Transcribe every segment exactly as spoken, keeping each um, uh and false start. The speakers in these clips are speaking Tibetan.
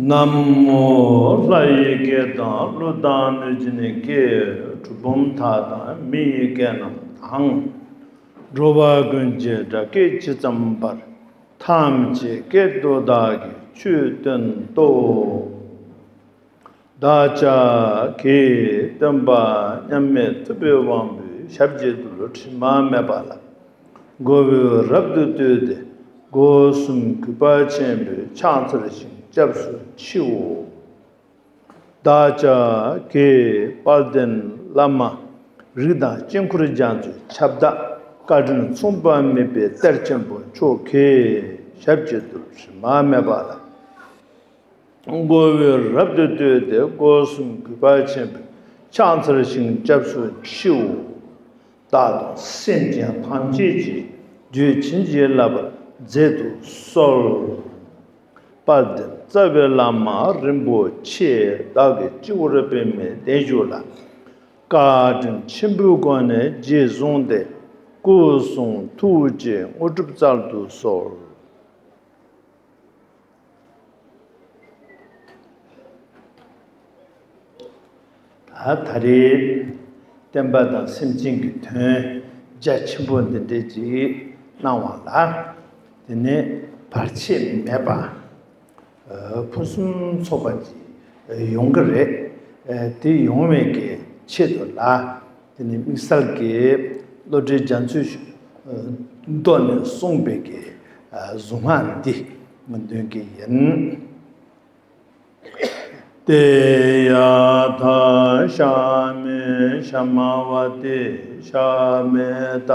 ན་མོ་ལྷ་ཡི་སྐད་དང་ཀླུ་དང་གནོད་སྦྱིན་སྐད། གྲུལ་བུམ་དག་དང་མི་ཡི་སྐད་རྣམས་དང་། འགྲོ་བ་ཀུན་གྱི་སྒྲ་སྐད་ཇི་ཙམ་པར། ཐམས་ཅད་སྐད་དུ་བདག་གིས་ཆོས་བསྟན་ཏོ། བདག་ཅག་གི་སྟོན་པ་མཉམ་མེད་ཐུབ་པའི་དབང་པོའི་ཞབས་ཀྱི་རྡུལ་དྲི་མ་མེད་པ་ལ། མགོ་བོས་རབ་ཏུ་བཏུད་དེ་སྒོ་གསུམ་གུས་པ་ཆེན་པོས་ཕྱག་འཚལ་ཞིང་སྐྱབས་སུ་མཆིའོ། བདག་ཅག་གི་དཔལ་ལྡན་བླ་མ་རིགས་དང་དཀྱིལ་འཁོར་རྒྱ་མཚོའི་ཁྱབ་བདག་བཀའ་དྲིན་མཚུངས་པ་མེད་པའི་གཏེར་ཆེན་པོ་མཆོག་གི་ཞབས་ཀྱི་རྡུལ་དྲི་མ་མེད་པ་ལ། མགོ་བོས་རབ་ཏུ་བཏུད་དེ་སྒོ་གསུམ་གུས་པ་ཆེན་པོས་ཕྱག་འཚལ་ཞིང་སྐྱབས་སུ་མཆིའོ། བདག་དང་སེམས་ཅན་ཐམས་ཅད་ཀྱི་རྒྱུད་བྱིན་གྱིས་བརླབ་པར་མཛད་དུ་གསོལ། དཔལ་ལྡན་རྩ་བའི་བླ་མ་རིན་པོ་ཆེ་བདག་གི་སྤྱི་བོར་པདྨའི་གདན་བཞུགས་ལ། བཀའ་དྲིན་ཆེན་པོའི་སྒོ་ནས་རྗེས་བཟུང་སྟེ་སྐུ་གསུང་ཐུགས་ཀྱི་དངོས་གྲུབ་སྩལ་དུ་གསོལ། ད་ད་རེས་བསྟན་པ་དང་སེམས་ཅན་གྱི་དོན་རྒྱ་ཆེན་པོ་འདི་འདྲས་ཅིག་གནང་བ་ལ། དེ་ནས་བར་ཆད་མེད་པ་ཕུན་སུམ་ཚོགས་པ་ཅིག་ཡོང་གི་རེད། དེ་ཡོང་བའི་གི་ཆེད་དུ་ལ། དེ་ནི་དམིགས་བསལ་གྱི་བློ་གྲོས་རྒྱ་མཚོའི་མདོ་ནས་གསུངས་པའི་གི་གཟུངས་སྔགས་འདི་འདོན་གྱི་ཡིན། ཏདྱ་ཐཱ། ཤ་མེ་ཤ་མ་ཝ་ཏི་ཤ་མེ་ད།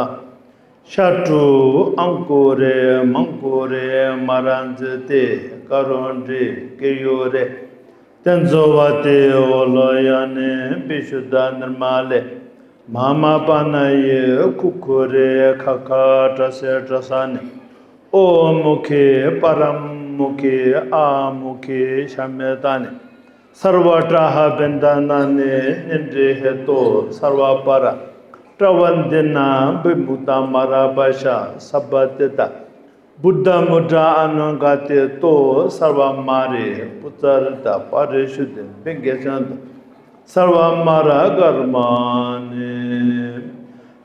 ཤ་ཀྲུ་ཨང་ཀུ་རེ་མང་ཀུ་རེ་མ་ར་ཛི་ཏེ་ཀ་རུ་ཎྜི་ཀེ་ཡུ་རེ། ཏེ་ཛོ་བ་ཏེ་ཨོ་ལོ་ཡ་ནི་བི་ཤུ་དྷ་ནིར་མ་ལེ། མ་མ་པ་ན་ཡེ་ཁུ་ཁུ་རེ་ཁ་ཁ་ཏྲ་སེ་ཏྲ་ས་ནི། ཨོ་མུ་ཁེ་པ་ར་མུ་ཁེ་ཨ་མུ་ཁེ་ཤ་མེ་ད་ནི། སརྦ་ཏྲ་ཧ་བན་ད་ན་ནི་ནི་འདྲེ་ཧེ་ཏོ་སརྦ་པ་ར་ཏྲ་བ་འདི་ན་བི་མུག་ཏ་མ་ར་པ་ཤ་སབ་བ་ཏི་ཏ། བུདྡྷ་མུ་དྲ་ཨ་ནུ་ག་ཏེ་ཏོ་སརྦ་མ་རི་པུ་ཙ་རི་ཏ་པ་རི་ཤུ་དི་བི་གེ་སན་ཏ་སརྦ་མ་ར་ཀརྨ་ནི།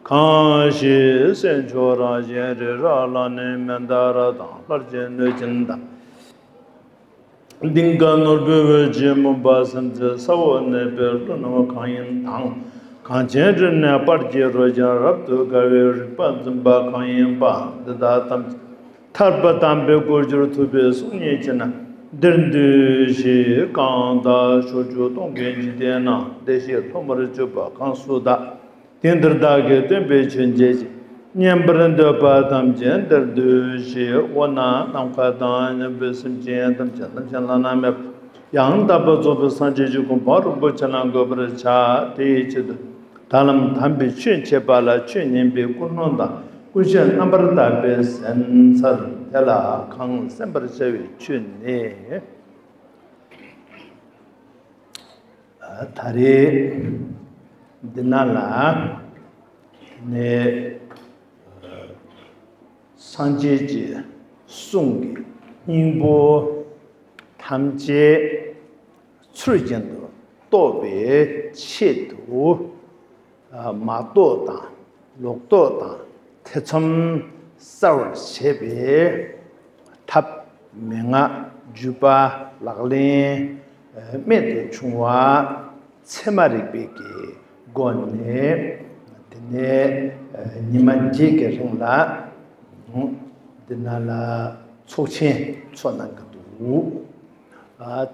གང་ཞིག་སེམས་མཆོག་རང་བཞིན་རི་རབ་ལ་ནི་མནྡ་ར་དང་ལྷར་བཅས་གནོད་སྦྱིན་དང་། གདིང་དཀར་ནོར་བུའི་འོད་ཀྱི་མུན་པ་སེལ་མཛད་ས་འོག་གནས་པའི་ཀླུ་རྣམས་གང་ཡིན་དང་། གངས་ཅན་རིག་གནས་དཔལ་གྱི་རོལ་ཆེན་རབ་ཏུ་དགའ་བའི་རིག་པ་འཛིན་པ་གང་ཡིན་པ་འདི་དག་ཐམས་ཅད་ཐར་པ་དམ་པའི་སྒོར་གྱུར་ཐུབ་པའི་གསུང་ཉན་ཅིག་ན། འདིར་འདུས་ཞེས་གང་དག་ཕྱོགས་བཅུ་སྟོང་གི་འཇིག་རྟེན་ན་བདེ་གཤེགས་ཐོག་མར་གྱུར་པ་གང་སུ་དག་དེང་འདིར་བདག་གིས་སྟོན་པའི་ཆོས་འབྱེད་ཅིང་། མཉན་པར་འདོད་པ་ཐམས་ཅད་འདིར་འདུས་ཞེས། འོ་ན་ནམ་མཁའ་དང་མཉམ་པའི་སེམས་ཅན་ཐམས་ཅད་རྣམ་མཁྱེན་བླ་ན་མེད་པ་ཡང་དག་པར་རྫོགས་པའི་སངས་རྒྱས་ཀྱི་གོ་འཕང་རིན་པོ་ཆེ་ལ་འགོད་པར་བྱ། དེའི་ཆེད་དུ་ད་ལམ་དམ་པའི་ཆོས་འཆད་པ་ལ་ཆོས་ཉན་པའི་ཀུན་སློང་དང་ཀུན་སྤྱོད་རྣམ་པར་དག་པའི་ཟན་ཚར་དེ་ལ་གང་གསན་པར་བྱ་བའི་ཆོས་ནི། ད་རེས་འདི་ན་ལ་ནས་སངས་རྒྱས་ཀྱི་གསུང་གི་སྙིང་པོ་ཐམས་ཅད་ཚུལ་བཞིན་དུ་རྟོགས་པའི་ཆེད་དུ། མ་རྟོགས་དང་ལོག་རྟོག་དང་ཐེ་ཚོམ་སེལ་བར་བྱེད་པའི་ཐབས་མན་ངག་བརྒྱུད་པ་ལག་ལེན་རྨད་དུ་བྱུང་བ་ཚད་མ་རིག་པའི་གི་སྒོ་ནས་དེ་ནས་ཉི་མ་བརྒྱད་ཀྱི་རིང་ལ་འདི་ན་ལ་ཚོགས་ཆེན་ཚོགས་གནང་གི་འདུག་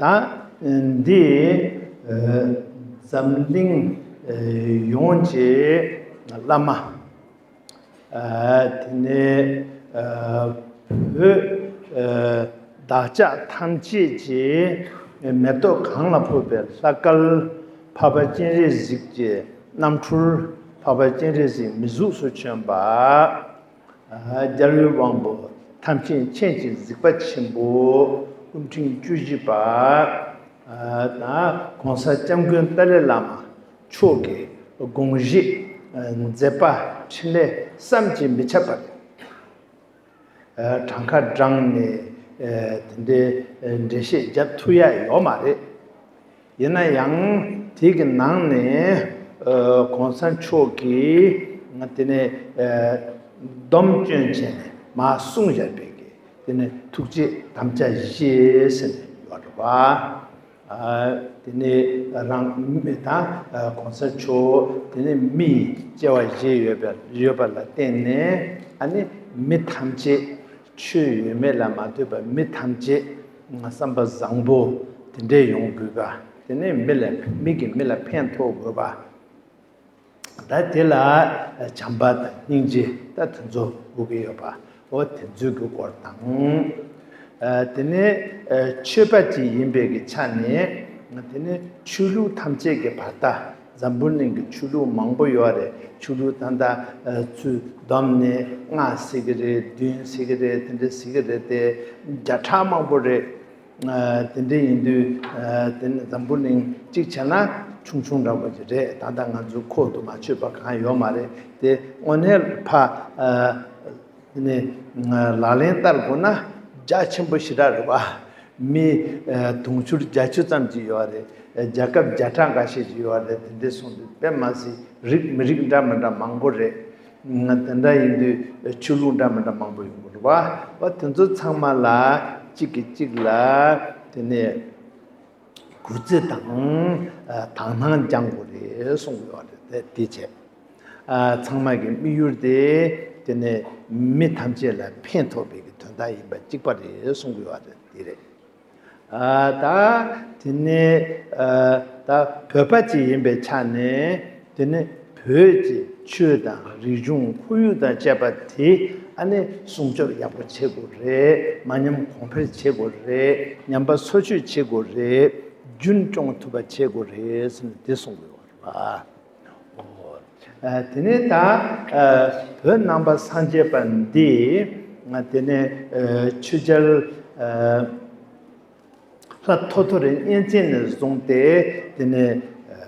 ད་འདི་འཛམ་གླིང་ཡོངས་ཀྱི་བླ་མ། དེ་ནས་བོད་བདག་ཅག་ཐམས་ཅད་ཀྱི་མེ་ཏོག་གང་ལ་ཕོག་པའི་ལྷ་སྐལ། འཕགས་པ་སྤྱན་རས་གཟིགས་ཀྱི་རྣམ་འཕྲུལ། འཕགས་པ་སྤྱན་རས་གཟིགས་མི་གཟུགས་སུ་བྱོན་པ། རྒྱལ་བའི་དབང་པོ་ཐམས་ཅད་མཁྱེན་ཅིང་གཟིགས་པ་ཆེན་པོ་སྐུ་ཕྲེང་བཅུ་བཞི་པ། ད་༸གོང་ས་༸སྐྱབས་མགོན་ཏཱ་ལའི་བླ་མ་མཆོག་གི་དགོངས་གཞི་མཛད་པ་འཕྲིན་ལས་བསམ་གྱིས་མི་ཁྱབ་པ་རེད། གྲངས་ཀ་བགྲངས་ནས་ ཨ་དེ་འདྲའི་འགྲེལ་བཤད་རྒྱབ་ཐུབ་ཡ་ཡོད་མ་རེད། ཡིན་ན་ཡང་དེ་གི་ནང་ནས་ཨ་གོང་ས་མཆོག་གིས་དེ་ནས་ཨ་སྡོམ་སྐྱོན་བྱས་ནས་མར་གསུངས་བཞག་པའི་གི་དེ་ནས་ཐུགས་རྗེ་དམ་བཅའ་བཞེས་ཟེར་ནས་ཡོད་རེད་བ། ཨ་དེ་ནས་རང་མི་དང་ཨ་གོང་ས་མཆོག་དེ་ནས་མི་ཡི་སྐྱེ་བ་བཞེས་ཡོད་པ་ཡོད་པ་ལ་བརྟེན་ནས། ཨ་ནི་མི་ཐམས་ཅད་ཆོས་ཡོད་མེད་ལ་མ་ལྟོས་པར་མི་ཐམས་ཅད་བསམ་པ་བཟང་པོ་དེ་འདྲས་ཡོང་དགོས་པ། དེ་ནས་མི་ལ་མི་གིས་མི་ལ་ཕན་ཐོགས་དགོས་པ། ད་དེ་ལ་བྱམས་པ་དང་སྙིང་རྗེ་ད་དེ་ཚོ་དགོས་ཀྱི་ཡོད་པ། འོ་དེ་ཚོའི་གི་སྐོར་དང་། ཨ་དེ་ནས་ཨ་ཆོས་པ་ཅིག་ཡིན་པའི་གི་ཆ་ནས། དེ་ནས་ཆོས་ལུགས་ཐམས་ཅད་ཀྱི་བར་ཐག་འཛམ་བུ་གླིང་གི་ཆོས་ལུགས་མང་པོ་ཡོད་རེད། ཆོས་ལུགས་ད་ལྟ་ཨ་ཚུར་བསྡོམས་ནས་ལྔ་ཟེར་གི་རེད། བདུན་ཟེར་གི་རེད། དེ་འདྲ་ཟེར་གི་རེད་དེ། བརྒྱ་ཕྲག་མང་པོ་རེད། ཨ་དེ་འདྲ་ཡིན་དུས་ཨ་དེ་ནི་འཛམ་བུ་གླིང་གཅིག་བྱས་ན་ཆུང་ཆུང་འདྲ་པོ་ཅིག་རེད། ད་ལྟ་ང་ཚོའི་ཁོག་ཏུ་མ་ཆུད་པ་གང་ཡོད་མ་རེད་དེ། དངོས་གནས་ཕ་ཨ་དེ་ནི་ལག་ལེན་བསྟར་དགོས་ན་རྒྱ་ཆེན་པོ་ཞེ་དྲག་རེད་བ། མི་ཨ་དུང་ཕྱུར་བརྒྱད་ཅུ་ཙམ་ཅིག་ཡོད་རེད། རྒྱལ་ཁབ་བརྒྱ་ཕྲག་འགའ་ཤས་ཅིག་ཡོད་རེད། དེ་འདྲ་སོང་དུས་དཔེ་མ་སྲིད་རིགས་མི་རིགས་འདྲ་མི་འདྲ་མང་པོ་རེད། དེ་འདྲ་ཡིན་དུས་ཆོས་ལུགས་འདྲ་མི་འདྲ་མང་པོ་ཡོང་གི་རེད་བ། འོ་དེ་ཚོ་ཚང་མ་ལ་གཅིག་གིས་གཅིག་ལ་དེ་ནས་གུས་བརྩི་དང་དག་སྣང་སྦྱང་དགོས་རེད་གསུང་གི་ཡོད་རེད། དེ་བྱས་ཚང་མ་གི་དམིགས་ཡུལ་དེ་དེ་ནས་མི་ཐམས་ཅད་ལ་ཕན་ཐོགས་པའི་གི་དོན་དག་ཡིན་པ་གཅིག་པ་རེད་གསུང་གི་ཡོད་རེད། དེ་རེད། ཨ་ད་དེ་ནས་ཨ་ད་བོད་པ་ཅིག་ཡིན་པའི་ཆ་ནས། དེ་ནས་བོད་ཀྱི་ཆོས་དང་རིག་གཞུང་ཁོར་ཡུག་དང་བཅས་པ་དེ་ཨ་ནི་སྲུང་སྐྱོབ་ཡག་པོ་བྱེད་དགོས་རེད། མ་ཉམས་གོང་འཕེལ་བྱེད་དགོས་རེད། ཉམས་པ་སོར་ཆུད་བྱེད་དགོས་རེད། རྒྱུན་སྐྱོང་ཐུབ་པ་བྱེད་དགོས་རེད་ཟེར་ནས་དེ་གསུང་གི་ཡོད་རེད་པ། ཨོ། ཨ་དེ་ནས་ད་ཨ་བོད་ནང་པ་སངས་རྒྱས་པ་འདི་ཨ་དེ་ནས་ཨ་ཆོས་རྒྱལ་ཨ་ལྷ་ཐོ་ཐོ་རི་གཉན་བཙན་ནས་བཟུང་སྟེ་དེ་ནས་ཨ་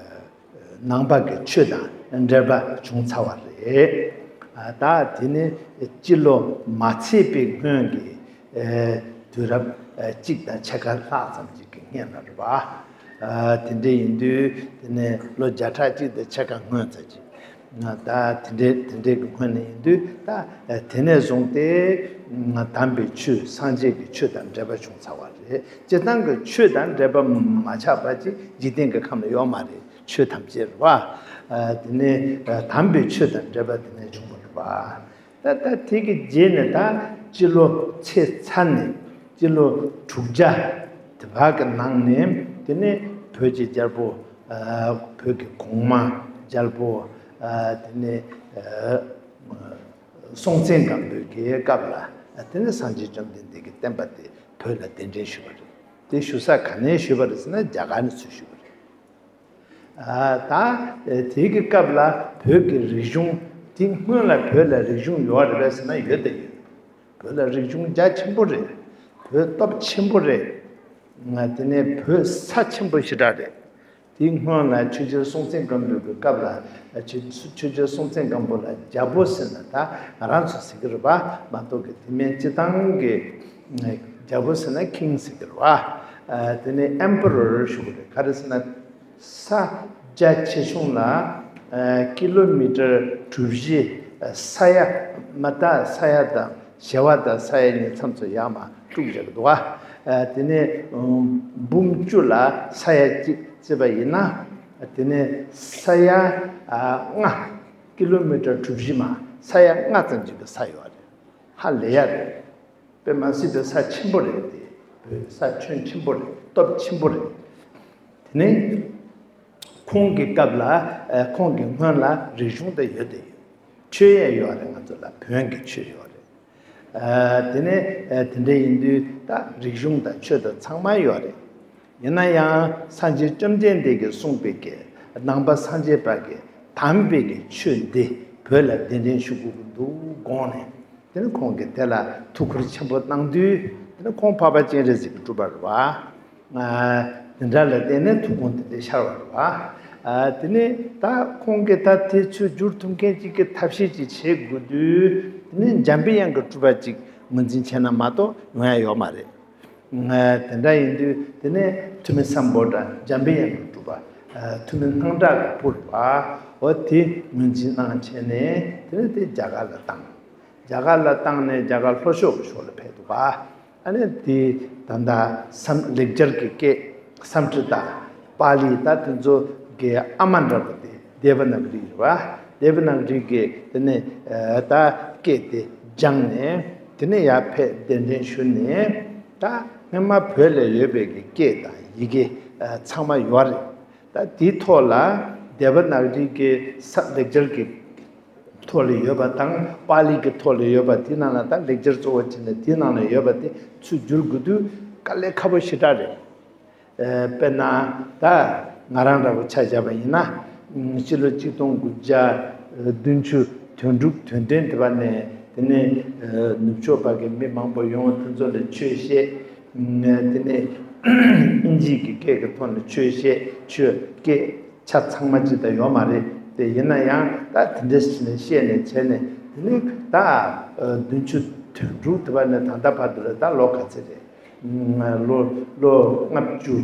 ནང་པ་གི་ཆོས་དང་འབྲེལ་བ་བྱུང་ཚར་བ་རེད། ཨ་ད་དེ་ནས་སྤྱི་ལོ་མ་ཚད་པའི་སྔོན་གྱི་ཨ་དུས་རབས་ཨ་གཅིག་དང་ཕྱེད་ཀ་ལྷག་ཙམ་ཅིག་གི་སྔོན་ལ་རེད་པ། ཨ་དེ་འདྲ་ཡིན་དུས་དེ་ནས་ལོ་བརྒྱ་ཕྲག་གཅིག་དང་ཕྱེད་ཀ་སྔོན་ཙམ་ཅིག་ད་དེ་འདྲའི་དེ་འདྲའི་གི་སྔོན་ནས་ཡིན་དུས། ད་དེ་ནས་བཟུང་སྟེ་དམ་པའི་ཆོས་སངས་རྒྱས་ཀྱི་ཆོས་དང་འབྲེལ་བ་བྱུང་ཚར་བ་རེད། སྤྱིར་བཏང་གི་ཆོས་དང་འབྲེལ་བ་མ་ཆགས་པ་ཅིག་འཇིག་རྟེན་གྱི་ཁམས་ལ་ཡོད་མ་རེད། ཆོས་ཐམས་ཅད་རེད་པ། དེ་ནས་དམ་པའི་ཆོས་དང་འབྲེལ་བ་དེ་ནས་བྱུང་བ་རེད་པ། ད་ད་དེ་གི་རྗེས་ནས་ད་སྤྱི་ལོ་ཚེས་ཚར་ནས་སྤྱི་ལོ་དྲུག་བརྒྱ་དེ་བར་གྱི་ནང་ནས། དེ་ནས་བོད་ཀྱི་རྒྱལ་པོ་ཨ་བོད་ཀྱི་གོང་མ་རྒྱལ་པོ་ཨ་དེ་ནས་ཨ་སྲོང་བཙན་སྒམ་པོའི་གི་སྐབས་ལ། དེ་ནས་སངས་རྒྱས་བཅོམ་ལྡན་འདས་ཀྱི་བསྟན་པ་དེ་བོད་ལ་གདན་འདྲེན་ཞུས་པ་རེད། དེ་ཞུ་ས་ག་ནས་ཞུས་པ་རེད་ཟེར་ན། རྒྱ་གར་ནས་ཚུར་ཞུས་པ་རེད། ཨ་ད་དེ་གི་སྐབས་ལ་བོད་ཀྱི་རིག་གཞུང་དེ། སྔོན་ལ་བོད་ལ་རིག་གཞུང་ཡོད་རེད་པས་ཟེར་ན་ཡོད་དེ་ཡོད། བོད་ལ་རིག་གཞུང་རྒྱ་ཆེན་པོ་རེད། བོད་སྟོབས་ཆེན་པོ་རེད། ང་དེ་ནས་བོད་ས་ཆེན་པོ་ཞེ་དྲག་རེད། དེའི་སྔོན་ལ་ཆོས་རྒྱལ་སྲོང་བཙན་སྒམ་པོའི་གི་སྐབས་ལ། ཆོས་ཆོས་རྒྱལ་སྲོང་བཙན་སྒམ་པོ་ལ་རྒྱལ་པོ་ཟེར་ན་ད་ང་རང་ཚོ་ཟེར་གི་རེད་པ་མ་གཏོགས་གི། དེ་མིན་སྤྱིར་བཏང་གི་རྒྱལ་པོ་ཟེར་ན་ཀིང་ཟེར་གི་རེད་པ། དེ་ནས་ཨེམ་པ་རོར་ཞུ་གི་རེད། ག་རེ་ཟེར་ན། ས་རྒྱ་ཆེ་ཆུང་ལ་ཨ་ཀི་ལོ་མི་ཊར་གྲུ་བཞི། ཨ་ས་ཡ་མ་ད་ས་ཡ་དང་བྱེ་བ་དང་ས་ཡ་གཉིས་མཚམས་སུ་ཡར་མར་དཀྲུགས་བཞག་གི་འདུག་ག་ཨ་དེ་ནས་འབུམ་བཅུ་ལ་ས་ཡ་གཅིག་བརྩིས་པ་ཡིན་ན། དེ་ནས་ས་ཡ་ཨ་ལྔ། ཀི་ལོ་མི་ཊར་གྲུ་བཞི་མ་ས་ཡ་ལྔ་ཙམ་ཅིག་གི་ས་ཡོད་རེད། ཧ་ལས་ཡ་རེད། དཔེ་མ་སྲིད་པའི་ས་ཆེན་པོ་རེད་དེ། བོད་ས་ཁྱོན་ཆེན་པོ་རེད། སྟོབས་ཆེན་པོ་རེད། དེ་ནས་ཁོང་གི་སྐབས་ལ་ཨ་ཁོང་གི་སྔོན་ལ་རིག་གཞུང་དེ་ཡོད་དེ་ཡོད། ཆོས་ཡང་ཡོད་རེད། ང་ཚོ་ལ་བོན་གྱི་ཆོས་ཡོད་རེད། ཨ་དེ་ནས་ཨ་དེ་འདྲ་ཡིན་དུས་ད་རིག་གཞུང་དང་ཆོས་དང་ཚང་མ་ཡོད་རེད། ཡིན་ན་ཡང་སངས་རྒྱས་བཅོམ་ལྡན་འདས་ཀྱིས་གསུངས་པའི་གི་ནང་པ་སངས་རྒྱས་པ་གི་དམ་པའི་གི་ཆོས་འདི་བོད་ལ་གདན་འདྲེན་ཞུ་དགོས་ཀྱི་འདུག་དགོངས་ནས། དེ་ནི་ཁོང་གིས་དེ་ལ་ཐུགས་ཁུར་ཆེན་པོ་གནང་དུས། དེ་ནི་ཁོང་འཕགས་པ་སྤྱན་རས་གཟིགས་ཀྱི་སྤྲུལ་པ་རེད་པ། ཨ་དེ་འདྲ་ལ་བརྟེན་ནས་ཐུགས་དགོངས་དེ་འདྲ་ཤར་བ་རེད་པ། ཨ་དེ་ནི་ད་ཁོང་གིས་ད་དེ་ཚུར་བསྒྱུར་ཐུབ་མཁན་ཅིག་གི་ཐབས་ཤེས་ཅིག་བྱེད་དགོས་དུས། དེ་ནི་འཇམ་པའི་དབྱངས་ཀྱི་སྤྲུལ་པ་ཅིག་ངོས་འཛིན་བྱས་ན་མ་གཏོགས་ཡོང་ཡ་ཡོད་མ་རེད། དེ་འདྲ་ཡིན་དུས་དེ་ནས་ཐུ་མི་སམ་བྷོ་ཊ་འཇམ་པའི་དབྱངས་སུ་གྲུབ་པ། ཐུ་མི་སྣང་གྲགས་ཀྱི་ཕུར་པ། འོ་དེ་ངོས་འཛིན་གནང་བྱས་ནས་དེ་ནས་དེ་རྒྱ་གར་ལ་བཏང་། རྒྱ་གར་ལ་བཏང་ནས་རྒྱ་གར་ལྷོ་ཕྱོགས་ཀྱི་ཕྱོགས་ལ་ཕེབས་འདུག་པ། ཨ་ནི་དེ་ད་ལྟ་སམ་ལེགས་སྦྱར་གྱི་སྐད་སཾ་སྐྲྀ་ཏ། པཱ་ལི་ད་དེ་ཚོ་གི་ཨ་མ་འདྲ་པོ་དེ་དེ་བ་ན་ག་རི་རེད་པ། དེ་བ་ན་ག་རི་གི་དེ་ནས་ད་སྐད་དེ་སྦྱངས་ནས་དེ་ནས་ཡར་ཕེབས་གདན་འདྲེན་ཞུས་ནས། ད་སྔོན་མ་བོད་ལ་ཡོད་པའི་གི་སྐད་དང་ཡི་གེ་ཚང་མ་ཡོད་རེད། ད་དེའི་ཐོག་ལ་དེ་བ་ན་ག་རི་གི་ས་ལེགས་སྦྱར་གྱི་ཐོག་ལ་ཡོད་པ་དང་པཱ་ལི་གི་ཐོག་ལ་ཡོད་པ་དེའི་ནང་ལ་ད་ལེགས་སྦྱར་གཙོ་བོ་བྱས་ནས་དེའི་ནང་ལ་ཡོད་པ་དེ་ཚུར་བསྒྱུར་དགོས་དུས་དཀའ་ལས་ཁག་པོ་ཞེ་དྲག་རེད། དཔེར་ན་ད་ང་རང་འདྲ་པོ་ཆ་བཞག་པ་ཡིན་ན། ཕྱི་ལོ་ཆིག་སྟོང་དགུ་བརྒྱ་བདུན་ཅུ་དོན་དྲུག་དོན་བདུན་དེ་བ་ནས་དེ་ནས་ནུབ་ཕྱོགས་པ་གི་མི་མང་པོ་ཡོང་དེ་ཚོ་ལ་ཆོས་བཤད། དེ་ནས་ཨིན་ཇིའི་གི་སྐད་ཀྱི་ཐོག་ནས་ཆོས་བཤད། ཆོས་སྐད་ཆ་ཚང་མ་ཅིག་ད་ཡོད་མ་རེད། དེ་ཡིན་ན་ཡང་ད་དེ་འདྲ་ཞིག་ནས་བཤད་ནས་བྱས་ནས་དེ་ནས་ད་བདུན་ཅུ་དོན་དྲུག་དེ་བ་ནས་ད་ལྟ་བར་དུ་ལ་ད་ལོ་ག་ཚོད་རེད། ལོ་ལོ་ལྔ་བཅུ་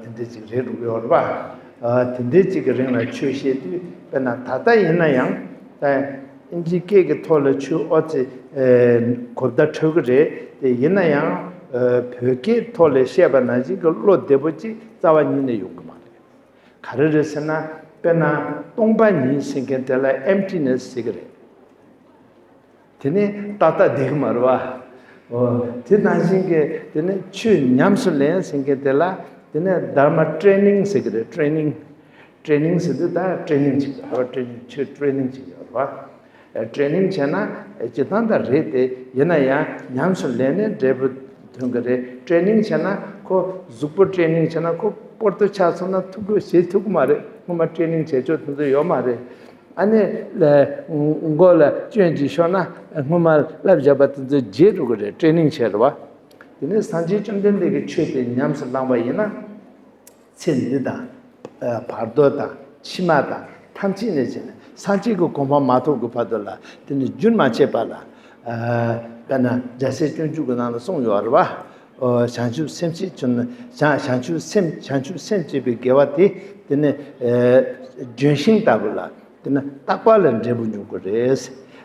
དེ་འདྲ་ཅིག་རེད་འགྲོ་གི་ཡོད་རེད་པ། དེ་འདྲ་ཅིག་གི་རིང་ལ་ཆོས་བཤད་དུས་དཔེར་ན་ད་ལྟ་ཡིན་ན་ཡང་ད་ཨིན་ཇི་སྐད་ཀྱི་ཐོག་ལ་ཆོས་ཨོ་ཙི་གོ་བརྡ་འཕྲོད་ཀྱི་རེད། དེ་ཡིན་ན་ཡང་བོད་སྐད་ཐོག་ལ་བཤད་པ་ནང་བཞིན་གྱི་བློ་བདེ་པོ་ཅིག་རྩ་བ་ཉིད་ནས་ཡོང་གི་མ་རེད། ག་རེ་རེད་ཟེར་ན། དཔེར་ན་སྟོང་པ་ཉིད་ཟེར་མཁན་དེ་ལ་ཨེམ་ཊི་ནེ་སི་ཟེར་གི་རེད། དེ་ནི་ཏག་ཏག་བསྡད་གི་མ་རེད་བ། འོ། དེ་ནང་བཞིན་གྱི་དེ་ནི་ཆོས་ཉམས་སུ་ལེན་ཟེར་མཁན་དེ་ལ་དེ་ནི་དྷརྨ་ཊེ་ནིང་ཟེར་གི་རེད། ཊེ་ནིང་། ཊེ་ནིང་ཟེར་དུས་ད་ཊེ་ནིང་ཅིག་ཡོད་རེད་བ། ཊེ་ནིང་། ཆོས་ཊེ་ནིང་ཅིག་ཡོད་རེད་བ། ཨ། ཊེ་ནིང་བྱས་ན་སྤྱིར་བཏང་ད་རེད་དེ། ཡིན་ན་ཡང་ཉམས་སུ་ལེན་ནས་འབྲས་བུ་ཐོན་གི་རེད། ཊེ་ནིང་བྱས་ན་ཁོ་གཟུགས་པོ་ཊེ་ནིང་བྱས་ན་ཁོ་སྤོར་ཏོ་ཆགས་སོང་ན་ཐུག་གི་བྱེད་ཐུབ་གི་མ་རེད། སྔོན་མ་ཊེ་ནིང་བྱས་ཆོག་དེ་ཚོ་ཡོད་མ་རེད། ཨ་ནི་ལ་མགོ་ལ་སྐྱོན་ཅིག་ཤོར་ན་སྔོན་མ་བསླབ་བཞག་པ་དེ་ཚོ་བརྗེད་འགྲོ་གི་རེད། ཊེ་ནིང་བྱས་རེད་བ། དེ་ནས་སངས་རྒྱས་བཅོམ་ལྡན་འདས་ཀྱི་ཆོས་དེ་ཉམས་སུ་བླངས་པ་ཡིན་ན། ཚེ་འདི་དང་། ཨ། བར་དོ་དང་ཕྱི་མ་དང་ཐམས་ཅད་ནས་བྱས་ནས་སངས་རྒྱས་ཀྱི་གོ་འཕང་མ་ཐོབ་ཀྱི་བར་དུ་ལ་དེ་ནི་རྒྱུན་མ་ཆད་པ་ལ། ཨ། དཔེར་ན་རྒྱལ་སྲས་སྤྱོད་འཇུག་གི་ནང་ལ་གསུངས་ཡོད་རེད་བ། ཨོ། བྱང་ཆུབ་སེམས་བསྐྱེད་བྱུང་ན། བྱང་བྱང་ཆུབ་སེམས། བྱང་ཆུབ་སེམས་བསྐྱེད་པའི་དགེ་བ་དེ་དེ་ནི། ཨ། ལྗོན་ཤིང་ལྟ་བུ་ལ། དེ་ནི་རྟག་པ་ལ་འབྲས་བུ་འབྱུང་གི་རེད།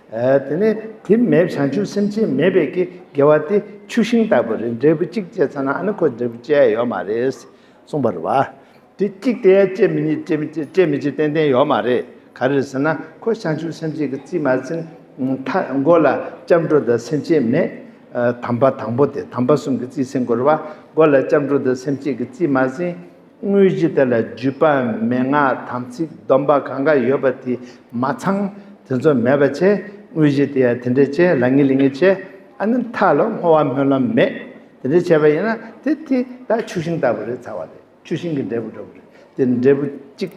ཨ། དེ་ནི་དེ་མེད། བྱང་ཆུབ་སེམས་བསྐྱེད་མེད་པའི་གི་དགེ་བ་དེ་ཆུ་ཤིང་ལྟ་བུ་རེད། འབྲས་བུ་གཅིག་བཅད་ཚར་ན་ཨ་ནི་ཁོ་འབྲས་བུ་སྐྱེ་ཡ་ཡོད་མ་རེད། གསུངས་པ་རེད་བ། དེ་གཅིག་དེ་ཡང་སྐྱེ་མི་ཉན། སྐྱེ་མི་སྐྱེ་མི་སྐྱེ་ཏན་ཏན་ཡོད་མ་རེད། ག་རེ་རེད་ཟེར་ན་ཁོ་བྱང་ཆུབ་སེམས་བསྐྱེད་ཀྱི་རྩིས་མ་ཟིན། མཐའ་མགོ་ལ་སྐྱབས་འགྲོ་དང་སེམས་བསྐྱེད་མེད། ཨ། དམ་པ་དང་པོ་དེ། དམ་པ་གསུམ་གྱི་རྩིས་ཟིན་དགོས་རེད་བ། མགོ་ལ་སྐྱབས་འགྲོ་དང་སེམས་བསྐྱེད་ཀྱི་རྩིས་མ་ཟིན། དངོས་གཞི་དེ་ལ་བརྒྱུད་པ་མན་ངག་དམ་ཚིག་སྡོམ་པ་གང་ག་ཡོད་པ་དེ་མ་ཚང་། དེ་ཚོ་མེད་པ་བྱས། དངོས་གཞི་དེ་ཡང་དེ་འདྲ་བྱས། ལ་ངེས་ལི་ངེས་བྱས། ཨ་ནི་མཐའ་ལ་བསྔོ་བ་སྨོན་ལམ་མེད། དེ་འདྲ་བྱས་པ་ཡིན་ན་དེ་དེ་ད་ཆུ་ཤིང་ལྟ་བུ་རེད། ཚ་བ་རེད། ཆུ་ཤིང་གི་འབྲས་བུ་འདྲ་བོ་རེད། དེ་འབྲས་བུ་གཅིག་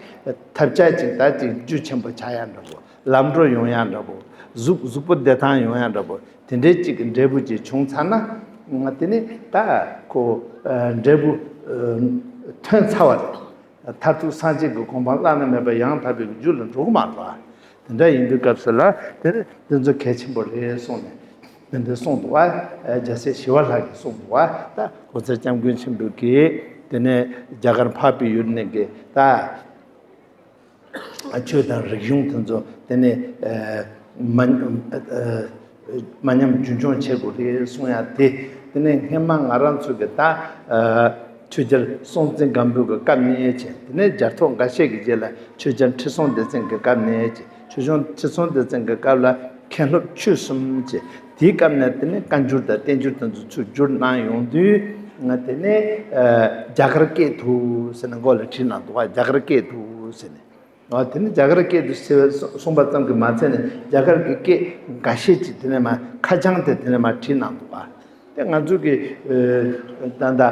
ཐབས་ཆག་ཅིག་ད་ཅིག་རྒྱུ་ཆེན་པོ་ཆགས་ཡ་འདྲ་བོ། ལམ་འགྲོ་ཡོང་ཡ་འདྲ་བོ། གཟུགས་གཟུགས་པོ་བདེ་ཐང་ཡོང་ཡ་འདྲ་བོ། དེ་འདྲའི་གཅིག་གི་འབྲས་བུ་ཅིག་བྱུང་ཚར་ན། ང་དེ་ནི་ད་ཁོ་ཨ་འབྲས་བུ་ཨ་ཐོན་ཚར་བ་རེད། མཐར་ཐུག་སངས་རྒྱས་ཀྱི་གོ་འཕང་བླ་ན་མེད་པ་ཡང་དག་པའི་རྒྱུ་ལ་འགྲོ་གི་མ་རེད་པ། དེ་འདྲ་ཡིན་དུས་སྐབས་སུ་ལ་དེ་འདི་ཚོ་གལ་ཆེན་པོ་རེད་གསུངས་ནས་དེ་འདྲ་གསུངས་འདུག་པ། རྒྱལ་སྲས་ཞི་བ་ལྷ་གིས་གསུངས་འདུག་པ། ད་གོང་ས་སྐྱབས་མགོན་ཆེན་པོ་གིས་དེ་ནས་རྒྱ་གར་འཕགས་པའི་ཡུལ་ནས་ཀྱི་ད། ཆོས་དང་རིག་གཞུང་དེ་ཚོ་དེ་ནས་ཨ་མ་ཨ་མ་ཉམས་རྒྱུན་འཁྱོངས་བྱེད་དགོས་རེད་གསུང་ཡ་དེ། དེ་ནས་སྔན་མ་ང་རང་ཚོ་གི་ད་ཨ་ཆོས་རྒྱལ་སྲོང་བཙན་སྒམ་པོ་གི་སྐབས་ནས་བྱས། དེ་ནས་རྒྱལ་ཐོག་འགའ་ཤས་ཀྱི་རྗེས་ལ་ཆོས་རྒྱལ་ཁྲི་སྲོང་ལྡེ་བཙན་གྱི་སྐབས་ནས་བྱས། ཆོས་སྐྱོང་ཁྲི་སྲོང་ལྡེ་བཙན་གྱི་སྐབས་ལ་མཁན་སློབ་ཆོས་གསུམ་བྱས། དེའི་སྐབས་ནས་དེ་ནས་བཀའ་འགྱུར་དང་བསྟན་འགྱུར་དེ་ཚོ་ཚུར་བསྒྱུར་གནང་ཡོང་དུས། ང་དེ་ནས་ཨ་རྒྱ་གར་སྐད་དུ་ཟེར་ནས་མགོ་ལ་བྲིས་གནང་འདུག་པ། རྒྱ་གར་སྐད་དུ་ཟེར་ནས། ཨ་དེ་ནས་རྒྱ་གར་སྐད་དུ་ཟེར་བ་གསུངས་པ་ཙམ་གྱིས་མ་ཚད་ནས་རྒྱ་གར་གྱི་སྐད་འགའ་ཤས་ཅིག་དེ་ནས་མར་ཁ་བྱང་དེ་དེ་ནས་མར་བྲིས་གནང་འདུག་པ། དེ་ང་ཚོ་གི་ཨ་ད་ལྟ་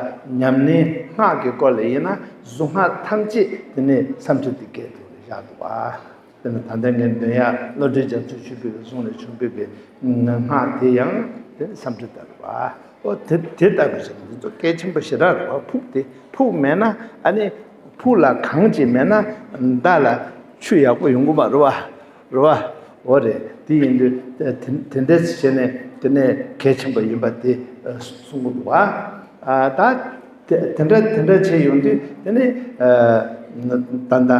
ཉམས་ལེན་སྔགས་ཀྱི་སྐོར་ལ་ཡིན་ན་གཟུངས་སྔགས་ཐམས་ཅད་དེ་ནས་སཾ་སྐྲྀ་ཏའི་སྐད་དུ་བཞག་འདུག་པ། དེ་ནས་ད་ལྟ་ངས་འདོན་ཡ་བློ་གྲོས་རྒྱ་མཚོ་ཆོས་འཕེལ་གྱིས་གསུངས་ནས་བྱུང་བའི་གི་སྔགས་དེ་ཡང་དེ་ནས་སཾ་སྐྲྀ་ཏ་རེད་པ། ཨོ་དེ་དེ་ལྟ་བུ་ཞིག་འདི་ཚོ་གལ་ཆེན་པོ་ཞེ་དྲག་རེད་པ། ཕུགས་དེ་ཕུགས་མེད་ན་ཨ་ནི་ཕུགས་ལ་གང་ཅིག་མེད་ན་མདའ་ལ་ཆུ་ཡག་པོ་ཡོང་གི་མ་རེད་པ། རེད་པ། འོ་རེད། དེ་ཡིན་དུས་དེ་དེ་འདྲ་བྱས་ནས་དེ་ནས་གལ་ཆེན་པོ་ཡིན་པ་དེ་གསུང་གི་འདུག་པ། ད་དེ་དེ་འདྲ་དེ་འདྲ་བྱས་ཡོང་དུས་དེ་ནི་ད་ལྟ་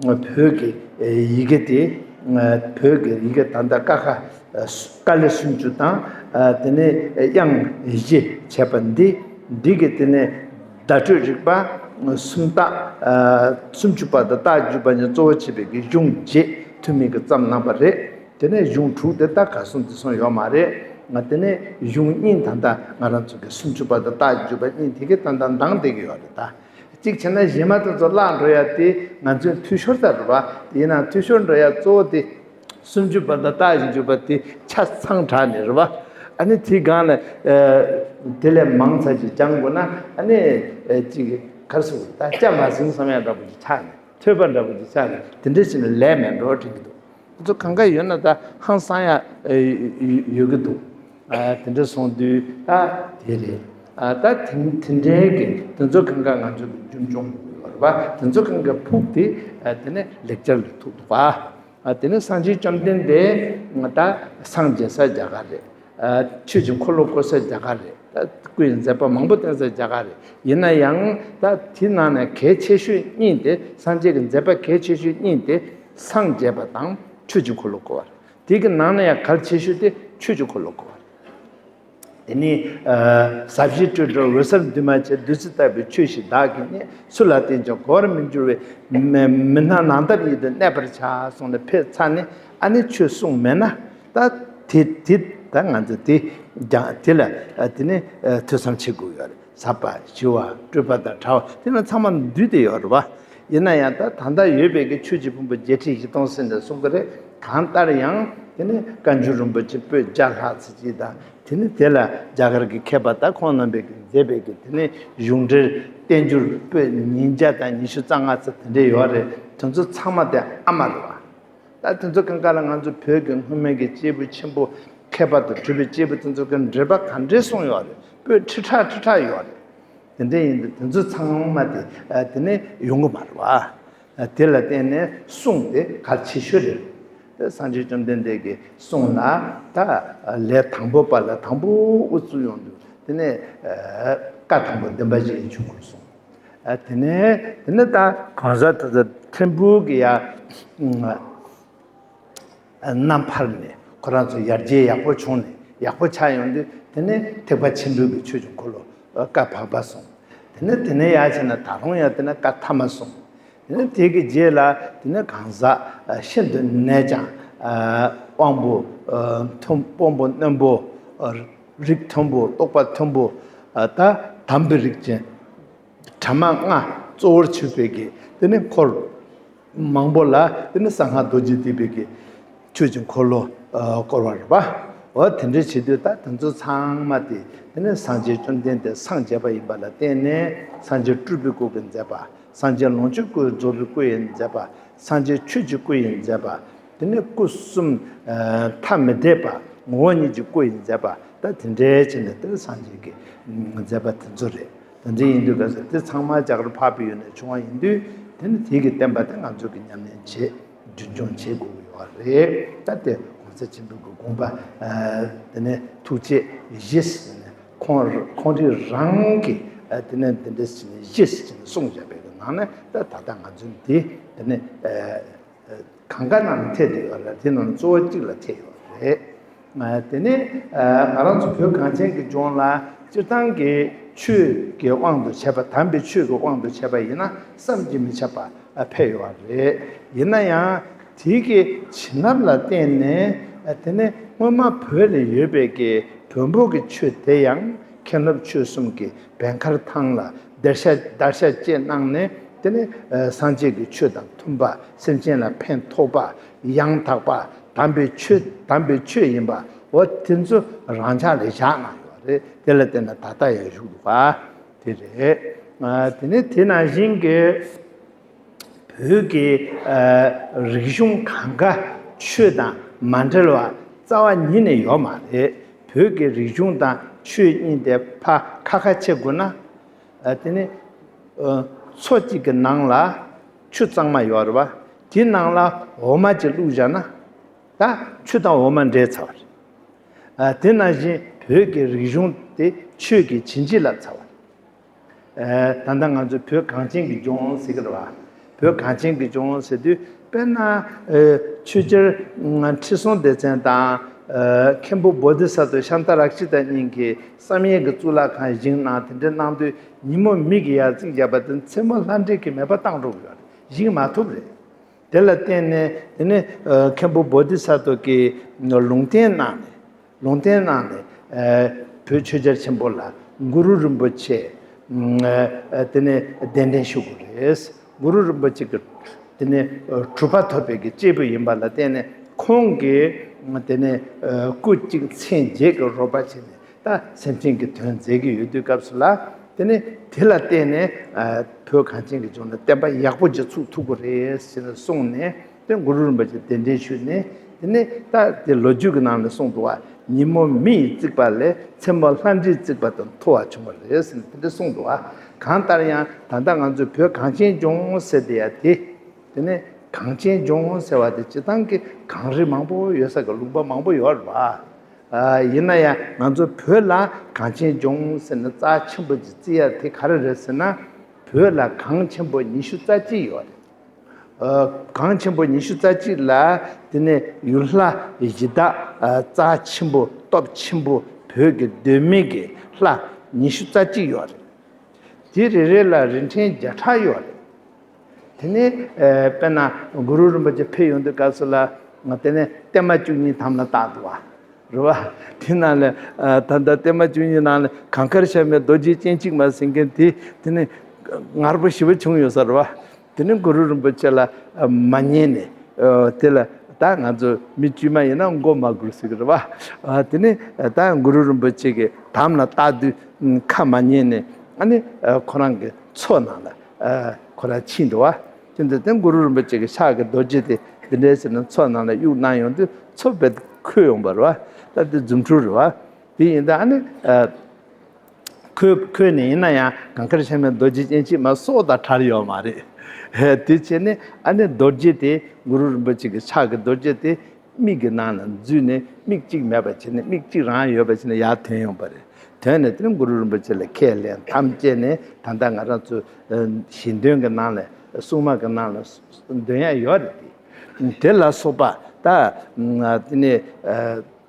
བོད་ཀྱི་ཡི་གེ་དེ་བོད་ཀྱི་ཡི་གེ་ད་ལྟ་ཀ་ཁ་ཀ་ལེ་སུམ་ཅུ་དང་དེ་ནི་དབྱངས་བཞི་བྱས་པ་འདི་འདི་གི་དེ་ནི་བརྡ་སྤྲོད་རིག་པ་སུམ་རྟགས་སུམ་ཅུ་པ་དང་རྟགས་བརྒྱད་པ་གཉིས་གཙོ་བོ་བྱས་པའི་གི་གཞུང་བརྒྱད་ཐུན་མིན་གྱི་བརྩམས་གནང་པ་རེད། དེ་ནས་གཞུང་དྲུག་དེ་ད་ག་སོང་འདི་སོང་ཡོད་མ་རེད། ང་དེ་ནས་གཞུང་གཉིས་ད་ལྟ་ང་རང་ཚོ་གི་སུམ་ཅུ་པ་དང་རྟགས་བརྒྱད་པ་གཉིས་དེ་གི་ད་ལྟ་འདང་བསྡད་ཀྱི་ཡོད་རེད་ད། གཅིག་བྱས་ན་གཞན་མ་དེ་ཚོ་བརླག་འགྲོ་ཡ་དེ་ང་ཚོའི་འཐུས་ཤོར་ད་རེད་བ། དེ་ཡིན་ན་འཐུས་ཤོར་འགྲོ་ཡ་གཙོ་བོ་དེ་སུམ་ཅུ་པ་དང་རྟགས་བཞི་བཅུ་པ་དེ་ཆ་ཚང་དྲགས་ནས་རེད་བ། ཨ་ནི་དེའི་སྒང་ལ་དེ་ལས་མང་ཙམ་ཅིག་སྦྱང་དགོས་ན་ཨ་ནི་ཅིག་གར་སོང་ད་སྐྱ་མ་ཟིན་བསམ་ཡ་འདྲ་པོ་ཅིག་ཆགས་ནས་ཐོས་པ་འདྲ་པོ་ཅིག་ཆགས་ནས་དེ་འདྲ་བྱས་ནས་ལས་མེད་འགྲོ་དྲན་གྱི་འདུག་དེ་ཚོ་གང་ག་ཡོད་ན་ད་ཧང་སང་ཡ་ཡོད་ཀྱི་འདུག་དེ་འདྲ་སོང་དུས་ད་དེ་རེད། ད་དེ་དེ་འདྲའི་གི་དེ་ཚོ་གང་ག་ང་ཚོ་གི་རྒྱུན་སྐྱོང་དགོས་པ་རེད་པ། དེ་ཚོ་གང་ག་ཕུགས་དེ་དེ་ནས་ལེགས་སྦྱར་ལ་ཐུག་འདུག་པ། དེ་ནས་སངས་རྒྱས་བཅོམ་ལྡན་འདས་ད་སངས་རྒྱས་ས་རྒྱ་གར་རེད། ཆོས་ཀྱི་འཁོར་ལོ་བསྐོར་ས་རྒྱ་གར་རེད། ད་སྐུའི་མཛད་པ་མང་པོ་བསྟན་ས་རྒྱ་གར་རེད། ཡིན་ན་ཡང་ད་དེ་ནང་ནས་གལ་ཆེ་ཤོས་གཉིས་དེ་སངས་རྒྱས་ཀྱི་མཛད་པ་གལ་ཆེ་ཤོས་གཉིས་དེ་སངས་རྒྱས་པ་དང་ཆོས་ཀྱི་འཁོར་ལོ་བསྐོར་བ་རེད། དེ་གི་ནང་ནས་ཡང་གལ་ཆེ་ཤོས་དེ་ཆོས་ཀྱི་འཁོར་ལོ་བསྐོར་བ་རེད། དེ་ནི་ཟབ་ཞི་སྤྲོས་བྲལ་འོད་གསལ་འདུས་མ་བྱས། བདུད་རྩི་ལྟ་བུའི་ཆོས་ཤིག་བདག་གིས་རྙེད། སུ་ལ་བསྟན་ཀྱང་གོ་བར་མི་འགྱུར་བའི། མི་སྣང་ནམ་མཁའ་ཉིད་དུ་གནས་པར་བྱ། གསུངས་ནས་ཕེབས་ཚར་ནས་ཨ་ནི་ཆོས་གསུངས་མེད་ན་ད་དེ་དེ་ད་ང་ཚོ་དེ་ཀྱང་དེ་ལ་དེ་ནི་ཐོས་བསམ་བྱེད་དགོས་ཡོད་རེད། ཟབ་པ་ཞི་བ་སྤྲོས་པ་དང་བྲལ་བ་དེ་ལ་ཚང་མ་འདུས་ཏེ་ཡོད་རེད་བ། ཡིན་ན་ཡང་ད་ད་ལྟ་ཡོད་པའི་གི་ཆོས་ཀྱི་ཕུང་པོ་བརྒྱད་ཁྲི་བཞི་སྟོང་ཟེར་ནས་གསུང་གི་རེད། གང་ལྟར་ཡང་དེ་ནི་བཀའ་འགྱུར་རིན་པོ་ཆེ་པོད་བརྒྱ་ལྷག་ཙམ་ཅིག་དང་དེ་ནི་དེ་ལ་རྒྱ་གར་གྱི་མཁས་པ་དང་ཁོང་རྣམ་པས་ཀྱི་མཛད་པའི་གི་དེ་ནི་གཞུང་འགྲེལ་བསྟན་འགྱུར་པོད་ཉིས་བརྒྱ་དང་ཉི་ཤུ་རྩ་ལྔ་ཙམ་དེ་འདྲས་ཡོད་རེད། དེ་ཚོ་ཚང་མ་དེ་ཨ་མ་རེད་བ། ད་དེ་ཚོ་གང་ག་ལ་ང་ཚོ་བོད་ཀྱི་སྔོན་མའི་གི་སྐྱེས་བུ་ཆེན་པོ་མཁས་པ་དང་གྲུབ་པའི་སྐྱེས་བུ་དེ་ཚོ་གི་འགྲེལ་པ་ག་འདྲས་གསུངས་ཡོད་རེད། པོད་ཁྲི་ཕྲག་ཁྲི་ཕྲག་ཡོད་རེད། དེ་འདྲ་ཡིན་དུས་དེ་ཚོ་ཚང་མ་དེ་དེ་ནས་ཡོང་གི་མ་རེད་བ། དེ་ལ་བརྟེན་ནས་གསུང་དེ་གལ་ཆེ་ཤོས་རེད། དེ་སངས་རྒྱས་བཅོམ་ལྡན་འདས་ཀྱི་གསུང་ལ་ད་ལས་དང་པོ་པ་ལ་དང་པོ་དབུ་བཙུགས་ཡོང་དུས་དེ་ནས་བཀའ་དང་པོ་བདེན་པ་བཞིའི་ཆོས་འཁོར་གསུངས། དེ་ནས་དེ་ནས་ད་གང་ཟག་དེ་ཚོ་ཕྲན་བུ་གི་ཡ། རྣམ་འཕར་ནས་ཁོ་རང་ཚོ་ཡར་རྒྱས་ཡག་པོ་བྱུང་ནས་ཡག་པོ་ཆགས་ཡོང་དུས་དེ་ནས་ཐེག་པ་ཆེན་པོའི་གི་ཆོས་ཀྱི་འཁོར་ལོ་བཀའ་བར་པ་གསུངས། དེ་ནས་དེ་ནས་ཡར་བྱས་ན་ད་རུང་ཡང་དེ་ནས་བཀའ་ཐ་མ་གསུངས། དེ་ནས་དེ་གི་རྗེས་ལ་དེ་ནས་གང་ཟག་ཤིན་ཏུ་ནས་ཀྱང་དབང་པོ་མཐོན་དབང་པོ་རྣོན་པོ་རིགས་མཐོན་པོ་རྟོགས་པ་མཐོན་པོ་ད་དམ་པའི་རིགས་ཅན། གྲ་མ་ལྔ་གཙོ་བོར་གྱུར་པའི་གི་དེ་ནི་འཁོར་མང་པོ་ལ་དེ་ནི་གསང་སྔགས་རྡོ་རྗེ་ཐེག་པའི་གི་ཆོས་ཀྱི་འཁོར་ལོ་བསྐོར་བ་རེད་པ། འོ་དེ་འདྲ་བྱེད་དུས་ད་དེ་ཚོ་ཚང་མ་དེ་དེ་ནི་སངས་རྒྱས་བཅོམ་ལྡན་འདས་སངས་རྒྱས་པ་ཡིན་པ་ལ་བརྟེན་ནས་སངས་རྒྱས་སྤྲུལ་པའི་སྐུ་གི་མཛད་པ། སངས་རྒྱས་ལོངས་སྤྱོད་སྐུ་རྫོགས་པའི་སྐུ་ཡི་མཛད་པ། སངས་རྒྱས་ཆོས་ཀྱི་སྐུ་ཡི་མཛད་པ། དེ་ནས་སྐུ་གསུམ་ཐ་མི་དད་པ་ངོ་བོ་ཉིད་ཀྱི་སྐུ་ཡི་མཛད་པ་ད་དེ་འདྲའི་ཕྱིར་ནས་དེར་སངས་རྒྱས་ཀྱི་མཛད་པ་དེ་ཚོ་རེད། དེ་འདྲ་ཡིན་དུས་ག་ཚོད་དེ་ཚང་མ་རྒྱ་གར་འཕགས་པའི་ཡུལ་ནས་བྱུང་བ་ཡིན་དུས་དེ་ནི་དེ་གི་བསྟན་པ་དེ་ང་ཚོ་གི་ཉམས་ལེན་བྱེད་རྒྱུན་སྐྱོང་བྱེད་དགོས་ཀྱི་ཡོད་རེད། ད་དེ་གོང་ས་ཆེན་པོའི་གི་དགོངས་པ་དེ་ནས་ཐུགས་བསྐྱེད་བཞེས་ཟིན་ནས་ཁོང་ཁོང་རིགས་རང་གི་དེ་ནས་དེ་འདྲ་ཟིན་ནས་བཞེས་ཟིན་ནས་གསུངས་བཞག་པའི་གི་ནང་ནས་ད་ད་ལྟ་ང་ཚོ་འདི་དེ་ནས། གང་ག་ནང་ཐེ་བསྡད་ཡོད་རེད། དེ་ནང་གཙོ་བོ་གཅིག་ལ་ཐེ་ཡོད་རེད། དེ་ནས་ང་རང་ཚོ་བོད་གངས་ཅན་གྱི་ལྗོངས་ལ་སྤྱིར་བཏང་གི་ཆོས་ཀྱི་དབང་དུ་བྱས་པ་དམ་པའི་ཆོས་ཀྱི་དབང་དུ་བྱས་པ་ཡིན་ན་བསམ་གྱིས་མི་ཁྱབ་པ་འཕེལ་ཡོད་རེད། ཡིན་ན་ཡང་དེའི་གི་བྱིན་རླབས་ལ་བརྟེན་ནས་དེ་ནས་སྔོན་མ་བོད་ལ་ཡོད་པའི་གི་བོན་པོ་གི་ཆོས་དེ་ཡང་མཁན་སློབ་ཆོས་གསུམ་གྱི་བན་དཀར་ཐང་ལ་བརྡར་ཤ་བརྡར་ཤ་བཅད་གནང་ནས་དེ་ནས་སངས་རྒྱས་ཀྱི་ཆོས་དང་མཐུན་པ། སེམས་ཅན་ལ་ཕན་ཐོགས་པ། ཡང་དག་པ། དམ་པའི་ཆོས་དམ་པའི་ཆོས་ཡིན་པ། འོ་དེ་ཚོ་རང་ཅག་ལ་བཞག་གནང་ཡོད་རེད། དེ་ལ་བརྟེན་ནས་ད་ལྟ་ཡང་བཞུགས་འདུག་པ་དེ་རེད། དེ་ནས་དེ་ནང་བཞིན་གྱི་བོད་ཀྱི་རིག་གཞུང་གང་ག་ཆོས་དང་མ་འབྲེལ་བ་རྩ་བ་ཉིད་ནས་ཡོད་མ་རེད། བོད་ཀྱི་རིག་གཞུང་དང་ཆོས་གཉིས་དེ་ཕར་ཁ་ཁ་ཕྱེ་དགོས་ན། དེ་ནི་མཚོ་གཅིག་གི་ནང་ལ་ཆུ་གཙང་མ་ཡོད་རེད་བ། དེའི་ནང་ལ་འོ་མ་གཅིག་བླུགས་བཞག་ན་ད་ཆུ་དང་འོ་མ་འདྲེས་ཚར་བ་རེད། དེ་ནང་བཞིན་བོད་ཀྱི་རིག་གཞུང་དེ་ཆོས་ཀྱི་བྱིན་གྱིས་བརླབས་ཚར་བ་རེད། ད་ལྟ་ང་ཚོ་བོད་གངས་ཅན་གྱི་ལྗོངས་ཟེར་གྱི་རེད་བ། བོད་གངས་ཅན་གྱི་ལྗོངས་ཟེར་དུས་དཔེར་ན་ཆོས་རྒྱལ་ཁྲི་སྲོང་ལྡེ་བཙན་དང་མཁན་པོ་བོ་དྷི་ས་ཏྭ་ཤཱནྟ་རཀྵི་ཏ་གཉིས་ཀྱིས་བསམ་ཡས་ཀྱི་གཙུག་ལག་ཁང་བཞེངས་གནང་། དེ་འདྲ་གནང་དུས་ཉིན་མོ་མིག་གིས་ཡར་གཟིགས་བྱས་པ་དེ་མཚན་མོ་ལྷ་འདྲེ་གིས་མེད་པ་བཏང་འགྲོ་གི་ཡོད་རེད། བཞེངས་མ་ཐུབ་རེད། དེ་ལ་བརྟེན་ནས་དེ་ནས་མཁན་པོ་བོ་དྷི་ས་ཏྭ་གིས་ལུང་བསྟན་གནང་ནས་ལུང་བསྟན་གནང་ནས་བོད་ཆོས་རྒྱལ་ཆེན་པོ་ལ་གུ་རུ་རིན་པོ་ཆེ་དེ་ནས་གདན་འདྲེན་ཞུ་དགོས་རེད། གུ་རུ་རིན་པོ་ཆེ་གི་དེ་ནས་གྲུབ་པ་ཐོབ་པའི་གི་སྐྱེས་བུ་ཡིན་པ་ལ་བརྟེན་ནས་ཁོང་གིས་དེ་ནས་སྐུ་གཅིག་མཚན་བརྒྱད་ཀྱི་རོལ་པ་བྱས་ནས། ད་སེམས་ཅན་གྱི་དོན་མཛད་ཀྱི་ཡོད་དུས་སྐབས་སུ་ལ། དེ་ནས་དེ་ལ་བརྟེན་ནས་བོད་གངས་ཅན་གྱི་ལྗོངས་ལ་བསྟན་པ་ཡག་པོ་ཅིག་ཚུགས་ཐུབ་ཀྱི་རེད་ཟེར་ནས་གསུངས་ནས། དེ་གུ་རུ་རིན་པོ་ཆེ་གདན་འདྲེན་ཞུས་ནས། དེ་ནས་ད་དེ་ལོ་རྒྱུས་ཀྱི་ནང་ནས་གསུངས་འདུག་བ། ཉིན་མོ་མི་ཡིས་བརྩིགས་པ་ལས་མཚན་མོ་ལྷ་འདྲེས་བརྩིགས་པ་དང་མཐོ་བ་བྱུང་བ་རེད་ཟེར་ནས་དེ་འདྲ་གསུངས་འདུག་བ། གང་ལྟར་ཡང་ད་ལྟ་ང་ཚོས་བོད་གངས་ཅན་ལྗོངས་ཟེར་དེ་ཡ་དེ། དེ་ནས་གངས་ཅན་ལྗོངས་ཟེར་བ་དེ་སྤྱིར་བཏང་གི་གངས་རི་མང་པོ་ཡོད་ས་གི་ལུང་པ་མང་པོ་ཡོད་རེད་བ། ཡིན་ན་ཡང་ང་ཚོ་བོད་ལ་གངས་ཅན་ལྗོངས་ཟེར་ནས་རྩ་ཆེན་པོ་ཅིག་བརྩི་ཡ་དེ་ག་རེ་རེད་ཟེར་ན། བོད་ལ་གངས་ཆེན་པོ་ཉི་ཤུ་རྩ་གཅིག་ཡོད་རེད། གངས་ཆེན་པོ་ཉི་ཤུ་རྩ་གཅིག་ལ་དེ་ནས་ཡུལ་ལྷ་གཞི་བདག་རྩ་ཆེན་པོ་སྟོབས་ཆེན་པོ་བོད་ཀྱི་གདོད་མའི་གི་ལྷ་ཉི་ཤུ་རྩ་གཅིག་ཡོད་རེད། དེ་རེ་རེ་ལ་རིན་ཕྲེང་བརྒྱ་ཕྲག་ཡོད་རེད། དེ་ནས་དཔེར་ན་གུ་རུ་རིན་པོ་ཆེ་ཕེབས་ཡོང་དུས་སྐབས་སུ་ལ་དེ་ནས་བརྟན་མ་བཅུ་གཉིས་དམ་ལ་བཏགས་འདུག་བ། རེད་བ། དེ་ནང་ལ་ད་ལྟ་བརྟན་མ་བཅུ་གཉིས་ནང་ལ་གངས་དཀར་ཤ་མེད་རྡོ་རྗེ་སྤྱན་གཅིག་མ་ཟེར་མཁན་དེ་དེ་ནས་ངར་པོ་ཞེ་པོ་བྱུང་ཡོད་ས་རེད་བ། དེ་ནས་གུ་རུ་རིན་པོ་ཆེ་ལ་མ་ཉན་ནས། དེ་ལ་ད་ང་ཚོ་མི་དཀྱུས་མ་ཡིན་ན་མགོ་མ་སྒུར་ཟེར་གི་རེད་བ། དེ་ནས་ད་གུ་རུ་རིན་པོ་ཆེ་གི་དམ་ལ་བཏགས་དུས་ཁ་མ་ཉན་ནས། ཨ་ནི་ཁོ་རང་གི་མཚོ་ནང་ལ་ཁོ་རང་ཕྱིན་འདུག་བ། ཕྱིན་དུས་དེ་གུ་རུ་རིན་པོ་ཆེ་གི་ཕྱག་གི་རྡོ་རྗེ་དེ་འདི་འདྲའི་ཟེར་ནས་མཚོ་ནང་ལ་གཡུག་གནང་ཡོང་དུས་མཚོ་རྦད་ཁོལ་ཡོང་བ་རེད་བ། ད་དེ་རྫུ་འཕྲུལ་རེད་བ། དེ་ཡིན་ད་ཨ་ནི། ཁོས་ཁོས་ནི་ཡིན་ན་ཡང་གངས་དཀར་ཤ་མེད་རྡོ་རྗེ་སྤྱན་གཅིག་མ་སོགས་དང་བྲལ་ཡོད་མ་རེད། དེ་བྱས་ནས་ཨ་ནི་རྡོ་རྗེ་དེ་གུ་རུ་རིན་པོ་ཆེ་གི་ཕྱག་གི་རྡོ་རྗེ་དེ་མིག་གི་ནང་ལ་འཛུལ་ནས་མིག་གཅིག་མེད་པ་བྱས་ནས་མིག་གཅིག་རང་ཡོད་པ་བྱས་ནས་ཡར་ཐོན་ཡོང་པ་རེད། ཐོན་ནས་དེ་ནས་གུ་རུ་རིན་པོ་ཆེ་ལ་ཁས་ལེན་དམ་བཅས་ནས་ད་ལྟ་ང་རང་ཚོ་ཞལ་འདོན་གྱི་ནང་ལ་སྲུང་མ་གི་ནང་ལ་འདོན་ཡ་ཡོད་རེད་དེ། དེ་ལ་སོགས་པ་ད་དེ་ནས།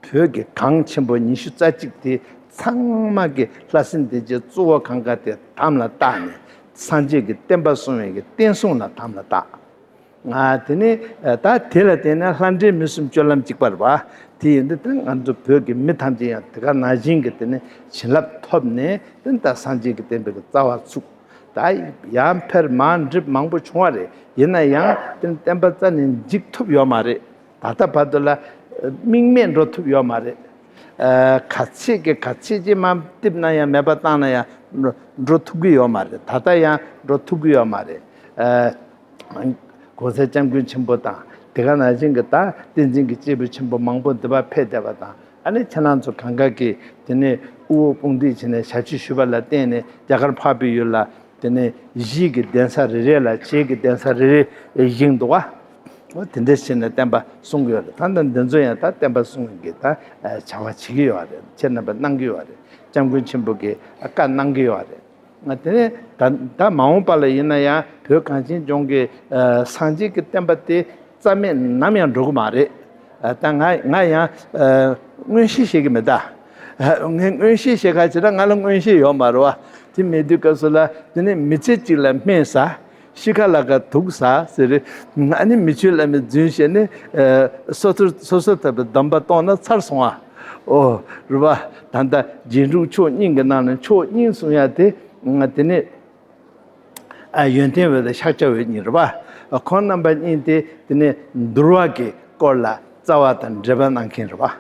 བོད་ཀྱི་གངས་ཆེན་པོ་ཉི་ཤུ་རྩ་གཅིག་དེ་ཚང་མ་གི་ལྷ་སྲིན་སྡེ་བརྒྱད་གཙོ་བོ་གང་ག་དེ་དམ་ལ་བཏགས་ནས་སངས་རྒྱས་ཀྱི་བསྟན་པ་སྲུང་བའི་གི་བསྟན་སྲུང་ལ་དམ་ལ་བཏགས། ང་དེ་ནས་ད་དེ་ལ་བརྟེན་ནས་ལྷ་འདྲེ་མི་གསུམ་སྤྱོད་ལམ་གཅིག་པ་རེད་བ། དེ་ཡིན་དུས་དེ་ང་ཚོ་བོད་ཀྱི་མི་ཐམས་ཅད་ཡང་དེ་ག་ནང་བཞིན་གྱི་དེ་ནས་བྱིན་རླབས་ཐོབ་ནས་དེ་ནས་ད་སངས་རྒྱས་ཀྱི་བསྟན་པའི་གི་རྩ་བ་ཚུགས། ད་ཡང་ཕར་མར་འགྲིབ་མང་པོ་བྱུང་བ་རེད། ཡིན་ན་ཡང་དེ་ནས་བསྟན་པ་རྩ་ནས་འཇིག་ཐུབ་ཡོད་མ་རེད། ད་ལྟ་བར་དུ་ལ་དམིགས་མེད་འགྲོ་ཐུབ་ཡོད་མ་རེད། ག་ཚད་ཀྱི་ག་ཚད་ཅིག་མར་བཏིབས་ན་ཡང་མེད་པ་བཏང་ན་ཡང་འགྲོ་ཐུབ་ཀྱི་ཡོད་མ་རེད། ད་ལྟ་ཡང་འགྲོ་ཐུབ་ཀྱི་ཡོད་མ་རེད། གོང་ས་སྐྱབས་མགོན་ཆེན་པོ་དང་དེ་ག་ནང་བཞིན་གྱི་ད་བསྟན་འཛིན་གྱི་སྐྱེས་བུ་ཆེན་པོ་མང་པོ་འདི་པར་ཕེབས་བསྡད་པ་དང་། ཨ་ནི་ཁྱེད་རང་ཚོ་གང་ག་གིས་དེ་ནས་དབུ་འོག་དཔུང་འདེགས་བྱས་ནས་ཞབས་ཕྱི་ཞུས་པ་ལ་བརྟེན་ནས་རྒྱ་གར་འཕགས་པའི་ཡུལ་ལ། དེ་ནས་གཞིས་ཀྱི་གདན་ས་རེ་རེ་ལ་བྱེས་ཀྱི་གདན་ས་རེ་རེ་བཞེངས་འདུག་བ། འོ་དེ་འདྲ་བྱས་ནས་བསྟན་པ་སྲུང་གི་ཡོད་རེད། ད་ལྟ་འདི་ཚོ་ཡང་ད་བསྟན་པ་སྲུང་གི་ད་བྱ་བ་བྱེད་ཀྱི་ཡོད་རེད། ཁྱེད་རྣམ་པ་གནང་གི་ཡོད་རེད། སྐྱབས་མགོན་ཆེན་པོ་གིས་བཀའ་གནང་གི་ཡོད་རེད། དེ་ནས་ད་ད་མ་འོངས་པ་ལ་ཡིན་ན་ཡང་བོད་གངས་ཅན་ལྗོངས་ཀྱི་སངས་རྒྱས་ཀྱི་བསྟན་པ་དེ་རྩ་མེད་ནམ་ཡང་འགྲོ་གི་མ་རེད། ད་ང་ང་ཡང་མངོན་ཤེས་བྱེད་ཀྱི་མེད་ད། ངས་མངོན་ཤེས་བྱེད་ཁ་བྱེད་ན་ང་ལ་མངོན་ཤེས་ཡོད་མ་རེད་བ། དེ་མེད་དུས་སྐབས་སུ་ལ་དེ་ནས་མི་ཚེ་གཅིག་ལ་སྨན་ཟ། ཤི་ཁ་ལ་ཁ་དུག་ཟ་ཟེར། ཨ་ནི་མི་ཆོས་བླ་མའི་རྫུན་བཤད་ནས་སོ་སོར་སོ་སོར་ཐར་པའི་སྡོམ་པ་གཏོང་ན་ཚར་སོང་ཨ། ཨོ་རེད་བ། ད་ལྟ་རྗེས་འཇུག་མཆོག་གཉིས་ཀྱི་ནང་ནས་མཆོག་གཉིས་གསུང་ཡ་དེ་དེ་ནས། ཡོན་ཏན་འོད་དང་ཤཱཀྱ་འོད་གཉིས་རེད་བ། ཁོང་རྣམ་པ་གཉིས་དེ་དེ་ནས་འདུལ་བ་གི་སྐོར་ལ་རྩ་བ་དང་འགྲེལ་པ་གནང་མཁན་རེད་བ།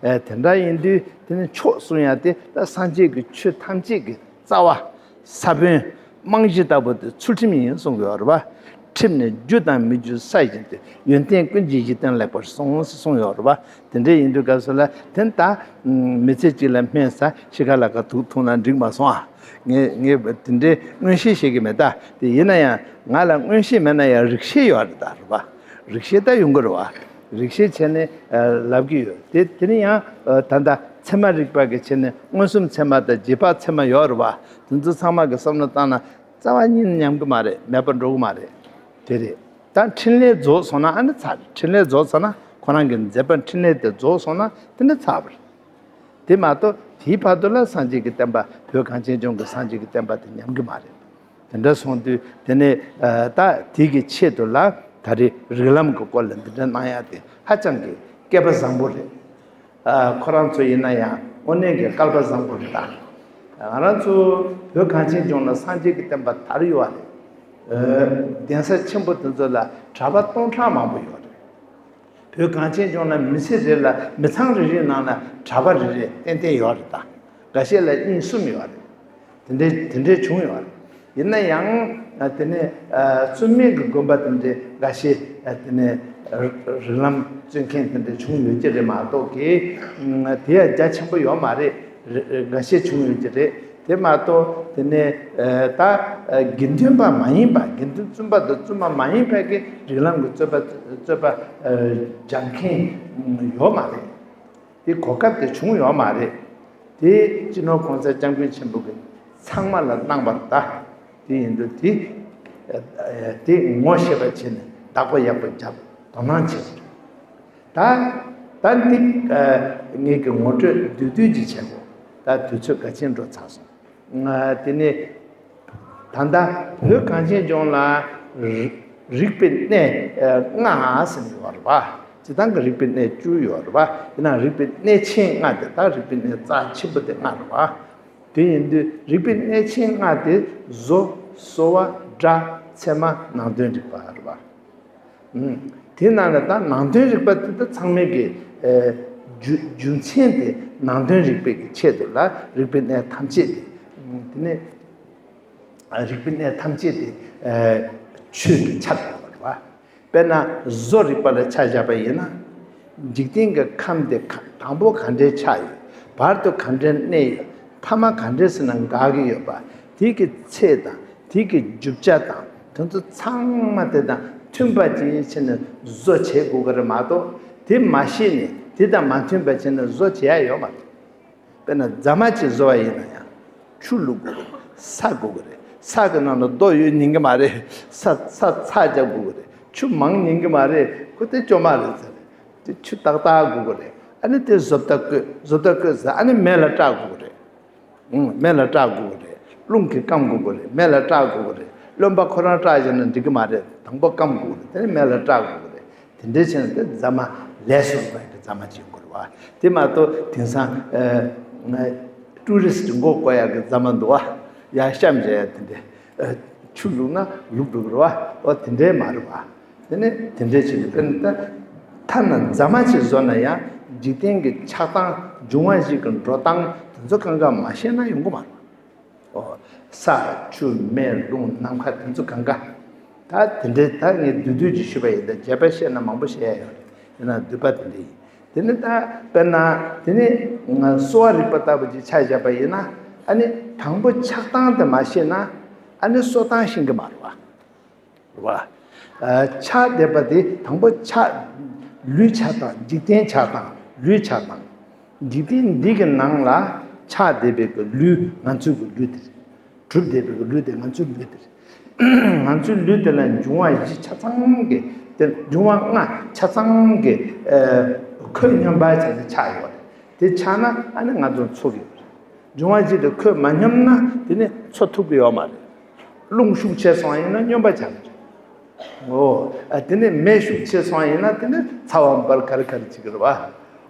དེ་འདྲ་ཡིན་དུས་དེ་ནས་མཆོག་གསུང་ཡ་དེ་ད་སངས་རྒྱས་ཀྱི་ཆོས་ཐམས་ཅད་ཀྱི་རྩ་བ། ས་བོན་རྨང་གཞི་ལྟ་བུ་དེ་ཚུལ་ཁྲིམས་ཡིན་གསུང་གི་ཡོད་རེད་བ། ཁྲིམས་ནི་རྒྱུ་དང་མི་རྒྱུའི་ས་བཞིན་ཏེ། ཡོན་ཏན་ཀུན་གྱི་གཞི་རྟེན་ལེགས་པར་སྲུངས་གསུངས་ཡོད་རེད་བ། དེ་འདྲ་ཡིན་དུས་སྐབས་སུ་ལ་དེ་ད་མི་ཚེ་གཅིག་ལ་སྨན་ཟ། ཤི་ཁ་ལ་ཁ་དུག་འཐུང་ན་འགྲིག་མ་སོང་ཨ། ངས་ངས་དེ་འདྲའི་མངོན་ཤེས་བྱེད་ཀྱི་མེད་ད། དེ་ཡིན་ན་ཡང་ང་ལ་མངོན་ཤེས་མེད་ན་ཡང་རིག་ཤེས་ཡོད་རེད་ད་རེད་བ། རིག་ཤེས་ད་ཡོང་གི་རེད་བ། རིགས་ཤེས་བྱས་ནས་ལབ་ཀྱི་ཡོད། དེ་དེ་ནི་ཡང་ད་ལྟ་ཚད་མ་རིག་པ་གི་ཆ་ནས་མངོན་སུམ་ཚད་མ་དང་རྗེས་དཔག་ཚད་མ་ཡོད་རེད་བ། དེ་ཚོ་ཚང་མ་གི་བསམ་བློ་བཏང་ན་རྩ་བ་ཉིད་ཉམས་ཀྱི་མ་རེད། མེད་པར་འགྲོ་གི་མ་རེད། དེ་རེད། ད་འཕྲིན་ལས་རྫོགས་སོང་ན་ཨ་ནི་ཚར་རེད། འཕྲིན་ལས་རྫོགས་སོང་ན་ཁོ་རང་གི་མཛད་པ་འཕྲིན་ལས་དེ་རྫོགས་སོང་ན་དེ་ནི་ཚར་བ་རེད། དེ་མ་གཏོགས་དེའི་བར་དུ་ལ་སངས་རྒྱས་ཀྱི་བསྟན་པ་བོད་གངས་ཅན་ལྗོངས་ཀྱི་སངས་རྒྱས་ཀྱི་བསྟན་པ་དེ་ཉམས་ཀྱི་མ་རེད། དེ་འདྲ་སོང་དུས་དེ་ནས་ད་དེ་གི་ཆེད་དུ་ལ་ད་རེས་རིགས་ལམ་གྱི་སྐོར་ལ་འདི་འདྲ་གནང་ཡ་དེ་ཧ་ཅང་གི་སྐལ་པ་བཟང་པོ་རེད། ཁོ་རང་ཚོ་ཡིན་ན་ཡང་དངོས་གནས་ཀྱི་སྐལ་པ་བཟང་པོ་རེད། ད་ང་རང་ཚོ་བོད་གངས་ཅན་ལྗོངས་ལ་སངས་རྒྱས་ཀྱི་བསྟན་པ་དར་ཡོད་རེད། གདན་ས་ཆེན་པོ་དེ་ཚོ་ལ་གྲྭ་པ་སྟོང་ཕྲག་མང་པོ་ཡོད་རེད། བོད་གངས་ཅན་ལྗོངས་ལ་མི་ཚེ་རེ་ལ་མི་ཚང་རེ་རེའི་ནང་ན་གྲྭ་པ་རེ་རེ་ཏན་ཏན་ཡོད་རེད། ད་འགའ་ཤས་ལ་གཉིས་གསུམ་ཡོད་རེད། དེ་འདྲའི་དེ་འདྲའི་བྱུང་ཡོད་རེད། ཡིན་ན་ཡང་དེ་ནས་བཙུན་མའི་གི་དགོན་པ་དེ་འདྲའི་འགའ་ཤས་དེ་ནས་རིགས་ལམ་བཙུན་མཁན་དེ་འདྲ་བྱུང་ཡོད་ཀྱི་རེད་མ་གཏོགས་ཀྱི་དེ་ཡང་རྒྱ་ཆེན་པོ་ཡོད་མ་རེད། འགའ་ཤས་བྱུང་ཡོད་ཀྱི་རེད། དེ་མ་གཏོགས་དེ་ནས་ད་དགེ་འདུན་པ་མ་ཡིན་པ། དགེ་འདུན་བཙུན་པ་དང་བཙུན་མ་མ་ཡིན་པའི་གི་རིགས་ལམ་གྱི་རྩོད་པ་རྩོད་པ་སྦྱང་མཁན་ཡོད་མ་རེད། དེ་གོ་སྐབས་དེ་བྱུང་ཡོད་མ་རེད། དེ་སྤྱི་ནོར་གོང་ས་སྐྱབས་མགོན་ཆེན་པོ་གི་ཚང་མ་ལ་གནང་བར་གདའ། དེ་ཡིན་དུས་དེ་དེ་ངོ་ཤེས་པ་བྱས་ནས་བདག་པོ་ཡག་པོ་རྒྱབ། དོ་སྣང་བྱེད། ད་ད་འདི་ངེད་ཀྱི་ངོ་སྤྲོད་བསྡུས་བསྡུས་ཀྱི་བྱེད་དགོས། ད་དུས་ཚོད་ག་ཚོད་འགྲོ་ཚར་སོང་། དེ་ནས་ད་ལྟ་བོད་གངས་ཅན་ལྗོངས་ལ་རིག་པའི་གནས་ལྔ་ཟེར་ནས་ཡོད་རེད་པ། སྤྱིར་བཏང་གི་རིག་པའི་གནས་བཅུ་ཡོད་རེད་པ། ཡིན་ནའང་རིག་པའི་གནས་ཆེན་ལྔ་དེ་དང་རིག་པའི་གནས་རྩ་ཆེན་པོ་དེ་ལྔ་རེད་པ། དེ་ཡིན་དུས་རིག་པའི་གནས་ཆེན་ལྔ་དེ་བཟོ། གསོ་བ། སྒྲ། ཚད་མ། ནང་དོན་རིག་པ་རེད་པ། དེ་ནང་ལ་ད་ནང་དོན་རིག་པ་དེ་ད་ཚང་མའི་གི་རྒྱུ་རྒྱུ་མཚན་དེ་ནང་དོན་རིག་པའི་གི་ཆེད་དུ་ལ་རིག་པའི་གནས་ཐམས་ཅད་དེ། དེ་ནས་རིག་པའི་གནས་ཐམས་ཅད་དེ་ཆོས་ཀྱི་ཆ་དང་བ། དཔེར་ན་བཟོ་རིག་པ་ལ་ཆ་བཞག་པ་ཡིན་ན། འཇིག་རྟེན་གྱི་ཁམས་དེ་དང་པོ་ག་འདྲའི་ཆགས་ཡོད། བར་དུ་ག་འདྲའི་གནས་ཡོད། ཐ་མ་ག་འདྲས་ཟེར་ན་འགག་གི་ཡོད་པ། དེ་གི་ཚད་དང་། དེ་གི་རྒྱུ་ཆ་དང་དེ་ཚོ་ཚང་མ་དེ་དང་མཐུན་པ་ཅིག་བྱས་ནས་བཟོ་བྱེད་དགོས་ཀྱི་རེད་མ་གཏོགས། དེ་མ་ཤེས་ནས་དེ་དང་མ་མཐུན་པ་བྱས་ནས་བཟོ་བྱེད་ཡ་ཡོད་མ་རེད། དཔེར་ན་རྫ་མ་ཅིག་བཟོ་བ་ཡིན་ན་ཡང་ཆུ་བླུག་དགོས་ཀྱི་རེད། ས་དགོས་ཀྱི་རེད། ས་གི་ནང་ལ་རྡོ་ཡོད་ཉན་གྱི་མ་རེད། ས་ས་ཚ་རྒྱག་དགོས་ཀྱི་རེད། ཆུ་མང་ཉན་གྱི་མ་རེད། ཁོ་དེ་སྐྱོ་མ་རེད་ཟེར། དེ་ཆུ་ཏག་ཏག་དགོས་ཀྱི་རེད། ཨ་ནི་དེ་བཟོ་ལྟ་བཀོད་བཟོ་ལྟ་བཀོད་ཟེར། ཨ་ནི་མེ་ལ་བཀྲག་དགོས་ཀྱི་རེད། ཨང་། མེ་ལ་བཀྲག་དགོས་ཀྱི་རེད། རླུང་གིས་སྐམ་དགོས་ཀྱི་རེད། མེ་ལ་བཀྲག་དགོས་ཀྱི་རེད། རློན་པ་ཁོ་རང་བཀྲག་བཞག་ན་འགྲིག་གི་མ་རེད། དང་པོ་སྐམ་དགོས་ཀྱི་རེད། དེ་ནས་མེ་ལ་བཀྲག་དགོས་ཀྱི་རེད། དེ་འདྲའི་བྱས་ན་དེ་རྫ་མ་ལས་སུ་རུང་བའི་རྫ་མ་ཅིག་ཡོང་གི་རེད་བ། དེ་མ་གཏོགས་དེང་སང་ཨ་ཊུ་རི་སི་ཊི་མགོ་སྐོར་ཡག་གི་རྫ་མ་འདུག་བ། ཡར་གཤམ་བཞག་ཡ་དེ་འདྲ། ཨ་ཆུ་བླུགས་ན་ལུག་འགྲོ་གི་རེད་བ། འོ་དེ་འདྲའི་མ་རེད་བ། དེ་ནས་དེ་འདྲའི་ཆེད་དུ་དཔེར་ན་ད་ཐ་ན་རྫ་མ་ཅིག་བཟོ་ན་ཡང་འཇིག་རྟེན་གྱི་ཆགས་སྟངས་འབྱུང་བ་ཞིག་གི་འགྲོ་སྟངས་དེ་ཚོ་གང་ག་མ་ཤེས་ན་ཡོང་གི་མ་རེད། ཨོ། ས་ཆུ་མེ་རླུང་ནམ་མཁའ་དེ་ཚོ་གང་ག་ད་དེ་འདྲའི་ད་ངས་བསྡུས་བསྡུས་ཀྱིས་ཞུས་པ་ཡིན། ད་རྒྱས་པ་བཤད་ན་མང་པོ་བཤད་ཡ་ཡོད་རེད། ཡིན་ན་བསྡུས་པ་དེ་འདྲ་ཡིན། དེ་ནི་ད་དཔེར་ན་དེ་ནི་ང་གསོ་བ་རིག་པ་ལྟ་བུ་ཅིག་ཆ་བཞག་པ་ཡིན་ན། ཨ་ནི་དང་པོ་ཆགས་སྟངས་དེ་མ་ཤེས་ན་ཨ་ནི་གསོ་སྟངས་ཤེས་ཀྱི་མ་རེད་བ། རེད་བ། ཨ་ཆགས་བསྡད་པ་དེ་དང་པོ་ཆགས། ལུས་ཆགས་སྟངས། འཇིག་རྟེན་ཆགས་སྟངས། ལུས་ཆགས་སྟངས། འཇིག་རྟེན་འདི་གི་ནང་ལ་ཆགས་བསྡད་པའི་གི་ལུས་ང་ཚོའི་གི་ལུས་དེ་རེད། གྲུབ་བསྡད་པའི་གི་ལུས་དེ་ང་ཚོའི་ལུས་དེ་རེད། ང་ཚོའི་ལུས་དེ་ལ་འབྱུང་བ་བཞི་ཆ་ཚང་གི་དེ་འབྱུང་བ་ལྔ་ཆ་ཚང་གི་ཨ་ཁོད་སྙོམས་པར་བྱས་ནས་ཆགས་ཡོད་རེད། དེ་ཆགས་ན་ཨ་ནི་ང་ཚོ་འཚོ་གི་ཡོད་རེད། འབྱུང་བ་བཞི་དེ་ཁོད་མ་སྙོམས་ན་དེ་ནི་འཚོ་ཐུབ་ཀྱི་ཡོད་མ་རེད། རླུང་ཤུགས་ཆེ་སོང་བ་ཡིན་ན་སྙོམས་པ་ཆགས་ཀྱི་རེད། འོ། ཨ་དེ་ནས་མེ་ཤུགས་ཆེ་སོང་བ་ཡིན་ན་དེ་ནི་ཚ་བ་འབར་ག་རེ་ག་རེ་བྱེད་ཀྱི་རེད་བ།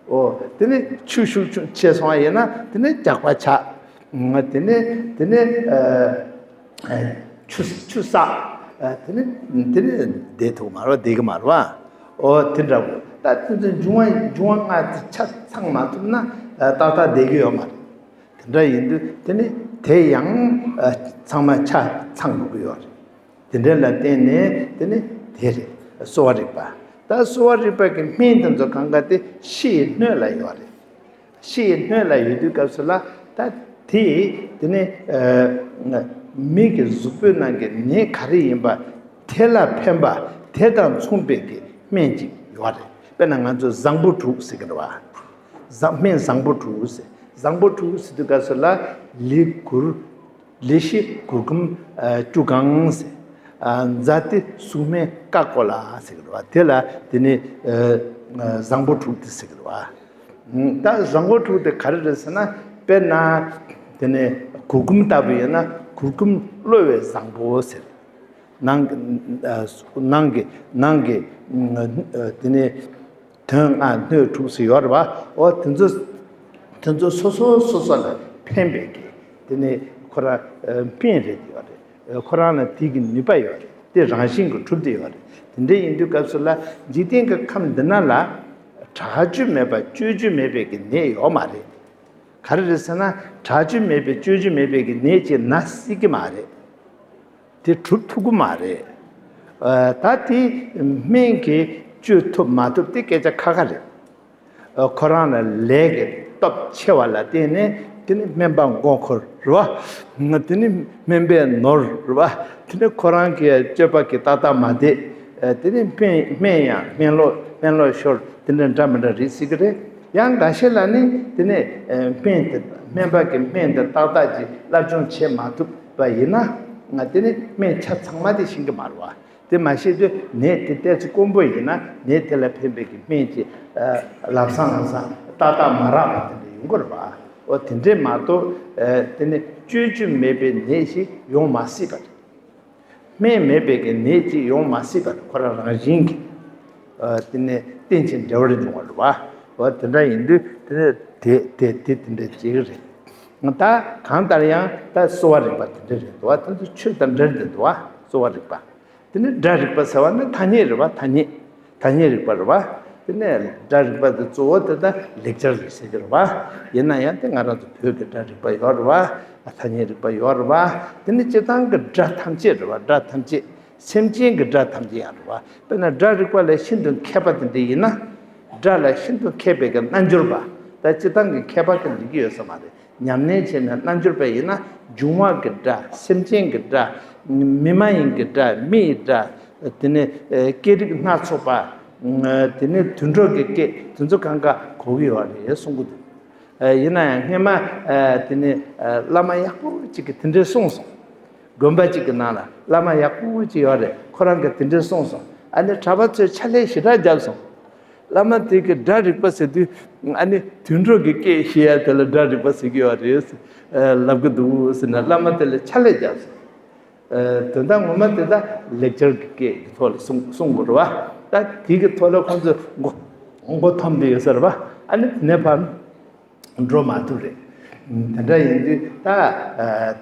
འོ། དེ་ནས་ཆུ་ཤུགས་ཆུ་ཆེ་སོང་བ་ཡིན་ན་དེ་ནི་རྒྱགས་པ་ཆགས། ཨ་དེ་ནས་དེ་ནས་ཨ་ཨ་ཆུ་ཆུ་བསགས། ཨ་དེ་ནས་དེ་ནས་བསྡད་ཐུབ་མ་རེད་བ། བསྡད་ཀྱི་མ་རེད་བ། འོ་དེ་འདྲ་བོ། ད་དེ་ཚོ་འབྱུང་བ་འབྱུང་བ་ལྔ་དེ་ཆ་ཚང་མ་ཐུབ་ན་ཨ་ཏག་ཏག་བསྡད་ཀྱི་ཡོད་མ་རེད། དེ་འདྲ་ཡིན་དུས་དེ་ནི་དེ་ཡང་ཨ་ཚང་མ་ཆ་ཚང་དགོས་ཀྱི་ཡོད་རེད། དེ་འདྲ་ལ་བརྟེན་ནས་དེ་ནི་དེ་རེད། གསོ་བ་རིག་པ། ད་གསོ་བ་རིག་པ་གི་སྨན་དེ་ཚོ་གང་ག་དེ་ཕྱི་ཡི་སྣོད་ལ་ཡོད་རེད། ཕྱི་ཡི་སྣོད་ལ་ཡོད་དུས་སྐབས་སུ་ལ་ད་དེ་དེ་ནི་ཨ་མི་གི་གཟུགས་པོའི་ནང་གི་ནད་ག་རེ་ཡིན་པ་དེ་ལ་ཕན་པ་དེ་དང་མཚུངས་པའི་གི་སྨན་ཅིག་ཡོད་རེད། དཔེར་ན་ང་ཚོ་བཟང་པོ་དྲུག་ཟེར་གི་རེད་བ། བཟང་སྨན་བཟང་པོ་དྲུག་ཟེར། བཟང་པོ་དྲུག་ཟེར་དུས་སྐབས་སུ་ལ་ལི་གུར། ལི་ཤི་གུར་གུམ་ཨ་བཅུ་གང་ཟེར། ཨ་ཛ་ཏི་སུག་སྨན་ཀ་ཀོ་ལ་ཟེར་གི་རེད་བ། དེ་ལ་དེ་ནི་ཨ་བཟང་པོ་དྲུག་དེ་ཟེར་གི་རེད་བ། ད་བཟང་པོ་དྲུག་དེ་ག་རེ་རེད་ཟེར་ན། དཔེར་ན་དེ་ནི་གུར་གུམ་ལྟ་བུ་ཡིན་ན་གུར་གུམ་གློ་བའི་བཟང་པོ་ཟེར། ནང་གི་ཨ་ནང་གི་ནང་གི་ཨ་དེ་ནི་དོན་ལྔ་སྣོད་དྲུག་ཟེར་ཡོད་རེད་བ། འོ་དེ་ཚོ་དེ་ཚོ་སོ་སོ་སོ་སོ་ལ་ཕན་པའི་གི་དེ་ནི་ཁོ་རང་ཨ་སྨན་རེད་ཡོད་རེད། ཁོ་རང་ལ་དེ་གི་ནུས་པ་ཡོད་རེད། དེ་རང་བཞིན་གྱིས་གྲུབ་བསྡད་ཡོད་རེད། དེ་འདྲ་ཡིན་དུས་སྐབས་སུ་ལ་འཇིག་རྟེན་གྱི་ཁམས་འདི་ན་ལ་དྲག་རྒྱུ་མེད་པ་གཅོད་རྒྱུ་མེད་པའི་གི་ནད་ཡོད་མ་རེད། ག་རེ་རེད་ཟེར་ན། དྲག་རྒྱུ་མེད་པའི་གཅོད་རྒྱུ་མེད་པའི་གི་ནད་ཅིག་ན་སྲིད་ཀྱི་མ་རེད། དེ་གྲུབ་ཐུབ་ཀྱི་མ་རེད། ཨ་ད་དེ་སྨན་གྱིས་གཅོད་ཐུབ་མ་ཐུབ་དེ་སྐད་ཆ་ཁ་ཁ་རེད། ཨ་ཁོ་རང་ལ་ལས་ཀྱི་སྟོབས་ཆེ་བ་ལ་བརྟེན་ནས་དེ་ནི་སྨན་པ་མགོ་འཁོར་རེད་བ། དེ་ནི་སྨན་པའི་ནོར་རེད་བ། དེ་ནི་ཁོ་རང་གི་སྤྱོད་པ་གི་ཏག་ཏག་མ་བསྡད། ཨ་དེ་ནི་སྨན་སྨན་ཡང་སྨན་ལོག་སྨན་ལོག་ཤོར། དེ་འདྲ་འདྲ་མི་འདྲ་རེད་ཟེར་གི་རེད། ཡང་འགའ་ཤས་ལ་ནི་དེ་ནས་ཨ་སྨན་དེ་སྨན་པ་གི་སྨན་དེ་ཏག་ཏག་ཅིག་སློབ་སྦྱོང་བྱེད་མ་ཐུབ་པ་ཡིན་ན། ང་དེ་ནི་སྨན་ཆ་ཚང་མ་དེ་ཤེས་ཀྱི་མ་རེད་བ། དེ་མ་ཤེས་དུས་ནད་དེ་ཏོག་ཙམ་དཀོན་པོ་ཡིན་ན་ནད་དེ་ལ་ཕན་པའི་གི་སྨན་གྱི་ཨ་ལམ་སང་ལམ་སང་ཏག་ཏག་མ་རག་པ་དེ་འདྲ་ཡོང་གི་རེད་བ། འོ་དེ་འདྲས་མ་གཏོགས་ཨ་དེ་ནི་གཅོད་རྒྱུ་མེད་པའི་ནད་ཞིག་ཡོང་མ་སྲིད་པ་རེད། སྨན་མེད་པའི་གི་ནད་ཅིག་ཡོང་མ་སྲིད་པར་ཁོ་རང་རང་བཞིན་གྱིས། ཨ་དེ་ནས་རྟེན་ཅིང་འབྲེལ་བར་འབྱུང་བ་རེད་བ། འོ་དེ་འདྲ་ཡིན་དུས་དེ་ནས་དེ་དེ་དེ་དེ་འདྲ་ཅིག་རེད། ད་གང་ལྟར་ཡང་ད་གསོ་བ་རིག་པ་དེ་འདྲ་རེད་འདུག་བ། དེ་ཚོ་ཆོས་དང་འབྲེལ་ཏེ་འདུག་བ། གསོ་བ་རིག་པ། དེ་ནས་སྒྲ་རིག་པ་ཟེར་བ་ནི་ཐ་སྙད་རེད་བ། ཐ་སྙད། ཐ་སྙད་རིག་པ་རེད་བ། དེ་ནས་སྒྲ་རིག་པ་དེ་གཙོ་བོ་དེ་ད་ལེགས་སྦྱར་རེད་ཟེར་གྱི་རེད་བ། ཡིན་ན་ཡང་དེ་ང་རང་ཚོ་བོད་ཀྱི་སྒྲ་རིག་པ་ཡོད་རེད་བ། ཐ་སྙད་རིག་པ་ཡོད་རེད་བ། དེ་ནས་སྤྱིར་བཏང་གི་སྒྲ་ཐམས་ཅད་རེད་བ། སྒྲ་ཐམས་ཅད། སེམས་ཅན་གྱི་སྒྲ་ཐམས་ཅད་ཡང་རེད་བ། དཔེར་ན་སྒྲ་རིག་པ་ལ་ཤིན་ཏུ་མཁས་པ་དེ་འདྲ་ཡིན་ན། སྒྲ་ལ་ཤིན་ཏུ་མཁས་པའི་གི་རྣལ་འབྱོར་པ། ད་སྤྱིར་བཏང་གི་མཁས་པ་གི་འགྲིག་གི་ཡོད་ས་མ་རེད། ཉམས་ལེན་བྱས་ནས་རྣལ་འབྱོར་པ་ཡིན་ན་འབྱུང་བ་གི་སྒྲ། སེམས་ཅན་གྱི་སྒྲ། མི་མ་ཡིན་གྱི་སྒྲ། མི་ཡི་སྒྲ། དེ་ནས་ཨ་སྐད་རིགས་སྣ་ཚོགས་པ། ཨ་དེ་ནས་དུད་འགྲོ་གི་སྐད། དེ་ཚོ་གང་ག་གོ་གི་ཡོད་རེད་གསུང་གི་འདུག་ཨ་ཡིན་ན་ཡང་སྔས་མ་ཨ་དེ་ནས་ཨ་བླ་མ་ཡག་པོ་གཅིག་གིས་དེ་འདྲས་གསུངས་སོང་། དགོན་པ་གཅིག་གི་ནང་ལ་བླ་མ་ཡག་པོ་གཅིག་ཡོད་རེད། ཁོ་རང་གིས་དེ་འདྲས་གསུངས་སོང་། ཨ་ནི་གྲྭ་པ་ཚོས་ཕྱག་ལས་ཞེ་དྲག་བརྒྱབ་སོང་། བླ་མ་དེ་གི་སྒྲ་རིག་པ་ཟེར་དུས། ཨ་ནི་དུད་འགྲོ་གི་སྐད་བཤད་ཡ་དེ་ལ་སྒྲ་རིག་པ་ཟེར་གི་ཡོད་རེད། ཨ་ལབ་གི་འདུག་ཟེར་ན་བླ་མ་དེ་ལ་ཕྱག་ལས་བརྒྱབ་སོང་། ཨ་དོན་དག་ངོ་མ་དེ་ད་ལེགས་སྦྱར་གྱི་སྐད་ཀྱི་ཐོག་ལ་གསུང་གསུང་དགོས་རེད་བ། ད་དེ་གི་ཐོག་ལ་ཁོང་ཚོས་མགོ་མགོ་འཐོམས་བསྡད་ཡོད་ས་རེད་བ། ཨ་ནི་དེ་ནས་ཕར་འགྲོ་མ་ཐུབ་རེད། དེ་འདྲ་ཡིན་དུས་ད་ཨ་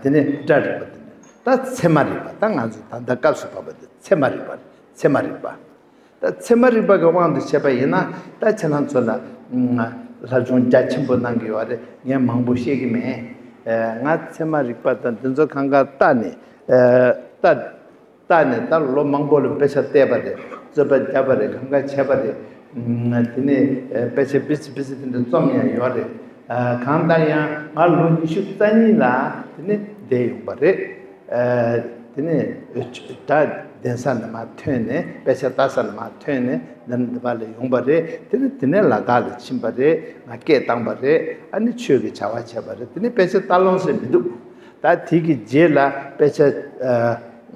དེ་ནས་སྒྲ་རིག་པ་དེ་ནས་ད་ཚད་མ་རིག་པ། ད་ང་ཚོ་ད་ལྟ་སྐབས་སུ་བབ་པ་དེ་ཚད་མ་རིག་པ་རེད། ཚད་མ་རིག་པ། ད་ཚད་མ་རིག་པ་གི་དབང་དུ་བྱས་པ་ཡིན་ན། ད་ཁྱེད་རང་ཚོ་ལ་ཨ་སློབ་སྦྱོང་རྒྱ་ཆེན་པོ་གནང་གི་ཡོད་རེད། ངས་མང་པོ་བཤད་ཀྱི་མེད། ཨ་ང་ཚད་མ་རིག་པ་དང་འདི་ཚོ་གང་ག་ལྟ་ནས་ཨ་ལྟ་ལྟ་ནས་ད་ལོ་མང་པོ་ལ་དཔེ་ཆ་བལྟས་པ་རེད། རྩོད་པ་བརྒྱབ་པ་རེད། གང་ག་བྱས་པ་རེད། ཨ་དེ་ནས་ཨ་དཔེ་ཆ་བི་སི་བི་སི་དེ་འདྲ་རྩོམ་ཡང་ཡོད་རེད། ཨ་གང་ལྟར་ཡང་ང་ལོ་ཉི་ཤུ་རྩ་གཉིས་ལ་དེ་ནས་བསྡད་ཡོང་པ་རེད། ཨ་དེ་ནས་སྒྲ་འདོན་ས་ནས་མར་ཐོན་ནས། དཔེ་ཆ་ལྟ་ས་ནས་མར་ཐོན་ནས་འདི་འདི་པ་ལ་ཡོང་པ་རེད། དེ་ནས་དེ་ནས་ལ་དྭགས་ལ་ཕྱིན་པ་རེད། ང་སྐད་བཏང་པ་རེད། ཨ་ནི་ཆོས་ཀྱི་བྱ་བ་བྱས་པ་རེད། དེ་ནས་དཔེ་ཆ་ལྟ་ལོང་ཟེར་མི་འདུག་ད་དེ་གི་རྗེས་ལ་དཔེ་ཆ་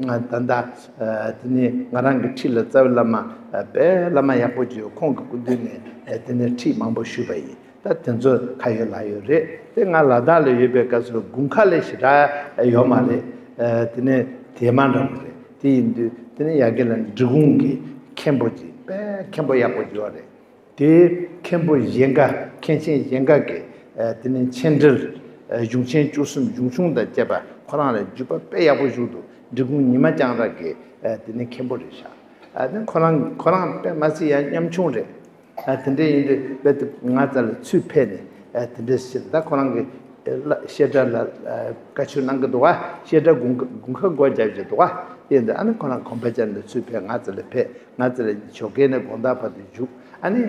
ཨ་ད་ལྟ་ཨ་དེ་ནས་ང་རང་གི་འཁྲིས་ལ་རྩ་བའི་བླ་མ་ཨ་དཔེ་བླ་མ་ཡག་པོ་ཅིག་ཡོད། ཁོང་གི་སྐུ་མདུན་ནས་ཨ་དེ་ནས་ཁྲིད་མང་པོ་ཞུས་པ་ཡིན། ད་དེ་ཚོ་ཁ་ཡོད་ལག་ཡོད་རེད། དེ་ང་ལ་དྭགས་ལ་ཡོད་པའི་སྐབས་སུ་དགུན་ཁ་ལས་ཞེ་དྲག་ཡོད་མ་རེད། ཨ་དེ་ནས་དེ་མ་འདྲ་པོ་རེད། དེ་ཡིན་དུས་དེ་ནས་ཡ་གི་ལ་འབྲི་གུང་གི་མཁན་པོ་ཅིག་དཔེ་མཁན་པོ་ཡག་པོ་ཅིག་ཡོད་རེད། དེ་མཁན་པོ་གཞན་འགའ། མཁན་ཆེན་གཞན་འགའ་གིས་ཨ་དེ་ནས་མཆན་འགྲེལ། ཨ་གཞུང་ཆེན་བཅུ་གསུམ་གཞུང་ཆུང་དང་བཅས་པ་ཁོ་རང་ལ་བརྒྱུད་པ་དཔེ་ཡག་པོ་བཞུགས་འདུག་འབྲི་གུང་ཉི་མ་ལྕང་ར་གི་ཨ་དེ་ནས་མཁན་པོ་རེད་ཤག་ཨ་དེ་ཁོ་རང་ཁོ་རང་དཔེ་མ་སྲིད་ཡང་ཉམ་ཆུང་རེད། ཨ་དེ་འདྲ་ཡིན་དུས་རྦད་དེ་ང་རྩ་ལ་ཚུར་ཕེབས་ནས་ཨ་དེ་འདྲ་ཞིག་ད་ཁོ་རང་གི་ཨ་བཤད་གྲྭ་ལ་ཨ་བཀའ་ཆོས་གནང་གི་འདུག་བ། བཤད་གྲྭ་དགུན་ཁ་དགུན་ཁ་སྒོ་རྒྱག་གི་འདུག་བ། དེ་ཡིན་དུས་ཨ་ནི་ཁོ་རང་གོམ་པ་རྒྱབ་ནས་ཚུར་ཕེབས། ང་རྩ་ལ་ཕེབས། ང་རྩ་ལ་ཞོགས་ཀས་ནས་དགོང་དག་བར་དུ་བཞུགས། ཨ་ནི་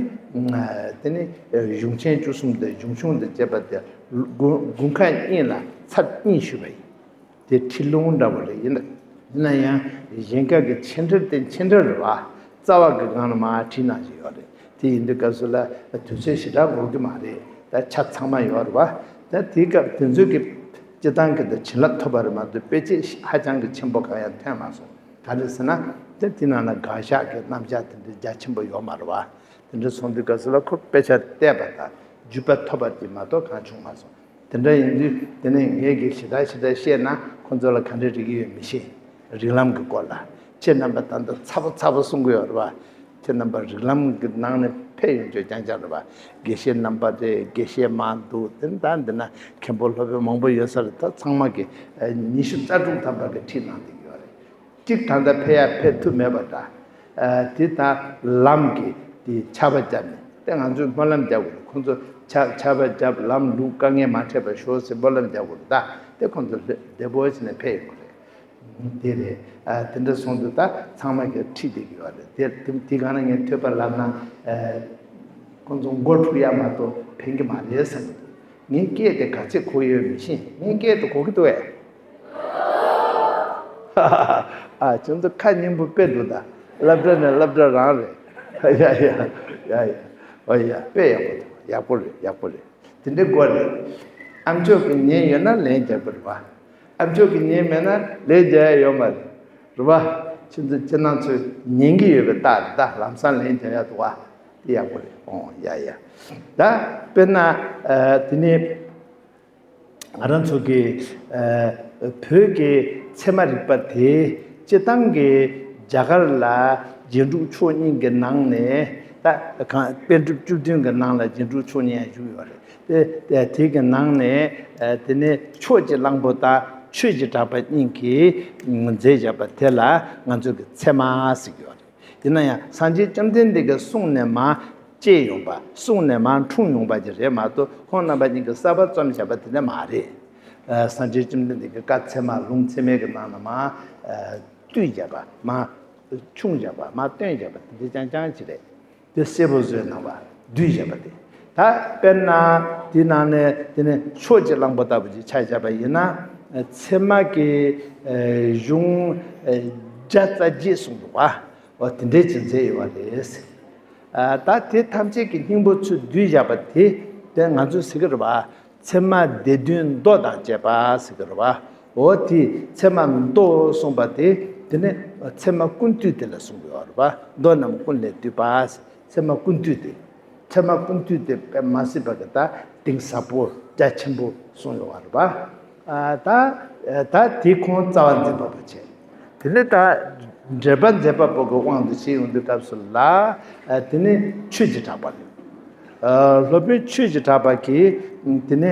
ཨ་དེ་ནི་ཨ་གཞུང་ཆེན་བཅུ་གསུམ་དང་གཞུང་ཆུང་དང་བཅས་པ་དེ་དགུན་དགུན་ཁ་གཉིས་ལ་ཚར་གཉིས་ཞུས་པ་ཡིན། དེ་ཁྲིད་ལུང་འདྲ་པོ་རེད། ཡིན་ན་ཡང་གཞན་སྐབས་ཀྱི་མཆན་འགྲེལ་དེ་མཆན་འགྲེལ་རེད་བ། རྩ་བ་གི་སྒང་ལ་མར་བྲིས་གནང་བཞིན་ཡོད་རེད། དེ་ཡིན་དུས་སྐབས་སུ་ལ་དུས་ཚོད་ཞེ་དྲག་འགོར་གྱི་མ་རེད། ད་ཆ་ཚང་མ་ཡོད་རེད་བ། ད་དེའི་སྐབས་དེ་ཚོའི་གི་སྤྱི་བཏང་གི་ད་བྱིན་རླབས་ཐོབ་པ་རེད་མ་གཏོགས་དཔེ་ཆ་ཧ་ཅང་གི་ཆེན་པོ་གང་ཡང་ཐོན་མ་སོང་། ག་རེ་ཟེར་ན། དེ་དེ་ནང་ལ་དགག་བཞག་གི་རྣམ་གཞག་དེ་འདྲ་རྒྱ་ཆེན་པོ་ཡོད་མ་རེད་བ། དེ་འདྲ་སོང་དུས་སྐབས་སུ་ལ་ཁོ་དཔེ་ཆ་བལྟས་པ་དང་བརྒྱུད་པ་ཐོབ་པ་དེ་མ་གཏོགས་གང་བྱུང་མ་སོང་། དེ་འདྲ་ཡིན་དུས་དེ་ནས་ངས་གི་ཞེ་དྲག་ཞེ་དྲག་བཤད་ན་ཁོ་ཚོ་ལ་ག་འདྲ་རིག་གི་ཡོད་མི་ཤེས། རིགས་ལམ་གྱི་སྐོར་ལ་ཁྱེད་རྣམ་པ་ད་ལྟ་ཚ་པོ་ཚ་པོ་གསུང་གི་ཡོད་རེད་བ། ཁྱེད་རྣམ་པ་རིགས་ལམ་གྱི་ནང་ནས་ཕེབས་ཡོང་རྒྱུ་རྐྱང་རྐྱང་རེད་བ། དགེ་བཤེས་རྣམ་པ་རེད། དགེ་བཤེས་མང་འདུག་དེ་ད་འདི་ན་མཁན་པོ་སློབ་དཔོན་མང་པོ་ཡོད་ས་རེད། ད་ཚང་མ་གི་ཉི་ཤུ་རྩ་དྲུག་ཐམ་པ་གི་ཁྲིད་གནང་བསྡད་ཀྱི་ཡོད་རེད། གཅིག་ད་ལྟ་ཕེབས་ཡ་ཕེབས་ཐུབ་མེད་པ་འདྲ། ཨ། དེ་ད་ལམ་གྱི་དེ་ཆར་པ་བརྒྱབ་ནས་དེ་ང་ཚོས་སྨོན་ལམ་རྒྱག་དགོས་རེད། ཁོང་ཚོ་ཆར་ཆར་པ་བརྒྱབ། ལམ་ལུགས་དཀའ་ངལ་མ་འཕྲད་པ་ཤོག་ཟེར་སྨོན་ལམ་རྒྱག་དགོས་རེད། ད་དེ་ཁོང་ཚོ་བདེ་པོ་བྱས་ནས་ཕེབས་ཡོང་གི་རེད། དེ་རེད། ཨ། དེ་འདྲ་སོང་དུས་ད་ཚང་མ་གི་ཁྲིད་བསྡད་ཀྱི་ཡོད་རེད། དེ་དེ་དེ་ག་ན་ངས་ཐོས་པ་ལབ་ན། ཨ། ཁོང་ཚོ་མགོ་འཁྲུག་ཡ་མ་གཏོགས་ཕན་གྱི་མ་རེད་བསམ་གྱི་འདུག་ངའི་སྐད་དེ་ག་ཚད་གོ་ཡོད་མི་ཤེས། ངའི་སྐད་དེ་གོ་གི་འདུག་ཨེ། ཨ། ཁྱོད་ཚོ་ཁ་སྙན་པོ་དཔེ་འདུག་ད་སློབ་གྲྭ་ནས་སློབ་གྲྭ་རང་རེད། ཡ་ཡ་ཡ་ཡ། ཨོ་ཡ། དཔེ་ཡག་པོ་འདུག་ཡག་པོ་རེད། ཡག་པོ་རེད། དེ་འདྲའི་སྐོར་རེད། ཨ་མཆོག་གིས་ཉན་ཡོད་ན་ལན་རྒྱག་གི་རེད་བ། ཨ་མཆོག་གིས་ཉན་མེད་ན་ལན་རྒྱག་ཡ་ཡོད་མ་རེད། རེད་བ། ཁྱེད་ཚོ་ཁྱེད་རང་ཚོས་ཉན་གྱི་ཡོད་པའི་རྟགས་རེད། ད་ལམ་སང་ལན་རྒྱག་ཡ་འདུག་བ། དེ་ཡག་པོ་རེད། ཨོ་ཡ་ཡ། ད་དཔེར་ན། ཨ། དེ་ནི་ང་རང་ཚོ་གི། ཨ། བོད་ཀྱི་ཚད་མ་རིག་པ་དེ་སྤྱི་བཏང་གི་རྒྱ་གར་ལ་རྗེས་འགྲོ་ཕྱོགས་གཉིས་ཀྱི་ནང་ནས། ད་གང་པཎ་གྲུབ་བཅུ་བདུན་གྱི་ནང་ལ་རྗེས་འགྲོ་ཕྱོགས་གཉིས་ཡང་བཞུགས་ཡོད་རེད། དེ་དེ་དེ་གི་ནང་ནས། ཨ། དེ་ནས་ཕྱོགས་ཀྱི་གླང་པོ་དང་ཆོས་ཀྱི་གྲགས་པ་གཉིས་ཀྱིས་མཛད་བཞག་པ་དེ་ལ་ང་ཚོ་གི་ཚད་མ་ཟེར་གྱི་ཡོད་རེད། ཡིན་ན་ཡང་སངས་རྒྱས་བཅོམ་ལྡན་འདས་ཀྱིས་གསུངས་ནས་མར་སྐྱེས་ཡོང་པ། གསུངས་ནས་མར་འཁྲུངས་ཡོང་པ་ཅིག་རེད་མ་གཏོགས་ཁོང་རྣམ་པ་གཉིས་ཀྱིས་གསར་པ་རྩོམ་བཞག་པ་དེ་འདྲ་མ་རེད། ཨ། སངས་རྒྱས་བཅོམ་ལྡན་འདས་ཀྱིས་བཀའ་ཚད་མ་ལུང་ཚད་མའི་གི་ནང་ན་མར། ཨ། བཏུས་བཞག་པ། མར་ཕྱུང་བཞག་པ། མར་བཏོན་བཞག་པ་དེ་འདྲ་རྐྱང་རྐྱང་ཅིག་རེད། དེ་གསལ་པོ་བཟོས་གནང་བ། བསྡུས་བཞག་པ་དེ། ད་དཔེར་ན་དེ་ནང་ནས་དེ་ནས་ཕྱོགས་ཀྱི་གླང་པོ་ལྟ་བུ་ཅིག་ཆ་བཞག་པ་ཡིན་ན། ཚད་མ་གི་གཞུང་བརྒྱ་རྩ་བརྒྱད་གསུངས་འདུག་བ། འོ་དེ་འདྲའི་ཅིག་མཛད་ཡོད་པ་རེད། ད་དེ་ཐམས་ཅད་ཀྱི་སྙིང་པོ་ཚུར་བསྡུས་བཞག་པ་དེ། དེ་ང་ཚོས་ཟེར་གི་རེད་བ། ཚད་མ་སྡེ་བདུན་མདོ་དང་བཅས་པ་ཟེར་གི་རེད་བ། འོ་དེ་ཚད་མ་མདོ་གསུངས་པ་དེ། དེ་ནས་ཚད་མ་ཀུན་བཏུས་དེ་ལ་གསུངས་ཡོད་རེད་བ། མདོ་རྣམས་ཀུན་ལས་བཏུས་པ། ཚད་མ་ཀུན་བཏུས་དེ། ཚད་མ་ཀུན་བཏུས་དེ་དཔེ་མ་སྲིད་པ་གི་ད་གཏིང་ཟབ་པོ་རྒྱ་ཆེན་པོ་གསུངས་ཡོད་རེད་བ། ཨ། ད་ད་དེ་ཁོང་རྩ་བ་མཛད་པ་པོ་བྱས། དེ་ནས་ད་འགྲེལ་པ་མཛད་པ་པོ་གི་དབང་དུ་བྱས་ཡོང་དུས་སྐབས་སུ་ལ། ཨ། དེ་ནས་ཆོས་ཀྱི་གྲགས་པ་རེད། ཨ། སློབ་དཔོན་ཆོས་ཀྱི་གྲགས་པ་གིས་དེ་ནས།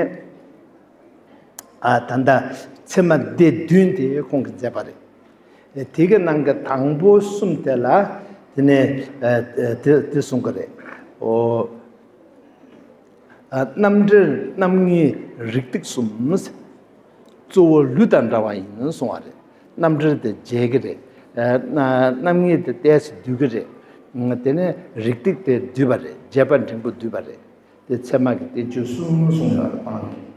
ཨ། ད་ལྟ་ཚད་མ་སྡེ་བདུན་དེ་ཁོང་གིས་མཛད་པ་རེད། དེ་གི་ནང་གི་དང་པོ་གསུམ་དེ་ལ་དེ་ནས། ཨ། དེ་དེ་གསུང་གི་རེད། འོ། ཨ། རྣམ་འགྲེལ་རྣམ་ངེས་རིགས་ཐིགས་གསུམ། གཙོ་བོ་ལུས་དང་འདྲ་བ་ཡིན་གསུང་བ་རེད། རྣམ་འགྲེལ་དེ་འཇལ་གི་རེད། ཨ། རྣམ་ངེས་དེ་ཏོག་ཙམ་བསྡུས་གི་རེད། དེ་ནས་རིགས་ཐིགས་དེ་བསྡུས་པ་རེད། འཇལ་བ་འབྲིང་པོ་བསྡུས་པ་རེད། དེ་ཚད་མ་གི་བསྟན་བཅོས་གསུམ་གསུངས་ཡོད་རེད་ཁོ་རང་གིས།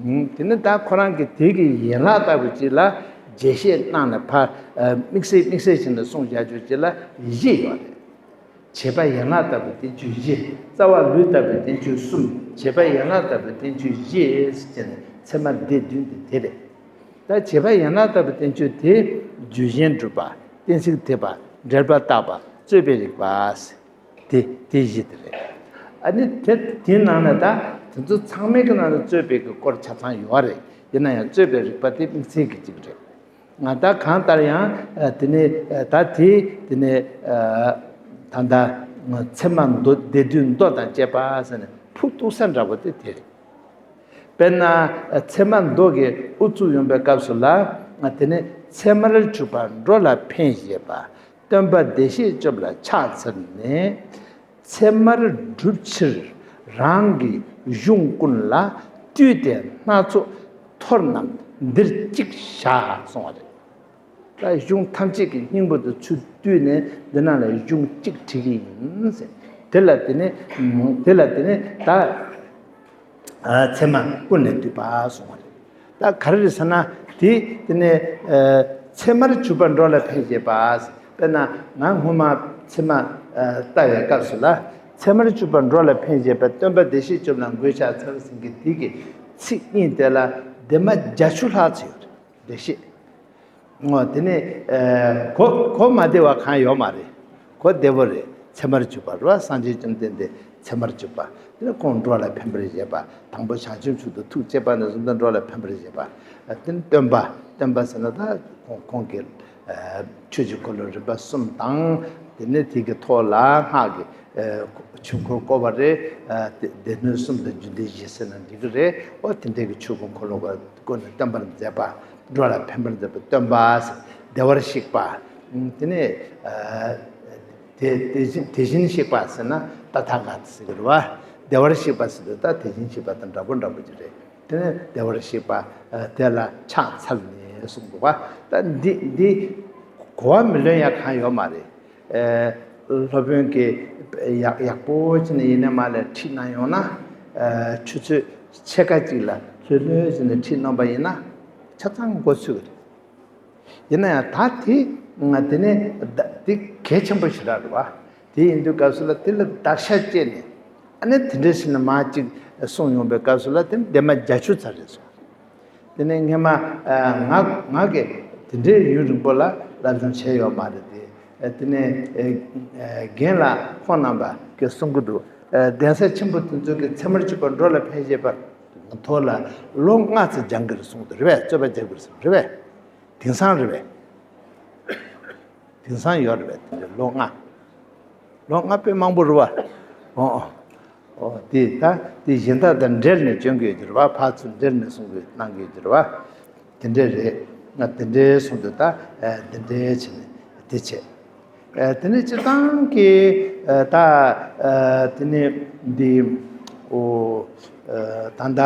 ཨུམ། དེ་ནི་ད་ཁོ་རང་གིས་དེ་གི་ཡན་ལག་ལྟ་བུ་ཅིག་ལ་རྒྱས་བཤད་གནང་ནས་ཕར། ཨ། དམིགས་བསལ་དམིགས་བསལ་བྱས་ནས་གསུངས་བཞག་རྒྱུ་ཅིག་ལ་བཞི་ཡོད་རེད། བྱེད་པ་ཡན་ལག་ལྟ་བུའི་བསྟན་བཅོས་བཞི། རྩ་བ་ལུས་ལྟ་བུའི་བསྟན་བཅོས་གསུམ། བྱེད་པ་ཡན་ལག་ལྟ་བུའི་བསྟན་བཅོས་བཞི་ཟེར་ནས་ཚད་མ་སྡེ་བདུན་དེ་དེ་རེད། ད་བྱེད་པ་ཡན་ལག་ལྟ་བུའི་བསྟན་བཅོས་དེ་རྒྱུད་གཞན་སྒྲུབ་པ། གཏན་ཚིགས་ཐེག་པ། འགྲེལ་པ་བརྟག་པ། རྩོད་པའི་རིགས་པ། དེ་དེ་བཞི་དེ་རེད། ཨ་ནི་དེ་དེའི་ནང་ནས་ད་དེ་ཚོ་ཚང་མའི་གི་ནང་ནས་རྩོད་པའི་གི་སྐོར་ཆ་ཚང་ཡོད་རེད། ཡིན་ན་ཡང་རྩོད་པའི་རིགས་པ་དེ་དམིགས་བསལ་གི་གཅིག་རེད། ང་ད་གང་ལྟར་ཡང་། ཨ། དེ་ནས། ཨ། ད་དེ་དེ་ནས། ཨ། ད་ལྟ་ཚད་མ་མདོ་སྡེ་བདུན་མདོ་དང་བཅས་པ་ཟེར་ནས་ཕུ་གཏུགས་ས་འདྲ་པོ་དེ་དེ་རེད། དཔེར་ན་ཚད་མ་མདོ་གི་དབུ་བཙུགས་ཡོང་པའི་སྐབས་སུ་ལ། དེ་ནས་ཚད་མར་གྱུར་པ་འགྲོ་ལ་ཕན་བཞེད་པ། སྟོན་པ་བདེ་གཤེགས་སྐྱོབ་ལ་ཕྱག་འཚལ་ནས། ཚད་མར་སྒྲུབ་ཕྱིར་རང་གི་གཞུང་ཀུན་ལ། བཏུས་ཏེ་སྣ་ཚོགས་མཐོ་རྣམས་འདིར་གཅིག་བཞག་གསུངས་པ་རེད། ད་གཞུང་ཐམས་ཅད་ཀྱི་སྙིང་པོ་དེ་ཚུར་བཏུས་ནས་འདི་ནང་ལ་གཞུང་གཅིག་བྲིས་ཀྱི་ཡིན་ཟེར། དེ་ལ་དེ་ནས། དེ་ལ་དེ་ནས་ད། ཨ། ཚད་མ་ཀུན་ལས་བཏུས་པ་གསུངས་པ་རེད། ད་ག་རེ་རེད་ཟེར་ན། དེ་དེ་ནས། ཨ། ཚད་མར་གྱུར་པ་འགྲོ་ལ་ཕན་བཞེད་པ། དཔེར་ན་ང་སྔོན་མ་ཚད་མ། ཨ། ལྟ་བའི་སྐབས་སུ་ལ། ཚད་མར་གྱུར་པ་འགྲོ་ལ་ཕན་བཞེད་པ། སྟོན་པ་བདེ་གཤེགས་བཅོམ་ལ་མགོས་ཕྱག་འཚལ་ཟེར་མཁན་དེ་གི་ཚིག་གཉིས་དེ་ལ་ལྡེབ་མ་བརྒྱད་ཅུ་ལྷག་ཙམ་ཡོད་རེད། བདེ་གཤེགས། འོ་དེ་ནས་གོ་གོ་མ་བདེ་བ་གང་ཡོད་མ་རེད། གོ་བདེ་བོ་རེད། ཚད་མར་གྱུར་པ་རེད་བ། སངས་རྒྱས་བཅོམ་ལྡན་འདས་ཚད་མར་གྱུར་པ། དེ་ནས་ཁོང་འགྲོ་ལ་ཕན་པར་བཞེད་པ། དང་པོ་བྱང་ཆུབ་མཆོག་ཏུ་ཐུགས་བསྐྱེད་པ་ནས་བཟུང་སྟེ་འགྲོ་ལ་ཕན་པར་བཞེད་པ། དེ་ནས་སྟོན་པ། སྟོན་པ་ཟེར་ན་ད་ཁོང་ཁོང་གི་ཆོས་ཀྱི་འཁོར་ལོ་རིམ་པ་གསུམ་དང་། དེ་ནས་དེ་གི་ཐོག་ལ་སྔགས་ཀྱི་ཆོས་འཁོར་བསྐོར་བ་རེད། སྡེ་སྣོད་གསུམ་དང་རྒྱུད་སྡེ་བཞི་ཟེར་ན་འགྲིག་གི་རེད། འོ་དེ་འདྲའི་གི་ཆོས་ཀྱི་འཁོར་ལོ་བསྐོར་ནས་སྟོན་པར་མཛད་པ། འགྲོ་ལ་ཕན་པར་མཛད་པ་སྟོན་པ་ཟེར། བདེ་བར་གཤེགས་པ། དེ་ནས་དེ་དེ་བཞིན་དེ་བཞིན་གཤེགས་པ་ཟེར་ན་ཏ་ཐཱ་ག་ཏ་ཟེར་གི་རེད་བ། བདེ་བར་གཤེགས་པ་ཟེར་དུས་ད་དེ་བཞིན་གཤེགས་པ་དང་འདྲ་པོ་འདྲ་པོ་ཅིག་རེད། དེ་ནས་བདེ་བར་གཤེགས་པ་དེ་ལ་ཕྱག་འཚལ་ནས་གསུངས་འདུག་བ། ད་འདི་འདི་གོ་བ་མི་ལོན་ཡ་གང་ཡོད་མ་རེད། སློབ་དཔོན་གྱིས་ཡག་ཡག་པོ་བྱས་ནས་ཡིན་ནའི་མ་ལས་ཁྲིད་གནང་ཡོང་ན། ཆུ་ཚོད་ཕྱེད་ཀ་གཅིག་ལ་ལྷོད་ལྷོད་བྱས་ནས་ཁྲིད་གནང་པ་ཡིན་ན་ཆ་ཚང་མགོ་ཚོས་ཀྱི་རེད། ཡིན་ན་ཡང་ད་དེ་ང་དེ་ནས་ད་དེ་གལ་ཆེན་པོ་ཞེ་དྲག་རེད་བ། དེ་ཡིན་དུས་སྐབས་སུ་ལ་དེ་ལ་བརྡར་ཤ་བཅད་ནས་ཨ་ནི་དེ་འདྲ་ཞིག་ནས་མ་གཅིག་གསུངས་ཡོང་པའི་སྐབས་སུ་ལ་དེ་ལྡེབ་མ་བརྒྱད་ཅུ་ཙམ་རེད་སོང་། དེ་ནས་སྔས་མ་ང་ང་གིས་དེ་འདྲའི་ཡུན་རིང་པོ་ལ་སློབ་སྦྱོང་བྱས་ཡོད་མ་རེད་དེ། དེ་ནས་རྒན་ལགས་ཁོང་རྣམ་པ་གིས་གསུང་གི་འདུག་གདན་ས་ཆེན་པོ་དེ་ཚོ་གི་ཚད་མར་གྱུར་པ་འགྲོ་ལ་ཕན་བཞེད་པ་ཐོག་ལ་ལོ་ལྔ་ཙམ་སྦྱང་གི་རེད་གསུངས་འདུག་རེད་པས། རྩོད་པ་རྒྱག་གི་རེད་གསུངས་རེད་པས། དེང་སང་རེད་པས། དེང་སང་ཡོད་རེད་པས། དེ་འདྲ་ལོ་ལྔ། ལོ་ལྔ་དཔེ་མང་པོ་རེད་པ། ཨོ་ཨོ་ཨོ་དེ་ད་དེ་གཞན་དག་དང་འབྲེལ་ནས་སྐྱོན་གྱི་ཡོད་རེད་པ། ཕར་ཚུར་འབྲེལ་ནས་གསུང་གི་གནང་གི་ཡོད་རེད་པ། དེ་འདྲ་རེད། ང་དེ་འདྲའི་གསུང་དུས་ད་དེ་འདྲའི་བྱས་ནས་དེ་བྱས། དེ་ནས་སྤྱིར་བཏང་གི་ད་དེ་ནས་འདི་ཨོ་ད་ད། ད་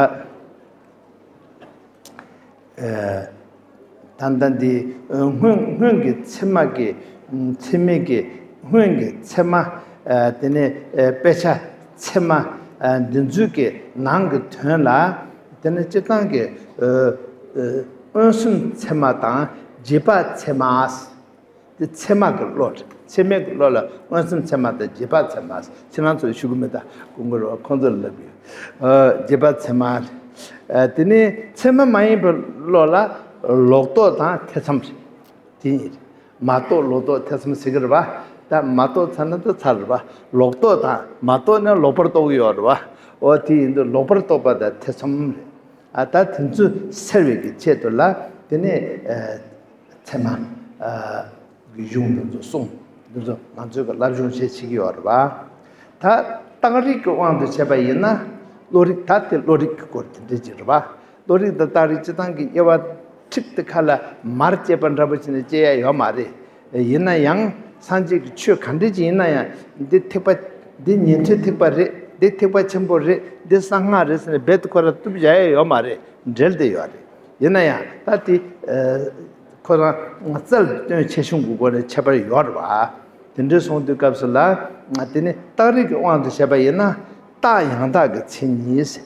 ལྟ་འདི་སྔོན་སྔོན་གྱི་ཚད་མ་གི་ཚད་མའི་གི་སྔོན་གྱི་ཚད་མ། དེ་ནས་དཔེ་ཆ་ཚད་མ་འདི་ཚོའི་གི་ནང་གི་དོན་ལ། དེ་ནས་སྤྱིར་བཏང་གི་མངོན་སུམ་ཚད་མ་དང་རྗེས་དཔག་ཚད་མ། དེ་ཚད་མ་གི་བློ་རེད། ཚད་མའི་གི་བློ་ལ་མངོན་སུམ་ཚད་མ་དང་རྗེས་དཔག་ཚད་མ། ཁྱེད་རང་ཚོས་ཞུ་གི་མེད་ད། ཀུན་དགའ་རོ་ཁོང་ཚོ་ལ་ལབ་ཡོད། རྗེས་དཔག་ཚད་མ་རེད། དེ་ནས་ཚད་མ་མ་ཡིན་པའི་བློ་ལ་ལོག་རྟོག་དང་ཐེ་ཚོམ་རེད། དེ་གཉིས་རེད། མ་རྟོགས་ལོག་རྟོག་ཐེ་ཚོམ་ཟེར་གི་རེད་པ། ད་མ་རྟོགས་ཚར་ན་ད་ཚར་རེད་པ། ལོག་རྟོག་དང་མ་རྟོགས་ན་ལོག་པར་རྟོགས་ཀྱི་ཡོད་རེད་པ། འོ་དེ་ཡིན་དུས་ལོག་པར་རྟོགས་པ་དང་ཐེ་ཚོམ་རེད། ཨ་ད་དེ་ཚོ་སེལ་བའི་གི་ཆེད་དུ་ལ་དེ་ནས་ཨ་ཚད་མ་ཨ་གི་གཞུང་འདི་ཚོ་གསུངས། འདི་ཚོ་ང་ཚོས་གི་སློབ་སྦྱོང་བྱེད་བྱེད་ཀྱི་ཡོད་རེད་པ། ད་རྟགས་རིགས་ཀྱི་དབང་དུ་བྱས་པ་ཡིན་ན་བློ་རིག་ད་དེ་བློ་རིག་གི་སྐོར་དེ་འདྲ་ཅིག་རེད་པ། བློ་རིག་དང་རྟགས་རིགས་སྤྱིར་བཏང་གི་དབྱེ་བ་ཁྲིག་ཏུ་ཁ་ལ་མར་བཅད་པ་འདྲ་པོ་བྱས་ནས་བཅད་ཡ་ཡོད་མ་རེད། ཡིན་ན་ཡང་སངས་རྒྱས་ཀྱི་ཆོས་ག་འདྲ་ཅིག་ཡིན་ན་ཡང་འདི་ཐེག་པ། འདི་ཉན་ཐོས་ཐེག་པ་རེད། འདི་ཐེག་པ་ཆེན་པོ་རེད། འདི་གསང་སྔགས་རེད་ཟེར་ནས་རྦད་དེ་ཁོ་རང་གཏུབ་བཞག་ཡ་ཡོད་མ་རེད། འབྲེལ་བསྡད་ཡོད་རེད། ཡིན་ན་ཡང་ད་དེ་ཁོ་རང་རྩལ་དོན་ཆེ་ཆུང་གི་སྒོ་ནས་ཁྱད་པར་ཡོད་རེད་པ། དེ་འདྲའི་སོང་དུས་སྐབས་སུ་ལ་དེ་ནི་རྟགས་རིགས་ཀྱི་དབང་དུ་བྱས་པ་ཡིན་ན་རྟགས་ཡང་དག་གི་མཚན་ཉིད་ཟེར།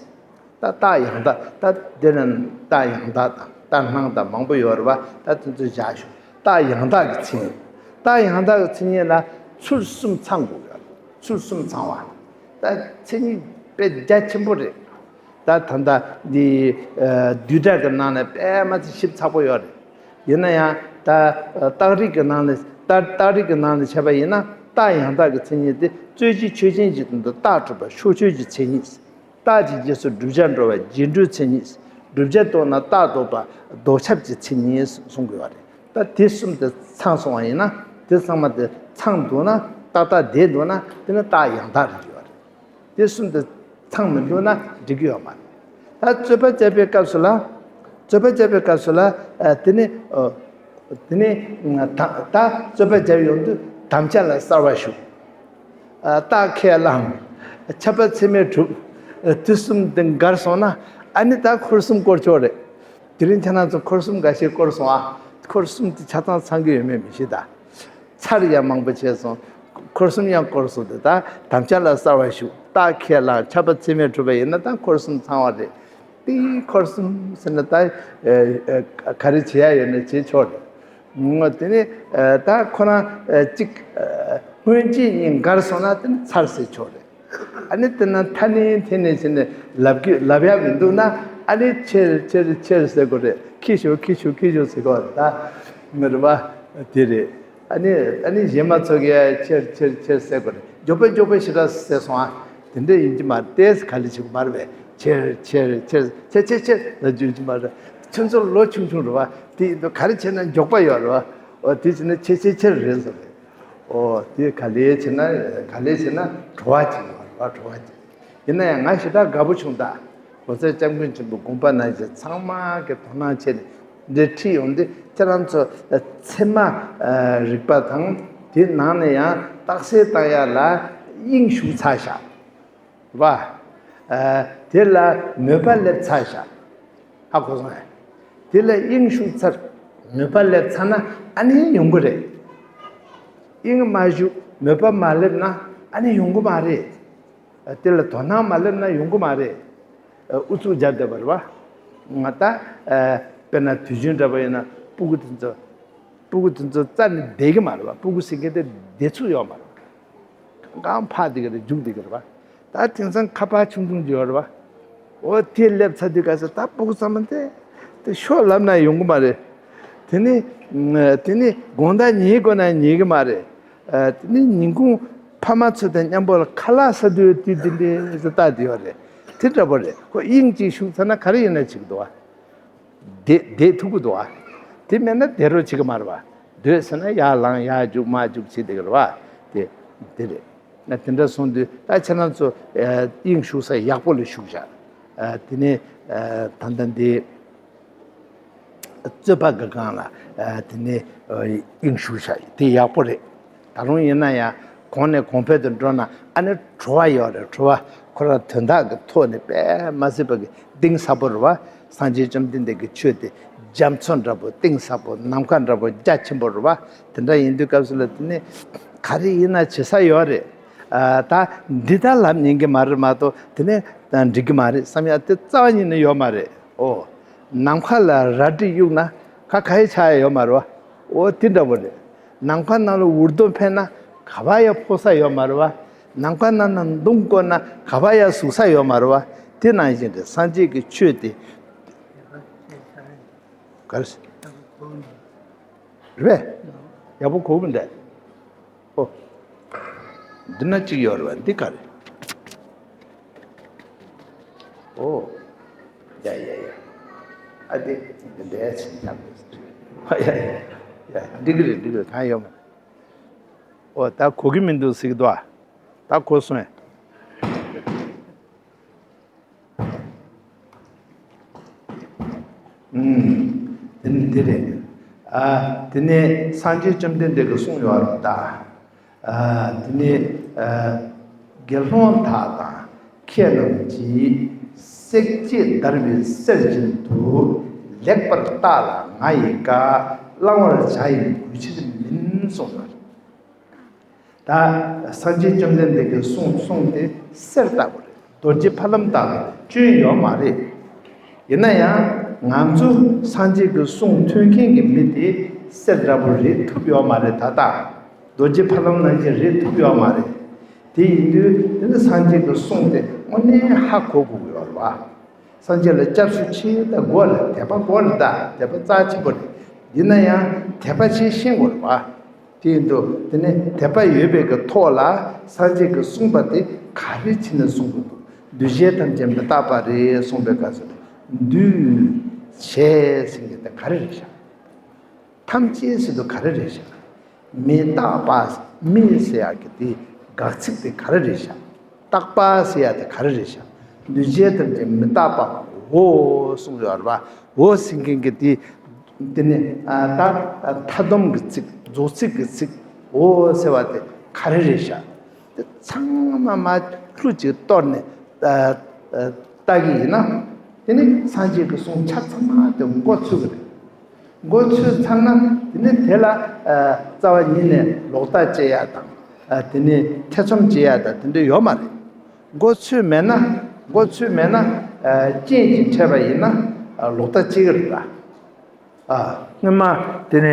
ད་རྟགས་ཡང་དག་ད་འདི་ནི་རྟགས་ཡང་དག་དང་རྟགས་སྣང་དང་མང་པོ་ཡོད་རེད་པ། ད་དེ་ཚོ་བཞག་ཞུ། རྟགས་ཡང་དག་གི་མཚན་ཉིད། རྟགས་ཡང་དག་གི་མཚན་ཉིད་ལ་ཚུལ་གསུམ་ཚང་དགོས་ཀྱི་ཡོད་རེད། ཚུལ་གསུམ་ཚང་བ། ད་མཚན་ཉིད་དཔེ་རྒྱ་ཆེན་པོ་རེད། ད་ད་ལྟ་འདི་བསྡུས་གྲྭ་གི་ནང་ནས་དཔེ་མ་ཚད་ཞིབ་ཚགས་པོ་ཡོད་རེད། ཡིན་ན་ཡང་ད་རྟགས་རིགས་ཀྱི་ནང་ནས་ད་རྟགས་རིགས་ཀྱི་ནང་ནས་བྱས་པ་ཡིན་ན་རྟགས་ཡང་དག་གི་མཚན་ཉིད་དེ་རྩོད་གཞི་ཆོས་ཅན་གྱི་དོན་དུ་རྟགས་གྲུབ་པ་ཕྱོགས་ཆོས་ཀྱི་མཚན་ཉིད། རྟགས་ཀྱི་རྗེས་སུ་བསྒྲུབ་བྱ་འགྲོ་བ་རྗེས་འགྲོའི་མཚན་ཉིད། བསྒྲུབ་བྱ་རྟོགས་ན་རྟགས་ལྡོག་པ་ལྡོག་ཁྱབ་ཀྱི་མཚན་ཉིད་གསུང་གི་ཡོད་རེད། ད་དེ་གསུམ་དེ་ཚང་སོང་བ་ཡིན་ན་དེ་ཚང་མ་དེ་ཚང་འདུག་ན་ཏག་ཏག་བསྡད་འདུག་ན་དེ་ནི་རྟགས་ཡང་དག་རེད་ཡོད་རེད། དེ་གསུམ་དེ་ཚང་མི་འདུག་ན་འགྲིག་གི་ཡོད་མ་རེད། ད་རྩོད་པ་བྱས་པའི་སྐབས་སུ་ལ་རྩོད་པ་བྱས་པའི་སྐབས་སུ་ལ་ཨ་དེ་ནི་ཨ་དེ་ནི་ད་ད་རྩོད་པ་བྱས་ཡོང་དུས་དམ་བཅའ་ལ་གསར་བ་ཞུགས། ཨ་རྟགས་ཁས་བླངས། ཁྱབ་པ་ཚད་མས་གྲུབ། ཨ་དེ་གསུམ་དེ་འགལ་སོང་ན་ཨ་ནི་ད་འཁོར་གསུམ་བསྐོར་ཆོག་རེད། དེ་རིང་ཁྱེད་རང་ཚོ་འཁོར་གསུམ་འགའ་ཤས་བསྐོར་སོང་ཨ། འཁོར་གསུམ་དེ་ཆ་ཚང་ཚང་གི་ཡོད་མེད་མི་ཤེས་ད། ཚར་ཡང་མང་པོ་བྱས་སོང་། འཁོར་གསུམ་ཡང་བསྐོར་སོང་དེ་ད་དམ་བཅའ་ལ་གསར་བ་ཞུགས། རྟགས་ཁས་བླངས། ཁྱབ་པ་ཚད་མས་གྲུབ་པ་ཡིན་ན་ད་འཁོར་གསུམ་ཚང་བ་རེད། དེ་འཁོར་གསུམ་ཟེར་ན་ད་ཨ་ཨ་ག་རེ་བྱེད་ཡ་ཡོད་ན་བྱེད་ཆོག་རེད། ངོ་དེ་ནི་ཨ་ད་ཁོ་རང་ཨ་གཅིག་ཨ་སྔོན་རྗེས་གཉིས་འགལ་སོང་ན་དེ་ནི་ཚར་ཟེར་ཆོག་རེད། ཨ་ནི་དེ་ན་ཐ་ནི་ཐེ་ནི་བྱས་ནས་ལབ་ཀྱི་ལབ་ཡག་མི་འདུག་ན། ཨ་ནི་ཆེར་ཆེར་ཆེར་ཟེར་དགོས་རེད། ཁྱི་ཤོག་ཁྱི་ཤོག་ཁྱི་ཤོག་ཟེར་དགོས་རེད། ད་མི་རུ་བ་དེ་རེད། ཨ་ནི་ཨ་ནི་གཞན་མ་ཚོ་གིས་ཆེར་ཆེར་ཆེར་ཟེར་དགོས་རེད། མགྱོགས་པོ་མགྱོགས་པོ་ཞེ་དྲག་ཟེར་སོང་ཨ། དེ་འདྲ་ཡིན་གྱི་མ་རེད། ཏེས་ག་ལེ་བྱེད་དགོས་མ་རེད་པས། ཆེར་ཆེར་ཆེར་ཆེར་ཆེར་ཆེར་ལ་འཇུག་གི་མ་རེད། ཁྱོད་ཚོ་ལོ་ཆུང་ཆུང་རེད་བ། དེ་ཡིན་དུས་ག་རེ་བྱས་ན་མགྱོགས་པ་ཡོད་རེད་བ། འོ་དེ་བྱས་ན་ཆེར་ཆེར་ཆེར་རེད་ཟེར་རེད། ཨོ་དེ་ག་ལེ་བྱས་ན་ག་ལེ་བྱས་ན་བྲོ་བ་ཅིག་ཡོང་བ་རེད་བ། བྲོ་བ་ཅིག། ཡིན་ན་ཡང་ང་ཞེ་དྲག་དགའ་པོ་བྱུང་ད། ལོ་ཙཱ་སྐྱབས་མགོན་ཆེན་པོ་དགོངས་པ་ནང་བཞིན་ཚང་མ་གི་དོ་སྣང་བྱས་ནས་འདི་ཁྲིད་ཡོང་དུས། ཁྱེད་རང་ཚོ་ཚད་མ་རིག་པ་དང་དེ་ནང་ནས་ཡང་རྟགས་གསལ་བཏང་ཡ་ལ་དབྱིངས་ཞུགས་ཚར་བཞག་བ། དེ་ལ་མོས་པ་སླེབས་ཚར་བཞག་ཧ་གོ་སོང་ངས། དེ་ལ་དབྱིངས་ཞུགས་ཚར། མོས་པ་སླེབས་ཚར་ན་ཨ་ནི་ཡོང་གི་རེད། དབྱིངས་མ་ཞུགས་མོས་པ་མ་སླེབས་ན་ཨ་ནི་ཡོང་གི་མ་རེད། དེ་ལ་དོ་སྣང་མ་སླེབས་ན་ཡོང་གི་མ་རེད། ཨུ་ཚུགས་རྒྱབ་བསྡད་པ་རེད་བ། ང་ད་དཔེར་ན་དུས་རྒྱུན་འདྲ་པོ་ཡིན་ན་སྤུ་གུ་དེ་ཚོ་སྤུ་གུ་དེ་ཚོ་རྩ་ནས་བསྡད་ཀྱི་མ་རེད་བ། སྤུ་གུ་ཟེར་མཁན་དེ་བསྡད་ཚུགས་ཡོད་མ་རེད། གང་ཕར་བསྡད་ཀྱི་རེད། རྒྱུག་བསྡད་ཀྱི་རེད་བ། ད་དེང་སང་ཁ་པར་ཆུང་ཆུང་ཅིག་ཡོད་རེད་བ། འོ་དེ་སླེབས་ཚར་དུས་ག་ས་ད་སྤུ་གུ་ཚང་མ་དེ་དེ་ཤོག་ལབ་ན་ཡོང་གི་མ་རེད། དེ་ནི་དེ་ནི་དགོང་དག་ཉལ་དགོས་ན་ཉལ་གི་མ་རེད། དེ་ནི་ཉིན་གུང་ཕ་མ་ཚོ་དང་མཉམ་པོ་ལ་ཁ་ལག་ཟ་དུས་དེ་དེ་འདྲའི་ཟ་ལྟ་དེ་ཡོད་རེད། དེ་འདྲ་པོ་རེད། ཁོ་དབྱིངས་ཅིག་ཞུགས་ཚར་ན་ག་རེ་ཡིན་ན་བྱེད་ཀྱི་འདུག་བ། བསྡད་བསྡད་ཐུབ་ཀྱི་འདུག་ཨ། དེ་མེད་ན་བསྡད་རོགས་བྱེད་ཀྱི་མ་རེད་བ། སྡོད་ཟེར་ན་ཡར་ལངས་ཡར་རྒྱུག་མར་རྒྱུག་བྱེད་བསྡད་ཀྱི་རེད་བ། དེ་དེ་རེད། ང་དེ་འདྲ་སོང་དུས་ད་ཁྱེད་རང་ཚོ་དབྱིངས་ཞུགས་ས་ཡག་པོ་ལ་ཞུགས་བཞག་དེ་ནས་ད་ལྟ་འདི་རྩོད་པ་གི་སྒང་ལ་དེ་ནས་དབྱིངས་ཞུགས་བཞག་དེ་ཡག་པོ་རེད། ད་རུང་ཡིན་ན་ཡང་གོང་ནས་གོང་འཕེལ་དུ་འགྲོ་ན་ཨ་ནི་བྲོ་བ་ཡོད་རེད། བྲོ་བ་ཁོ་རང་དོན་དག་གི་ཐོག་ནས་དཔེ་མ་སྲིད་པ་གི་གཏིང་ཟབ་པོ་རེད་བ། སངས་རྒྱས་བཅོམ་ལྡན་འདས་ཀྱི་ཆོས་དེ་རྒྱ་མཚོ་འདྲ་པོ་གཏིང་ཟབ་པོ་ནམ་མཁའ་འདྲ་པོ་རྒྱ་ཆེན་པོ་རེད་བ། དེ་འདྲ་ཡིན་དུས་སྐབས་སུ་ལ་དེ་ནི་ག་རེ་ཡིན་ན་བྱེད་ས་ཡོད་རེད། ད་འདི་ལྟར་ལབ་ཉན་གི་མ་རེད་མ་གཏོགས་དེ་ནི་འགྲིག་གི་མ་རེད་བསམ་ཡ་དེ་རྩ་བ་ཉིད་ནས་ཡོད་མ་རེད། ཨོ། ནམ་མཁའ་ལ་རལ་གྲི་གཡུག་ན་ཁ་ག་ཡེ་ཆགས་ཡ་ཡོད་མ་རེད་བ། ཨོ་དེ་འདྲ་པོ་རེད། ནམ་མཁའ་ནང་ལ་འུར་རྡོ་འཕེན་ན་ག་བ་ཡ་ཕོག་ས་ཡོད་མ་རེད་བ། ནམ་མཁའ་ནང་ན་མདུང་བསྐོར་ན་ག་བ་ཡ་ཟུག་ས་ཡོད་མ་རེད་བ། དེ་ནང་བཞིན་རེད། སངས་རྒྱས་ཀྱི་ཆོས་དེ་ག་རེ་རེད་པས། ཡག་པོ་གོ་གི་འདུག་ཨོ། འདི་ན་གཅིག་ཡོད་རེད་བ། འདི་ག་རེད། ཨོ། ཡ་ཡ་ཡ། ཨ་དེ་འདི་འདྲའི་ཆེན་ཆགས་པས། ཨ་ཡ་ཡ་ཡ། འགྲིག་གི་རེད། འགྲིག་གི་རེད། གང་ཡོད་མ་རེད། ཨོ་ད་གོ་གི་མི་འདུག་ཟེར་གི་འདུག་ཨ། ད་གོ་སོང་ཡ། ཨུམ། དེ་ནི་འདི་རེད། ཨ། དེ་ནས་སངས་རྒྱས་བཅོམ་ལྡན་འདས་ཀྱིས་གསུངས་ཡོད་རེད་ད། ཨ། དེ་ནས་ཨ། དགེ་སློང་དག་དང་མཁས་རྣམས་ཀྱིས། བསྲེག་བཅད་བརྡར་བའི་གསེར་བཞིན་དུ། ལེགས་པར་བརྟགས་ལ་ང་ཡི་བཀའ། བླང་བར་བྱ་ཡི་གུས་ཕྱིར་མིན། གསུངས་པ། ད་སངས་རྒྱས་བཅོམ་ལྡན་འདས་ཀྱི་གསུང་གསུང་དེ་གསེར་ལྟ་བུ་རེད། རྡོ་རྗེ་ཕ་ལམ་ལྟ་བུ་སྐྱོན་ཡོད་མ་རེད། ཡིན་ན་ཡང་ང་ཚོ་སངས་རྒྱས་ཀྱི་གསུང་ཐོས་མཁན་གྱི་མི་དེ་གསེར་འདྲ་པོ་རེད་ཐུབ་ཡོད་མ་རེད། ད་ལྟ་རྡོ་རྗེ་ཕ་ལམ་ནང་བཞིན་རེད་ཐུབ་ཡོད་མ་རེད། དེ་ཡིན་དུས་དེ་ནི་སངས་རྒྱས་ཀྱི་གསུང་དེ་དངོས་གནས་ཧ་གོ་དགོས་ཀྱི་ཡོད་རེད་བ། སངས་རྒྱས་ལ་སྐྱབས་སུ་མཆི་ད་དགོས་ལ་དད་པ་དགོས་ལ་ད་དད་པ་རྩ་ཆེན་པོ་རེད། ཡིན་ན་ཡང་དད་པ་བྱེད་ཤེས་དགོས་རེད་བ། དེ་ཡིན་དུས་དེ་ནས་དད་པ་ཡོད་པའི་གི་ཐོག་ལ་སངས་རྒྱས་ཀྱིས་གསུངས་པ་དེ་ག་རེ་བྱས་ནས་གསུངས་དགོས་འདུག་འདུས་བྱས་ཐམས་ཅད་མི་རྟག་པ་རེད་གསུངས་པའི་སྐབས་སུ་འདུས་བྱས་ཟེར་མཁན་དེ་ག་རེ་རེད་ཤག་ཐམས་ཅད་ཟེར་དུས་ག་རེ་རེད་ཤག་མི་རྟག་པ། མི་ཟེར་ཡག་གི་དེ་དགག་ཚིག་དེ་ག་རེ་རེད་ཤག་རྟག་པ་ཟེར་ཡག་དེ་ག་རེ་རེད་ཤག་འདུས་བྱས་ཐམས་ཅད་མི་རྟག་པའོ་གསུངས་ཡོད་རེད་བ། འོ་ཟེར་མཁན་གྱི་དེ། དེ་ནི་ཨ། ད་མཐའ་སྡོམ་གྱི་ཚིག་རྫོགས་ཚིག་གི་ཚིག་འོ་ཟེར་བ་དེ་ག་རེ་རེད་ཤག་དེ་ཚང་མ་མ་གླུ་ཅིག་གཏོར་ནས་ཨ། ཨ། ལྟ་གི་ཡིན་ན། དེ་ནི་སངས་རྒྱས་ཀྱི་གསུང་ཆ་ཚང་མ་དེ་མགོ་ཚོས་ཀྱི་རེད། མགོ་ཚོས་ཚར་ན་དེ་ནི་དེ་ལ་ཨ། རྩ་བ་ཉིད་ནས་ལོག་ལྟ་སྐྱེ་ཡ་དང་། ཨ། དེ་ནི་ཐེ་ཚོམ་སྐྱེ་ཡ་དང་དེ་འདྲ་ཡོད་མ་རེད། མགོ་ཚོས་མེད་ན། མགོ་ཚོས་མེད་ན། ཨ། རྐྱེན་གྱིས་འཕྲད་པ་ཡིན་ན། ཨ། ལོག་ལྟ་སྐྱེ་གི་རེད་ད། ཨ། སྔོན་མ་དེ་ནས་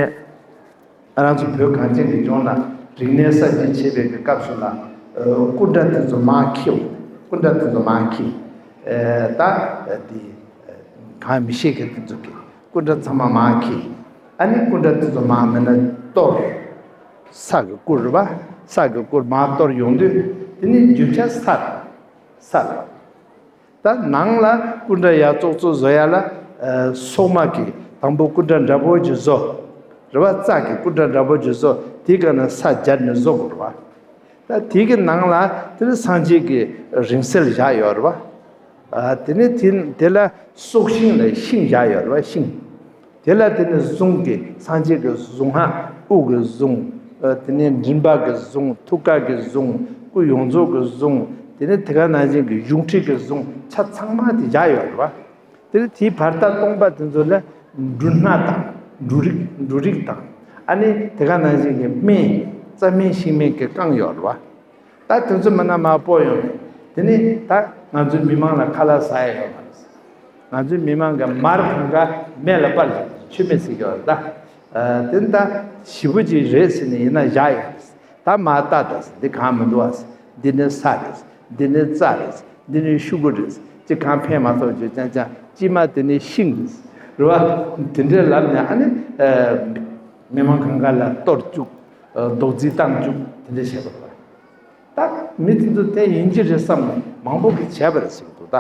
ང་རང་ཚོ་བོད་གངས་ཅན་གྱི་ལྗོངས་ལ་རིག་གནས་གསར་བརྗེ་བྱེད་པའི་གི་སྐབས་སུ་ལ། ཨ། སྐུ་འདྲ་དེ་ཚོ་མར་འཁྱེར། སྐུ་འདྲ་དེ་ཚོ་མར་འཁྱེར། ཨེ་ད་དེ་གང་མི་ཤེས་མཁན་དེ་ཚོ་གི་སྐུ་འདྲ་ཚང་མ་མར་འཁྱེར། ཨ་ནི་སྐུ་འདྲ་དེ་ཚོ་མར་མེད་ན་གཏོར། ས་གི་སྐུ་རེད་པ། ས་གི་སྐུ་མར་གཏོར་ཡོང་དུས་དེ་ནི་རྒྱུ་ཆ་ས་རེད། ས་རེད། ད་ནང་ལ་སྐུ་འདྲ་ཡར་ཙོག་ཙོག་བཟོ་ཡ་ལ་ཨ་སོག་མ་གི་དང་པོ་སྐུ་འདྲ་འདྲ་པོ་ཅིག་བཟོ། རེད་པ། རྩྭ་གི་སྐུ་འདྲ་འདྲ་པོ་ཅིག་བཟོ། དེའི་སྒང་ན་ས་སྦྱར་ནས་བཟོ་དགོས་རེད་པ། ད་དེ་གི་ནང་ལ་དེ་ནི་སངས་རྒྱས་ཀྱི་རིང་བསྲེལ་བཞག་ཡོད་རེད་པ། ཨ་དེ་ནི་དེ་དེ་ལ་སྲོག་ཤིང་ལ་ཤིང་བཞག་ཡོད་རེད་པ། ཤིང་། དེ་ལ་དེ་ནི་གཟུངས་ཀྱི་སངས་རྒྱས་ཀྱི་གཟུངས་སྔགས། དབུ་གི་གཟུངས། ཨ་དེ་ནི་མགྲིན་པ་གི་གཟུངས། ཐུགས་ཀ་གི་གཟུངས། སྐུ་ཡོངས་རྫོགས་ཀྱི་གཟུངས། དེ་ནི་དེ་ག་ནང་བཞིན་གྱི་གཞུང་ཁྲིད་ཀྱི་གཟུངས། ཆ་ཚང་མ་དེ་བཞག་ཡོད་རེད་པ། དེ་ནི་དེའི་བར་ཐག་སྟོང་པ་དེ་ཚོ་ལ་འབྲུ་སྣ་དང་། འབྲུ་རིགས། འབྲུ་རིགས་དང་། ཨ་ནི་དེ་ག་ནང་བཞིན་གྱི་སྨན། རྩྭ་སྨན་ཤིང་སྨན་གྱིས་བཀང་ཡོད་རེད་པ། ད་དེ་ཚོ་མིན་ན་མར་སྤོ་ཡོང་ནས། དེ་ནི་ད་ང་ཚོའི་མི་མང་ལ་ཁ་ལག་ཟ་ཡ་ཡོད་མ་རེད། ང་ཚོའི་མི་མང་གི་མར་གང་ག་མེ་ལ་སྤར་ལ་མཆོད་མེ་ཟེར་གྱི་ཡོད་རེད་ད། ཨ་དེ་ནི་ད་ཞེ་པོ་ཅིག་རེད་ཟེར་ནས་ཡིན་ན་བཞག་ཡོད་རེད། ད་མར་ལྟ་དང་ཟེར། འདི་གང་མི་འདུག་ཨ་ཟེར། འདི་ནི་ས་རེད། འདི་ནི་རྩྭ་རེད། འདི་ནི་ཤུ་གུ་རེད། ཅི་གང་ཕན་མ་ཐོགས་བརྗོད་ཀྱང་ཀྱང་། དཀྱིལ་མ་དེ་ནི་ཤིང་རེད། རེད་པ། དེ་འདྲའི་ལབ་ནས་ཨ་ནི་ཨ་མི་མང་གང་ག་ལ་གཏོར་བཅུག། ཨ་རྡོག་རྫིས་བཏང་བཅུག། དེ་འདྲ་བྱས་པ་རེད་པ། ད་མི་དེ་ཚོ་དེ་ཡིན་གྱི་རེད་བསམ་ནས་མང་པོ་གིས་བྱས་པ་རེད་ཟེར་གྱི་འདུག་ད།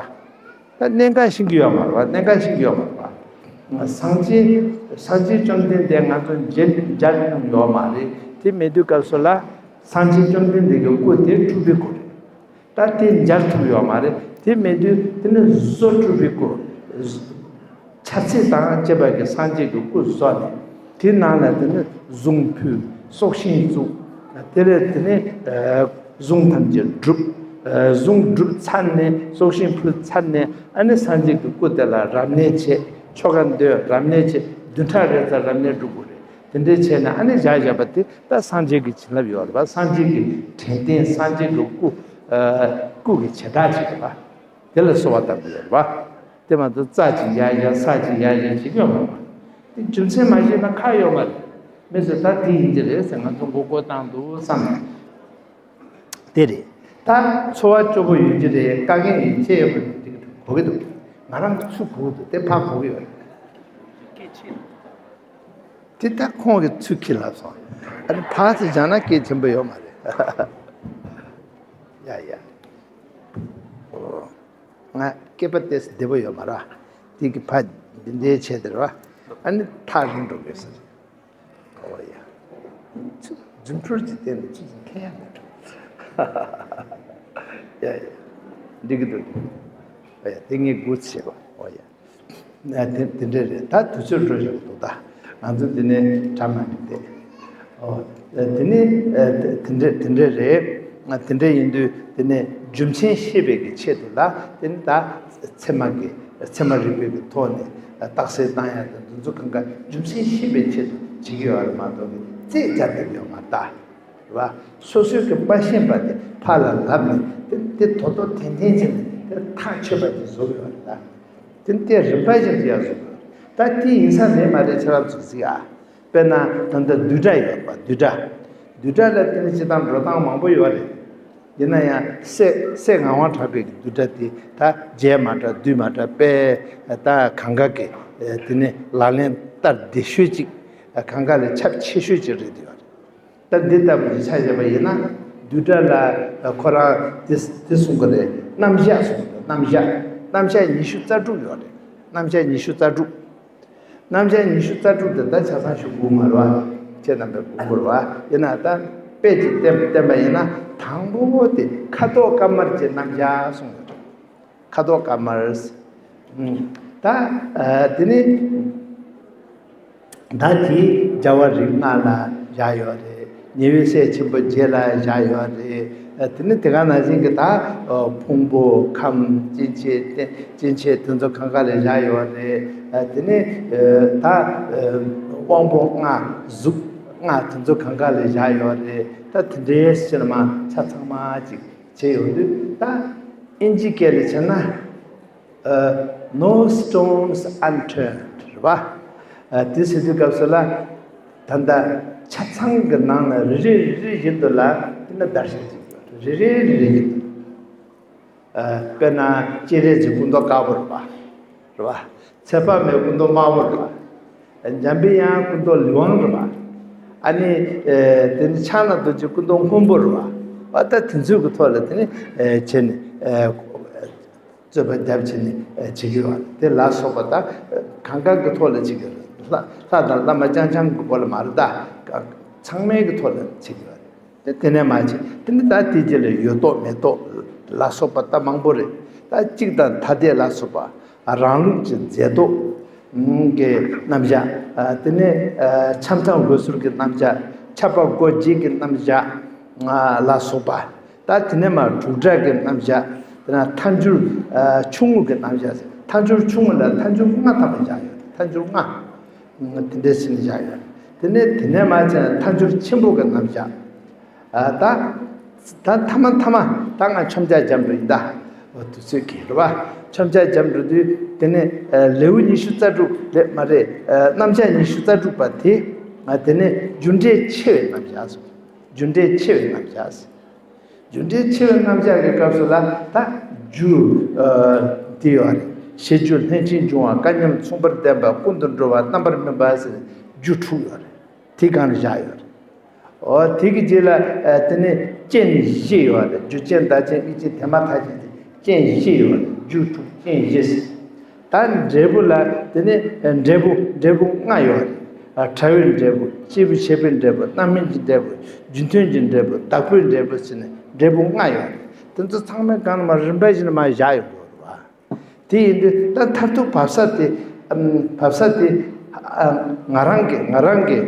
ད་གནད་འགག་ཤེས་ཀྱི་ཡོད་མ་རེད་པ། གནད་འགག་ཤེས་ཀྱི་ཡོད་མ་རེད་པ། སངས་རྒྱས། སངས་རྒྱས་བཅོམ་ལྡན་འདས་ང་ཚོ་མཇལ། མཇལ་མྱོང་ཡོད་མ་རེད། དེ་མེད་དུས་སྐབས་སུ་ལ་སངས་རྒྱས་བཅོམ་ལྡན་འདས་ཀྱི་སྐུ་དེ་སྤྲུལ་པའི་སྐུ་རེད། ད་དེ་མཇལ་ཐུབ་ཡོད་མ་རེད། དེ་མེད་དུས་དེ་ནི་བཟོ་སྤྲུལ་པའི་སྐུ། ཆ་ཚད་དང་བཅས་པ་གི་སངས་རྒྱས་ཀྱི་སྐུ་བཟོ་ནས། དེའི་ནང་ལ་དེ་ནི་གཟུངས་ཕུལ། སྲོག་ཤིང་བཙུགས། དེ་ལས་དེ་ནི་ཨ་གཟུངས་ཐམས་ཅད་བསྒྲུབས། ཨ་གཟུངས་བསྒྲུབས་ཚར་ནས། སྲོག་ཤིང་ཕུལ་ཚར་ནས། ཨ་ནི་སངས་རྒྱས་ཀྱི་སྐུ་དེ་ལ་རབ་གནས་བྱས། ཆོ་ག་འདོན། རབ་གནས་བྱས། བདུན་ཕྲག་རེ་ཙམ་རབ་གནས་སྒྲུབ་དགོས་རེད། དེ་འདྲའི་བྱས་ནས་ཨ་ནི་བཞག་བཞག་པ་དེ་ད་སངས་རྒྱས་ཀྱི་བྱིན་རླབས་ཡོད་རེད་པ། སངས་རྒྱས་ཀྱི་དྲན་རྟེན། སངས་རྒྱས་ཀྱི་སྐུ། ཨ་སྐུ་གི་བྱེ་བྲག་ཅིག་རེད་པ། དེ་ལ་གསོལ་བ་བཏབ་ཀྱི་ཡོད་རེད་པ། དེ་མ་གཏོགས་རྩྭ་ཅིག་ཡར་བཞེངས། ས་ཅིག་ཡར་བཞེངས་བྱེད་ཀྱི་ཡོད་མ་རེད་པ། དེ་རྒྱུ་མཚན་མ་ཤེས་ན་ཁག་ཡོད་མ་རེད། མི་ཚོས་ད་དེ་ཡིན་གྱི་རེད་ཟེར། ང་ཚོ་མགོ་སྐོར་བཏང་འདུག་བསམ་ནས། དེ་རེད། ད་འཚོ་བ་སྐྱོ་པོ་ཡོད་ཀྱི་རེད། དཀའ་ངལ་ཡོད་ཀྱི་རེད། གོ་གི་འདུག་ང་རང་ཚུར་གོ་གི་འདུག་དེ་ཕར་གོ་གི་ཡོད་རེད། དེ་ད་ཁོང་གིས་ཚུར་ཁྱེར་ལབ་སོང་། ཨ་ནི་ཕར་ཚུར་སྦྱངས་ན་སྐད་ཆེན་པོ་ཡོད་མ་རེད། ཡ་ཡ། ང་སྐེད་པ་ཏོག་ཙམ་བདེ་པོ་ཡོད་མ་རེད། དེ་གི་ཕར་འདི་འདྲའི་བྱས་དེ་རེད་པ། ཨ་ནི་ཐག་རིང་འགྲོ་དགོས་ཟེར། ཨོ་ཡ། ཚུར་རྫུ་འཕྲུལ་གྱི་སྟེང་དུ་ཚུར་འཐེན་ཡ་མི་འགྲོ། ཡ་ཡ། འགྲིག་གི་འདུག་ཨོ་ཡ། དེ་ངས་སྒུག་བྱེད་པ། ཨོ་ཡ། ཨ་དེ་དེ་འདྲ་རེད། ད་དུས་ཚོད་འགྲོ་བཞིན་འདུག་ད་ང་ཚོ་འདི་ནས་གྲ་མ་འགྲིག་སྟེ། ཨོ། དེ་ནས་ཨ་དེ་འདྲ་དེ་འདྲ་རེད། ང་དེ་འདྲ་ཡིན་དུས་དེ་ནས་རྒྱུ་མཚན་ཤེས་པའི་གི་ཆེད་དུ་ལ། དེ་ནས་ད་ཚད་མ་གི་ཚད་མ་རིག་པའི་གི་ཐོག་ནས་རྟགས་གསལ་བཏང་ཡ་དང་འདི་ཚོ་གང་ག་རྒྱུ་མཚན་ཤེས་པའི་ཆེད་དུ་བྱེད་ཀྱི་ཡོད་རེད་མ་གཏོགས་གི་རྩིས་རྒྱག་བསྡད་ཡོད་མ་རེད་ད། རེད་བ། སོ་སོའི་གི་མ་ཤེས་པ་དེ་ཕར་ལ་ལབ་ནས་དེ་དེ་དོ་དོ་ཐེན་ཐེན་བྱས་ནས་དེ་ཐག་ཆོད་པ་ཅིག་བཟོ་གི་ཡོད་རེད་ད། དེ་དེ་རིམ་པ་བཞིན་དུ་ཡར་བཟོ་དགོས། ད་དེ་ཡིན་ས་རེད་མ་རེད་ཁྱེད་རང་ཚོ་གཟིགས་ཨ། དཔེར་ན་ད་ལྟ་བསྡུས་གྲྭ་ཡོད་པ། བསྡུས་གྲྭ། བསྡུས་གྲྭ་ལ་དེ་ནི་སྤྱིར་བཏང་འགྲོ་སྟངས་མང་པོ་ཡོད་རེད། ཡིན་ན་ཡང་སད་སད་ངག་དབང་གྲགས་པའི་བསྡུས་གྲྭ་དེ་ད་རྒྱས་མ་གྲགས། བསྡུས་མ་གྲགས། དཔེ་ད་གང་ག་གི་དེ་ནི་ལག་ལེན་བསྟར་བདེ་ཤོས་ཅིག། གང་ག་ལས་ཁྱབ་ཆེ་ཤོས་ཅིག་རེད་འདུག་ཡོད་རེད། ད་འདི་ལྟ་བུ་ཆ་བཞག་པ་ཡིན་ན། བསྡུས་གྲྭ་ལ་ཁོ་རང་དེ་དེ་གསུང་གི་རེད། རྣམ་གཞག་གསུང་གི་རེད། རྣམ་གཞག། རྣམ་གཞག་ཉི་ཤུ་རྩ་དྲུག་ཡོད་རེད། རྣམ་གཞག་ཉི་ཤུ་རྩ་དྲུག། རྣམ་གཞག་ཉི་ཤུ་རྩ་དྲུག་དེ་ད་ཆ་ཚང་ཞུ་དགོས་མ་རེད་བ། ཁྱེད་རྣམ་པས་གོ་དགོས་རེད་བ། ཡིན་ན་ད་དཔེ་ཅིག་བསྟན་བསྟན་པ་ཡིན་ན། དང་པོ་དེ་ཁ་དོག་དཀར་དམར་གྱི་རྣམ་གཞག་གསུང་གི་རེད། ཁ་དོག་དཀར་དམར། ད་ཨ་དེ་ནི་ད་དེ་རྒྱལ་བ་རིགས་ལྔ་ལ་བཞག་ཡོད་རེད། ཉེ་བའི་སྲས་ཆེན་པོ་བརྒྱད་ལ་བཞག་ཡོད་རེད། ཨ་དེ་ནི་དེ་ག་ནང་བཞིན་གྱི་ད་ཨ་ཕུང་པོ་ཁམས་སྐྱེ་མཆེད་རྟེན་སྐྱེ་མཆེད་དེ་ཚོ་གང་ག་ལ་བཞག་ཡོད་རེད། ཨ་དེ་ནི་ཨ་ད་ཨ་དབང་པོ་ལྔ་གཟུགས་ལྔ་དེ་ཚོ་གང་ག་ལ་བཞག་ཡོད་རེད། ད་དེ་འདྲའི་ཕྱིར་མ་ཆ་ཚང་མ་ཅིག་བྱས་ཡོང་དུས། ད་ཨིན་ཇི་སྐད་ལ་བྱས་ན། ཨ་no stones unturned རེད་བ། ཨ་དེ་ཟེར་དུས་སྐབས་སུ་ལ། ད་ལྟ་ཆ་ཚང་གི་ནང་ན་རེ་རེ་རེ་རེ་བཞིན་དུ་ལ་དེ་ན་བརྡར་ཤ་ཅིག་ཡོད་རེད། རེ་རེ་རེ་རེ་བཞིན་དུ། དཔེར་ན་སྤྱན་རས་གཟིགས་སྐུ་མདོག་དཀར་པོ་རེད་པ། རེད་པ། ཚེ་དཔག་མེད་སྐུ་མདོག་དམར་པོ་རེད་པ། འཇམ་པའི་དབྱངས་སྐུ་མདོག་ལི་ཝང་རེད་པ། ཨ་ནི། དེ་ནི་ཕྱག་ན་རྡོ་རྗེ་སྐུ་མདོག་སྔོན་པོ་རེད་པ། ཨ་ད་དེ་ཚོའི་གི་ཐོག་ལ་དེ་ནི་བྱས་ནས། རྩོད་པ་རྒྱབ་བྱས་ནས་བྱེད་ཀྱི་ཡོད་པ་དེ་ལ་སོགས་པ་དང་གང་ག་གི་ཐོག་ལ་བྱེད་ཀྱི་ཡོད། ལྷ་ལྷ་དང་བླ་མ་རྐྱང་རྐྱང་གི་སྐོར་ལ་མ་རེད་ད། ཚང་མའི་གི་ཐོག་ལ་བྱེད་ཀྱི་ཡོད། དེ་དེ་ནས་མ་བྱེད་དེ་ནི་ད་དེ་རྗེས་ལ་ཡོད་ཐོག་མེད་ཐོག་ལ་སོགས་པ་ད་མང་པོ་རེད། ད་གཅིག་དང་ཐ་དད་ལ་སོགས་པ་རང་ལུགས་ཀྱི་མཛེས་ལྡོག་གི་རྣམ་གཞག་དེ་ནས་འཆམ་ཐང་འོད་ཟེར་གྱི་རྣམ་གཞག་ཆར་པ་སྒོ་འབྱེད་ཀྱི་རྣམ་གཞག་ལ་སོགས་པ། ད་དེ་ནས་མར་དྲུག་སྒྲ་གི་རྣམ་གཞག་དེ་ན་མཐའ་འཇུག་ཆུང་ངུ་གི་རྣམ་གཞག་མཐའ་འཇུག་ཆུང་ངུ་ལ་མཐའ་འཇུག་ལྔ་ཐམ་པ་བཞག་ཡོད། མཐའ་འཇུག་ལྔ་དེ་འདྲས་ཟིན་བཞག་ཡོད། དེ་ནས་དེ་ནས་མར་བྱས་ན་མཐའ་འཇུག་ཆེན་པོ་གི་རྣམ་གཞག་ད་ད་ཐ་མ་ཐ་མ་ད་ང་མཆོམ་རྒྱག་རྒྱབ་འགྲོ་ཡིན་ད། འོ་དུས་ཚོད་ཀྱིས་རེད་བ། མཆོམ་རྒྱག་རྒྱབ་འགྲོ་དུས་དེ་ནས་ལེའུ་ཉི་ཤུ་རྩ་དྲུག་ལས་མ་རེད། རྣམ་གཞག་ཉི་ཤུ་རྩ་དྲུག་པ་དེ། དེ་ནས་རྒྱུ་འབྲས་ཆེ་བའི་རྣམ་གཞག་སོ། རྒྱུ་འབྲས་ཆེ་བའི་རྣམ་གཞག་ཟེར། རྒྱུ་འབྲས་ཆེ་བའི་རྣམ་གཞག་གི་སྐབས་སུ་ལ་ད་རྒྱུ་དེ་ཡོད་རེད། ཤེས་རྒྱུ་ལྷན་ཅིག་འབྱུང་བ་སྐལ་མཉམ་མཚུངས་པར་ལྡན་པ་ཀུན་ཏུ་འགྲོ་བ་རྣམ་པར་སྨིན་པ་ཟེར་རྒྱུ་དྲུག་ཡོད་རེད། དེ་སྒང་ལ་བཞག་ཡོད་རེད། འོ་དེ་གི་རྗེས་ལ་དེ་ནས་རྐྱེན་བཞི་ཡོད་རེད། རྒྱུ་རྐྱེན་བདག་རྐྱེན་དབུས་རྐྱེན་དེ་མ་ཐག་རྐྱེན་དེ་རྐྱེན་བཞི་ཡོད་རེད། རྒྱུ་དྲུག་རྐྱེན་བཞི་ཟེར། ད་འབྲས་བུ་ལ་དེ་ནས་འབྲས་བུ་འབྲས་བུ་ལྔ་ཡོད་རེད། ཕྲ་བའི་འབྲས་བུ། སྐྱེས་བུ་བྱེད་པའི་འབྲས་བུ། རྣམ་སྨིན་གྱི་འབྲས་བུ། རྒྱུ་མཐུན་གྱི་འབྲས་བུ། བདག་པོའི་འབྲས་བུ་ཟེར་ནས་འབྲས་བུ་ལྔ་ཡོད་རེད། དེ་ཚོ་ཚང་མའི་སྒང་ལ་མར་རིམ་པ་བཞིན་མར་བཞག་ཡོང་དགོས་རེད་བ། དེ་ཡིན་དུས་ད་མཐར་ཐུག་བབས་ས་དེ། བབས་ས་དེ། ང་རང་གི་ང་རང་གི་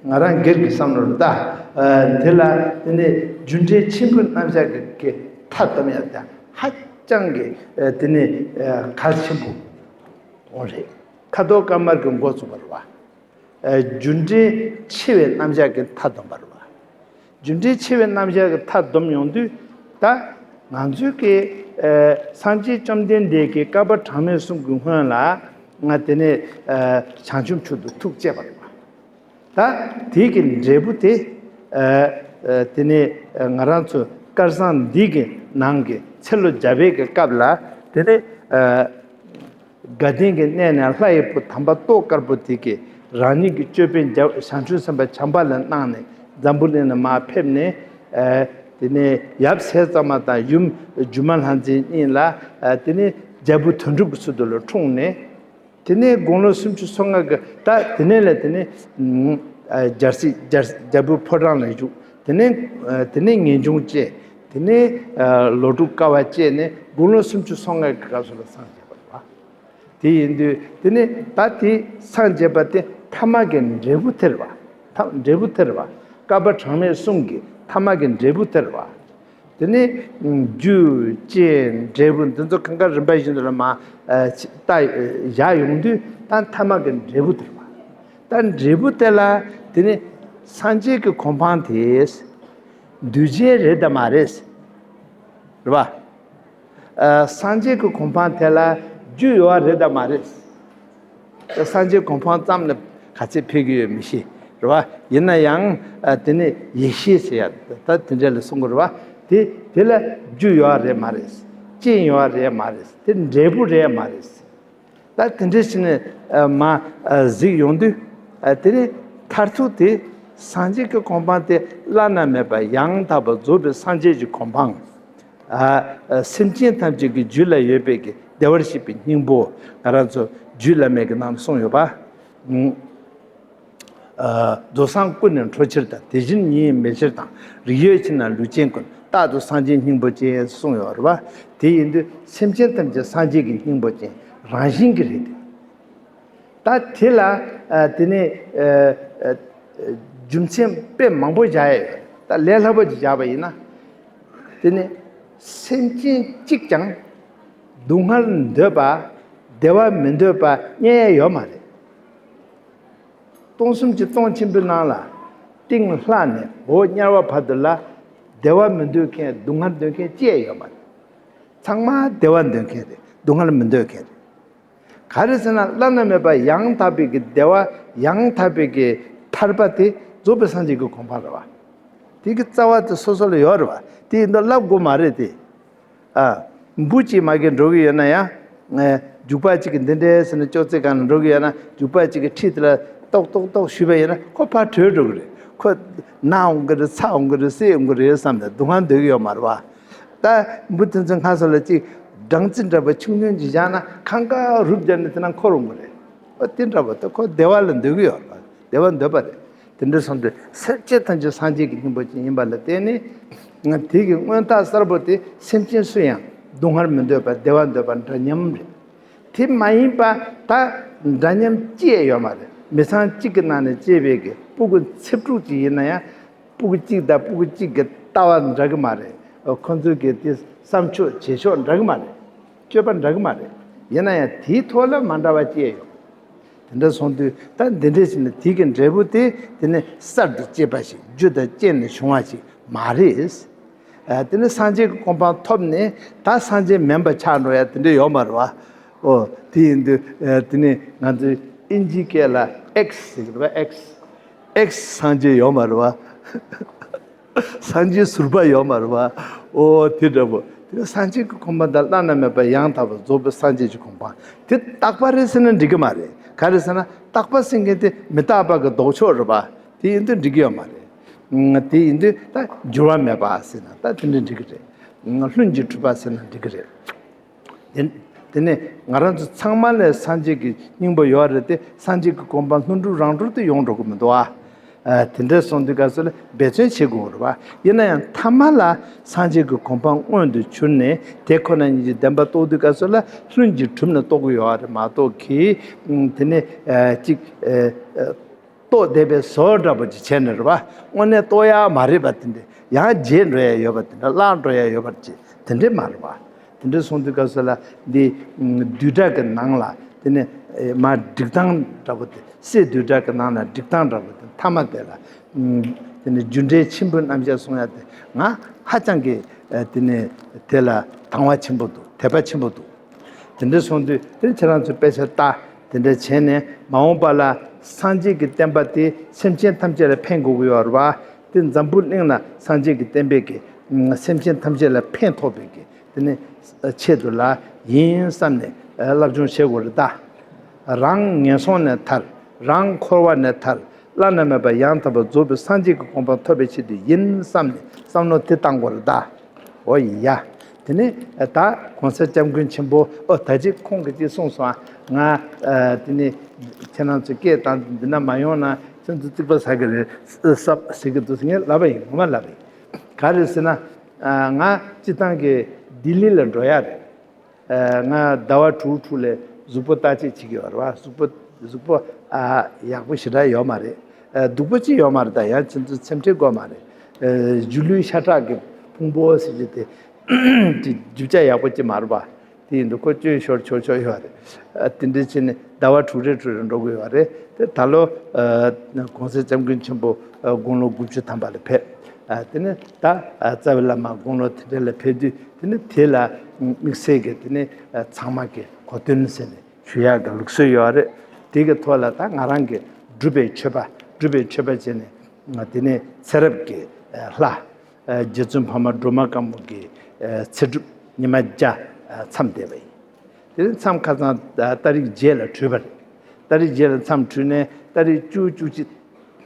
ང་རང་སྒེར་གྱི་བསམ་བློ་རེད་ད། དེ་ལ་དེ་ནས་རྒྱུ་འབྲས་ཆེན་པོའི་རྣམ་གཞག་གི་གི་མཐའ་སྡོམ་ཡག་དེ་ཧ་ཅང་གི་དེ་ནས་གལ་ཆེན་པོ་འོང་རེད། ཁ་དོག་དཀར་དམར་གྱི་འགོ་ཚུགས་པ་རེད་བ། རྒྱུ་འབྲས་ཆེ་བའི་རྣམ་གཞག་གི་མཐའ་སྡོམ་པ་རེད་བ། རྒྱུ་འབྲས་ཆེ་བའི་རྣམ་གཞག་གི་མཐའ་སྡོམ་ཡོང་དུས་ད་ང་ཚོའི་གི་སངས་རྒྱས་བཅོམ་ལྡན་འདས་ཀྱི་བསྐལ་པ་གྲངས་མེད་གསུམ་གྱི་སྔོན་ལ་ང་དེ་ནས་བྱང་ཆུབ་མཆོག་ཏུ་ཐུགས་བསྐྱེད་པ་རེད་བ། ད་དེའི་གི་འབྲས་བུ་དེ་དེ་ནས་ང་རང་ཚོ་སྐལ་བཟང་འདི་གི་ནང་གི་ཚེ་ལོ་བརྒྱ་པའི་གི་སྐབས་ལ་དེ་ནས། དགའ་ལྡན་གྱི་གནས་ནས་ལྷ་ཡི་བུ་དམ་པ་ཏོག་དཀར་པོ་དེ་གིས་རང་ཉིད་ཀྱི་ཅོད་པན་རྒྱ་བྱང་ཆུབ་སེམས་དཔའ་བྱམས་པ་ལ་གནང་ནས་འཛམ་བུ་གླིང་ལ་མར་ཕེབས་ནས། དེ་ནས་ཡབ་ཟས་གཙང་མ་དང་ཡུམ་སྒྱུ་མ་ལྷ་མཛེས་གཉིས་ལ་དེ་ནས་རྒྱལ་པོ་དོན་གྲུབ་ཀྱི་ཚུལ་དུ་ལ་འཁྲུངས་ནས། དེ་ནས་དགུང་ལོ་སུམ་ཅུ་སོ་ལྔ་གི་ད་དེ་ནས་ལ་དེ་ནས་རྒྱལ་སྲིད་རྒྱལ་རྒྱལ་པོའི་ཕོ་བྲང་ལ་བཞུགས། དེ་ནས་དེ་ནས་ངེས་འབྱུང་སྐྱེས། དེ་ནས་ལོ་དྲུག་དཀའ་བ་སྤྱད་ནས་དགུང་ལོ་སུམ་ཅུ་སོ་ལྔ་གི་སྐབས་སུ་ལ་སངས་རྒྱས་པ་རེད་བ། དེ་ཡིན་དུས་དེ་ནས་ད་དེ་སངས་རྒྱས་པ་དེ་ཐ་མ་གི་འབྲས་བུ་དེ་རེད་བ། ཐ་འབྲས་བུ་དེ་རེད་བ། བསྐལ་པ་གྲངས་མེད་གསུམ་གྱི་ཐ་མ་གི་འབྲས་བུ་དེ་རེད་བ། དེ་ནས་རྒྱུ་རྐྱེན་འབྲས་བུ་འདི་ཚོ་གང་ག་རིམ་པ་བཞིན་དུ་ལ་མ་ད་བཞག་ཡོང་དུས་ད་ཐ་མ་གི་འབྲས་བུ་དེ་རེད་བ། ད་འབྲས་བུ་དེ་ལ་དེ་ནས་སངས་རྒྱས་ཀྱི་གོ་འཕང་དེ་འདུས་བྱས་རེད་དམ་མ་རེད། རེད་བ། ཨ། སངས་རྒྱས་ཀྱི་གོ་འཕང་དེ་ལ་རྒྱུ་ཡོད་རེད་དམ་མ་རེད། སངས་རྒྱས་གོ་འཕང་ཙམ་ལ་ག་ཚད་ཕེབས་ཀྱི་ཡོད་མི་ཤེས་རེད་བ། ཡིན་ན་ཡང་ཨ། དེ་ནི་ཡེ་ཤེས་ཟེར་ཡ་ད་དེ་འདྲ་ལ་གསུང་གི་རེད་བ། དེ་དེ་ལ་རྒྱུ་ཡོད་རེད་མ་རེད། རྐྱེན་ཡོད་རེད་མ་རེད། དེ་འབྲས་བུ་རེད་མ་རེད། ད་དེ་འདྲ་ཞིག་ནས་ཨ། མ་ཨ། གཟིགས་ཡོང་དུས་ཨ། དེ་ནི་མཐར་ཐུག་དེ་སངས་རྒྱས་ཀྱི་གོ་འཕང་དེ་བླ་ན་མེད་པ་ཡང་དག་པར་རྫོགས་པའི་སངས་རྒྱས་ཀྱི་གོ་འཕང་། ཨ། སེམས་ཅན་ཐམས་ཅད་ཀྱི་རྒྱུད་ལ་ཡོད་པའི་གི་བདེ་བར་གཤེགས་པའི་སྙིང་པོ། ང་རང་ཚོ་རྒྱུད་བླ་མེད་ཀྱི་ནང་གསུངས་ཡོད་པ། ཨ། རྫོགས་སངས་སྐུ་ནི་འཕྲོ་ཕྱིར་དང་། དེ་བཞིན་ཉིད་ཡིན་མེད་ཕྱིར་དང་། རིགས་ཡོད་ཕྱིར་ན་ལུས་ཅན་ཀུན། རྟག་ཏུ་སངས་རྒྱས་སྙིང་པོ་ཅན། གསུངས་ཡོད་རེད་བ། དེ་ཡིན་དུས་སེམས་ཅན་ཐམས་ཅད་སངས་རྒྱས་ཀྱི་སྙིང་པོ་ཅན་རང་བཞིན་གྱིས་རེད་དེ། ད་དེ་ལ་ཨ། དེ་ནས་ཨ། ཨ། རྒྱུ་མཚན་དཔེ་མང་པོ་བཞག་ཡ་ཡོད། ད་ལས་སླ་པོ་ཅིག་བཞག་པ་ཡིན་ན། དེ་ནས་སེམས་ཅན་གཅིག་ཀྱང་སྡུག་བསྔལ་འདོད་པ། བདེ་བ་མི་འདོད་པ་རྙེད་ཡ་ཡོད་མ་རེད། སྟོང་གསུམ་གྱི་སྟོང་ཆེན་པོའི་ནང་ལ་གཏིང་ལྷག་ནས་འོག་དམྱལ་བ་བར་དུ་ལ་བདེ་བ་མི་འདོད་མཁན་སྡུག་བསྔལ་འདོད་མཁན་ཅི་ཡང་ཡོད་མ་རེད། ཚང་མ་བདེ་བ་འདོད་མཁན་རེད། སྡུག་བསྔལ་མི་འདོད་མཁན་རེད། ག་རེ་ཟེར་ན་བླ་ན་མེད་པ་ཡང་དག་པའི་གི་བདེ་བ་ཡང་དག་པའི་གི་ཐར་པ་དེ་རྫོགས་པའི་སངས་རྒྱས་ཀྱི་གོ་འཕང་རེད་བ། དེ་གི་རྩ་བ་དེ་སོ་སོ་ལ་ཡོད་རེད་བ། དེ་ཡིན་དུས་བསླབ་དགོས་མ་རེད་དེ། ཨ། འབུ་གཅིག་མ་གིར་འགྲོ་གི་ཡོད་ན་ཡང་། རྒྱུག་པ་གཅིག་གིས་འདི་འདྲའི་ཟེར་ནས་ཅོག་ཙེ་སྒང་ལ་འགྲོ་གི་ཡོད་ན། རྒྱུག་པ་གཅིག་གིས་འཁྲིས་དེ་ལ་ཏོག་ཏོག་ཏོག་གཞུས་པ་ཡིན་ན་ཁོ་ཕར་བྲོས་འགྲོ་གི་རེད། ཁོ་ན་འོང་གི་རེད། ཚ་འོང་གི་རེད། བསད་འོང་གི་རེད་བསམ་ནས་སྡུག་བསྔལ་འདོད་ཀྱི་ཡོད་མ་རེད་བ། ད་འབུ་དེ་ཚོའི་སྔ་ས་ལ་གཅིག་སྦྲང་རྩི་འདྲ་པོ་ཆུང་ཆུང་ཅིག་བཞག་ན་གང་ག་རུབ་བརྒྱབ་ནས་དེ་ན་འཁོར་འོང་གི་རེད། ཨོ་དེ་འདྲ་པོ་དེ་ཁོ་བདེ་བ་ལ་འདོད་ཀྱི་ཡོད་རེད། བདེ་བ་འདོད་པ་རེད། དེ་འདྲ་སོང་དུས་སེམས་ཅན་ཐམས་ཅད་སངས་རྒྱས་ཀྱི་སྙིང་པོ་ཅན་ཡིན་པ་ལ་བརྟེན་ནས། དེ་གི་མངོན་རྟགས་གསལ་པོ་དེ་སེམས་ཅན་སུ་ཡང་སྡུག་བསྔལ་མི་འདོད་པ། བདེ་བ་འདོད་པ་འདྲ་མཉམ་རེད། དེ་མ་ཡིན་པ་ད་འདྲ་མཉམ་སྐྱེས་ཡོད་མ་རེད། མི་ཚང་གཅིག་གི་ནང་ནས་སྐྱེས་པའི་གི་སྤུ་གུ་ཚེ་དྲུག་ཅིག་ཡིན་ན་ཡང་། སྤུ་གུ་གཅིག་དང་སྤུ་གུ་གཅིག་གི་ལྟ་བ་འདྲ་གི་མ་རེད། ཁོ་ཚོའི་གི་དེ་བསམ་ཕྱོགས་བྱེད་ཕྱོགས་འདྲ་གི་མ་རེད། སྤྱོད་པ་འདྲ་གི་མ་རེད། ཡིན་ན་ཡང་དེའི་ཐོག་ལ་མ་འདྲ་བ་སྐྱེས་ཡོད། དེ་འདྲ་སོང་དུས་ད་འདི་འདྲའི་ཕྱིར་ན་དེ་གི་འབྲས་བུ་དེ་དེ་ནི་གསར་དུ་སྐྱེས་པ་ཞིག་རྒྱུ་དང་རྐྱེན་ལས་བྱུང་བ་ཞིག་མ་རེད། ཨ། དེ་ནི་སངས་རྒྱས་ཀྱི་གོ་འཕང་ཐོབ་ནས་ད་སངས་རྒྱས་མིན་པ་ཆགས་འགྲོ་ཡ་དེ་འདྲ་ཡོད་མ་རེད་བ། ཨོ་དེ་ཡིན་དུས། ཨ། དེ་ནི་ང་ཚོའི་ཨིན་ཇིའི་སྐད་ལ་ཨེགས་ཟེར་གི་རེད་བ། ཨེགས། ཨེགས་སངས་རྒྱས་ཡོད་མ་རེད་བ། སངས་རྒྱས་ཟུར་པ་ཡོད་མ་རེད་བ། ཨོ་དེ་འདྲ་པོ། དེ་སངས་རྒྱས་ཀྱི་གོ་འཕང་དང་བླ་ན་མེད་པ་ཡང་དག་པར་རྫོགས་པའི་སངས་རྒྱས་ཀྱི་གོ་འཕང་དེ་རྟག་པ་རེད་ཟེར་ན་འགྲིག་གི་མ་རེད། ག་རེ་ཟེར་ན་རྟག་པ་ཟེར་མཁན་དེ་མི་རྟག་པ་གི་ལྡོག་ཕྱོགས་རེད་བ། དེ་ཡིན་དུས་འགྲིག་གི་ཡོད་མ་རེད། ཨ། དེ་ཡིན་དུས་ད་འགྱུར་བ་མེད་པ་ཟེར་ན་ད་དེ་འདྲ་འགྲིག་གི་རེད། ལྷུན་གྱིས་གྲུབ་པ་ཟེར་ན་འགྲིག་གི་རེད། དེ་དེ་ནས་ང་རང་ཚོ་ཚང་མ་ལ་སངས་རྒྱས་ཀྱི་སྙིང་པོ་ཡོད་རེད་དེ། སངས་རྒྱས་ཀྱི་གོ་འཕང་ལྷུན་གྲུབ་རང་གྲོལ་དུ་ཡོང་འགྲོ་གི་མི་འདུག་ཨ། ཨ། དེ་འདྲ་སོང་དུས་སྐབས་སུ་ལ་འབད་བརྩོན་བྱེད་དགོས་རེད་བ། ཡིན་ན་ཡང་མཐའ་མ་ལ་སངས་རྒྱས་ཀྱི་གོ་འཕང་མངོན་དུ་གྱུར་ནས་དེ་ཁོ་ན་ཉིད་ཀྱི་བདེན་པ་རྟོགས་དུས་སྐབས་སུ་ལ་ལྷུན་གྱིས་གྲུབ་ནས་རྟོགས་ཀྱི་ཡོད་རེད་མ་གཏོགས་ཀྱི། ཨ། དེ་ནས། ཨ། གཅིག་ཨ། ཨ། རྟོགས་བསྡད་པའི་བཟོ་འདྲ་པོ་ཅིག་བྱས་ནས་རེད་བ། དངོས་གནས་རྟོགས་ཡག་མ་རེད་པ། དེ་འདྲ་ཡང་བརྗེད་འགྲོ་ཡག་ཡོད་པ། དེ་འདྲ་བརླག་འགྲོ་ཡག་ཡོད་པ་ཅིག་དེ་འདྲ་མ་རེད་བ། དེ་འདྲ་སོང་དུས་སྐབས་སུ་ལ་འདི་བསྡུས་གྲྭ་གི་ནང་ལ་དེ་ནས་མ་སྒྲིག་སྟངས་འདྲ་པོ་དེ། སེ་བསྡུས་གྲྭ་གི་ནང་ལ་སྒྲིག་སྟངས་འདྲ་པོ་དེ་མཐའ་མ་དེ་ལ། དེ་ནས་རྒྱུ་འབྲས་ཆེན་པོའི་རྣམ་གཞག་གསུང་ཡག་དེ་ང་ཧ་ཅང་གི། དེ་ནས་དེ་ལ་དང་བ་ཆེན་པོ་འདུག་དད་པ་ཆེན་པོ་འདུག་དེ་འདྲ་སོང་དུས་དེ་ཁྱེད་རང་ཚོས་དཔེ་ཆ་ལྟ། དེ་འདྲ་བྱས་ནས་མ་འོངས་པ་ལ་སངས་རྒྱས་ཀྱི་བསྟན་པ་དེ་སེམས་ཅན་ཐམས་ཅད་ལ་ཕན་དགོས་ཀྱི་ཡོད་རེད་བ། དེ་འཛམ་བུ་གླིང་ལ་སངས་རྒྱས་ཀྱི་བསྟན་པས་ཀྱི་སེམས་ཅན་ཐམས་ཅད་ལ་ཕན་ཐོགས་པའི་གི་དེ་ནི་ཆེད་དུ་ལ་ཡིན་བསམ་ནས་སློབ་སྦྱོང་བྱེད་དགོས་རེད་ད། རང་ངན་སོང་ནས་ཐར། རང་འཁོར་བ་ནས་ཐར། བླ་ན་མེད་པ་ཡང་དག་པར་རྫོགས་པའི་སངས་རྒྱས་ཀྱི་གོ་འཕང་ཐོབ་པའི་ཆེད་དུ་ཡིན་བསམ་ནས་བསམ་བློ་དེ་བཏང་དགོས་རེད་ད། འོ་ཡ། དེ་ནས་ད་གོང་ས་སྐྱབས་མགོན་ཆེན་པོ། ཨོ་ད་ཅིག་ཁོང་གིས་ཅིག་གསུངས་སོང་ཨ། ང་། ཨ། དེ་ནས་ཁྱེད་རང་ཚོ་སྐད་བཏང་འདི་ན་མ་ཡོང་ན་ཁྱེད་ཚོ་རྩིག་པ་ཟ་གི་རེད་ཟེར་གི་འདུག་ཟེར་ངས་ལབ་པ་ཡིན། ངོ་མ་ལབ་པ་ཡིན། ག་རེ་ཟེར་ན། ཨ། ང་སྤྱིར་བཏང་གི་ལྡི་ལི་ལ་འགྲོ་ཡ་རེད། ཨ། ང་ཟླ་བ་དྲུག་དྲུག་ལ་གཟུགས་པོ་བརྟག་དཔྱད་བྱེད་ཀྱི་ཡོད་རེད་བ། གཟུགས་པོ་གཟུགས་པོ་ཨ་ཡག་པོ་ཞེ་དྲག་ཡོད་མ་རེད། ཨ། སྡུག་པོ་ཅིག་ཡོད་མ་རེད། ད་ཡང་ཁྱེད་ཚོ་སེམས་ཁྲལ་དགོས་མ་རེད། ཨ། སྒྱུ་ལུས་ཤ་ཁྲག་གི་ཕུང་པོ་ཟེར་གྱི་དེ་རྒྱུ་ཆ་ཡག་པོ་ཅིག་མ་རེད་བ། དེ་ཡིན་དུས་ཁོ་བཅོས་ཤོར་ཆོག་ཆོག་ཡོད་རེད། ཨ། དེ་འདྲ་བྱས་ནས་ཟླ་བ་དྲུག་རེ་དྲུག་རེ་འགྲོ་དགོས་ཡོད་རེད། དེ་ད་ལོ། ཨ། གོང་ས་སྐྱབས་མགོན་ཆེན་པོ། ཨ། དགུང་ལོ་དགུ་བཅུ་ཐམ་པ་ལ་ཕེབས། ཨ། དེ་ནས་ད། ཨ། རྩ་བའི་བླ་མ་དགུང་ལོ་དེ་འདྲ་ལ་ཕེབས་དུས་དེ་ནས་དེ་ལ་དམིགས་བསལ་གྱི་དེ་ནས། ཨ། ཚང་མ་གི་གོ་སྟོན་ཟེར་ནས་ཞུ་ཡག་གི་ལུགས་སྲོལ་ཡོད་རེད། དེ་གི་ཐོག་ལ་ད་ང་རང་གི་སྒྲུབ་པའི་མཆོད་པ། སྒྲུབ་པའི་མཆོད་པ་བྱས་ནས་དེ་ནས་ཚེ་རབས་ཀྱི། ཨ། ལྷ། ཨ། རྗེ་བཙུན་འཕགས་མ་སྒྲོལ་མ་དཀར་མོ་གི། ཨ། ཚེ་སྒྲུབ་ཉི་མ་བརྒྱ། ཨ། མཚམས་བསྡད་པ་ཡིན། དེ་ནས་མཚམས་ཁ་སང་ཏ་རིག་བརྒྱད་ལ་གྲོལ་བ་རེད། ཏ་རིག་བརྒྱད་ལ་མཚམས་གྲོལ་ནས་ཏ་རིག་བཅུ། བཅུ་གཅིག་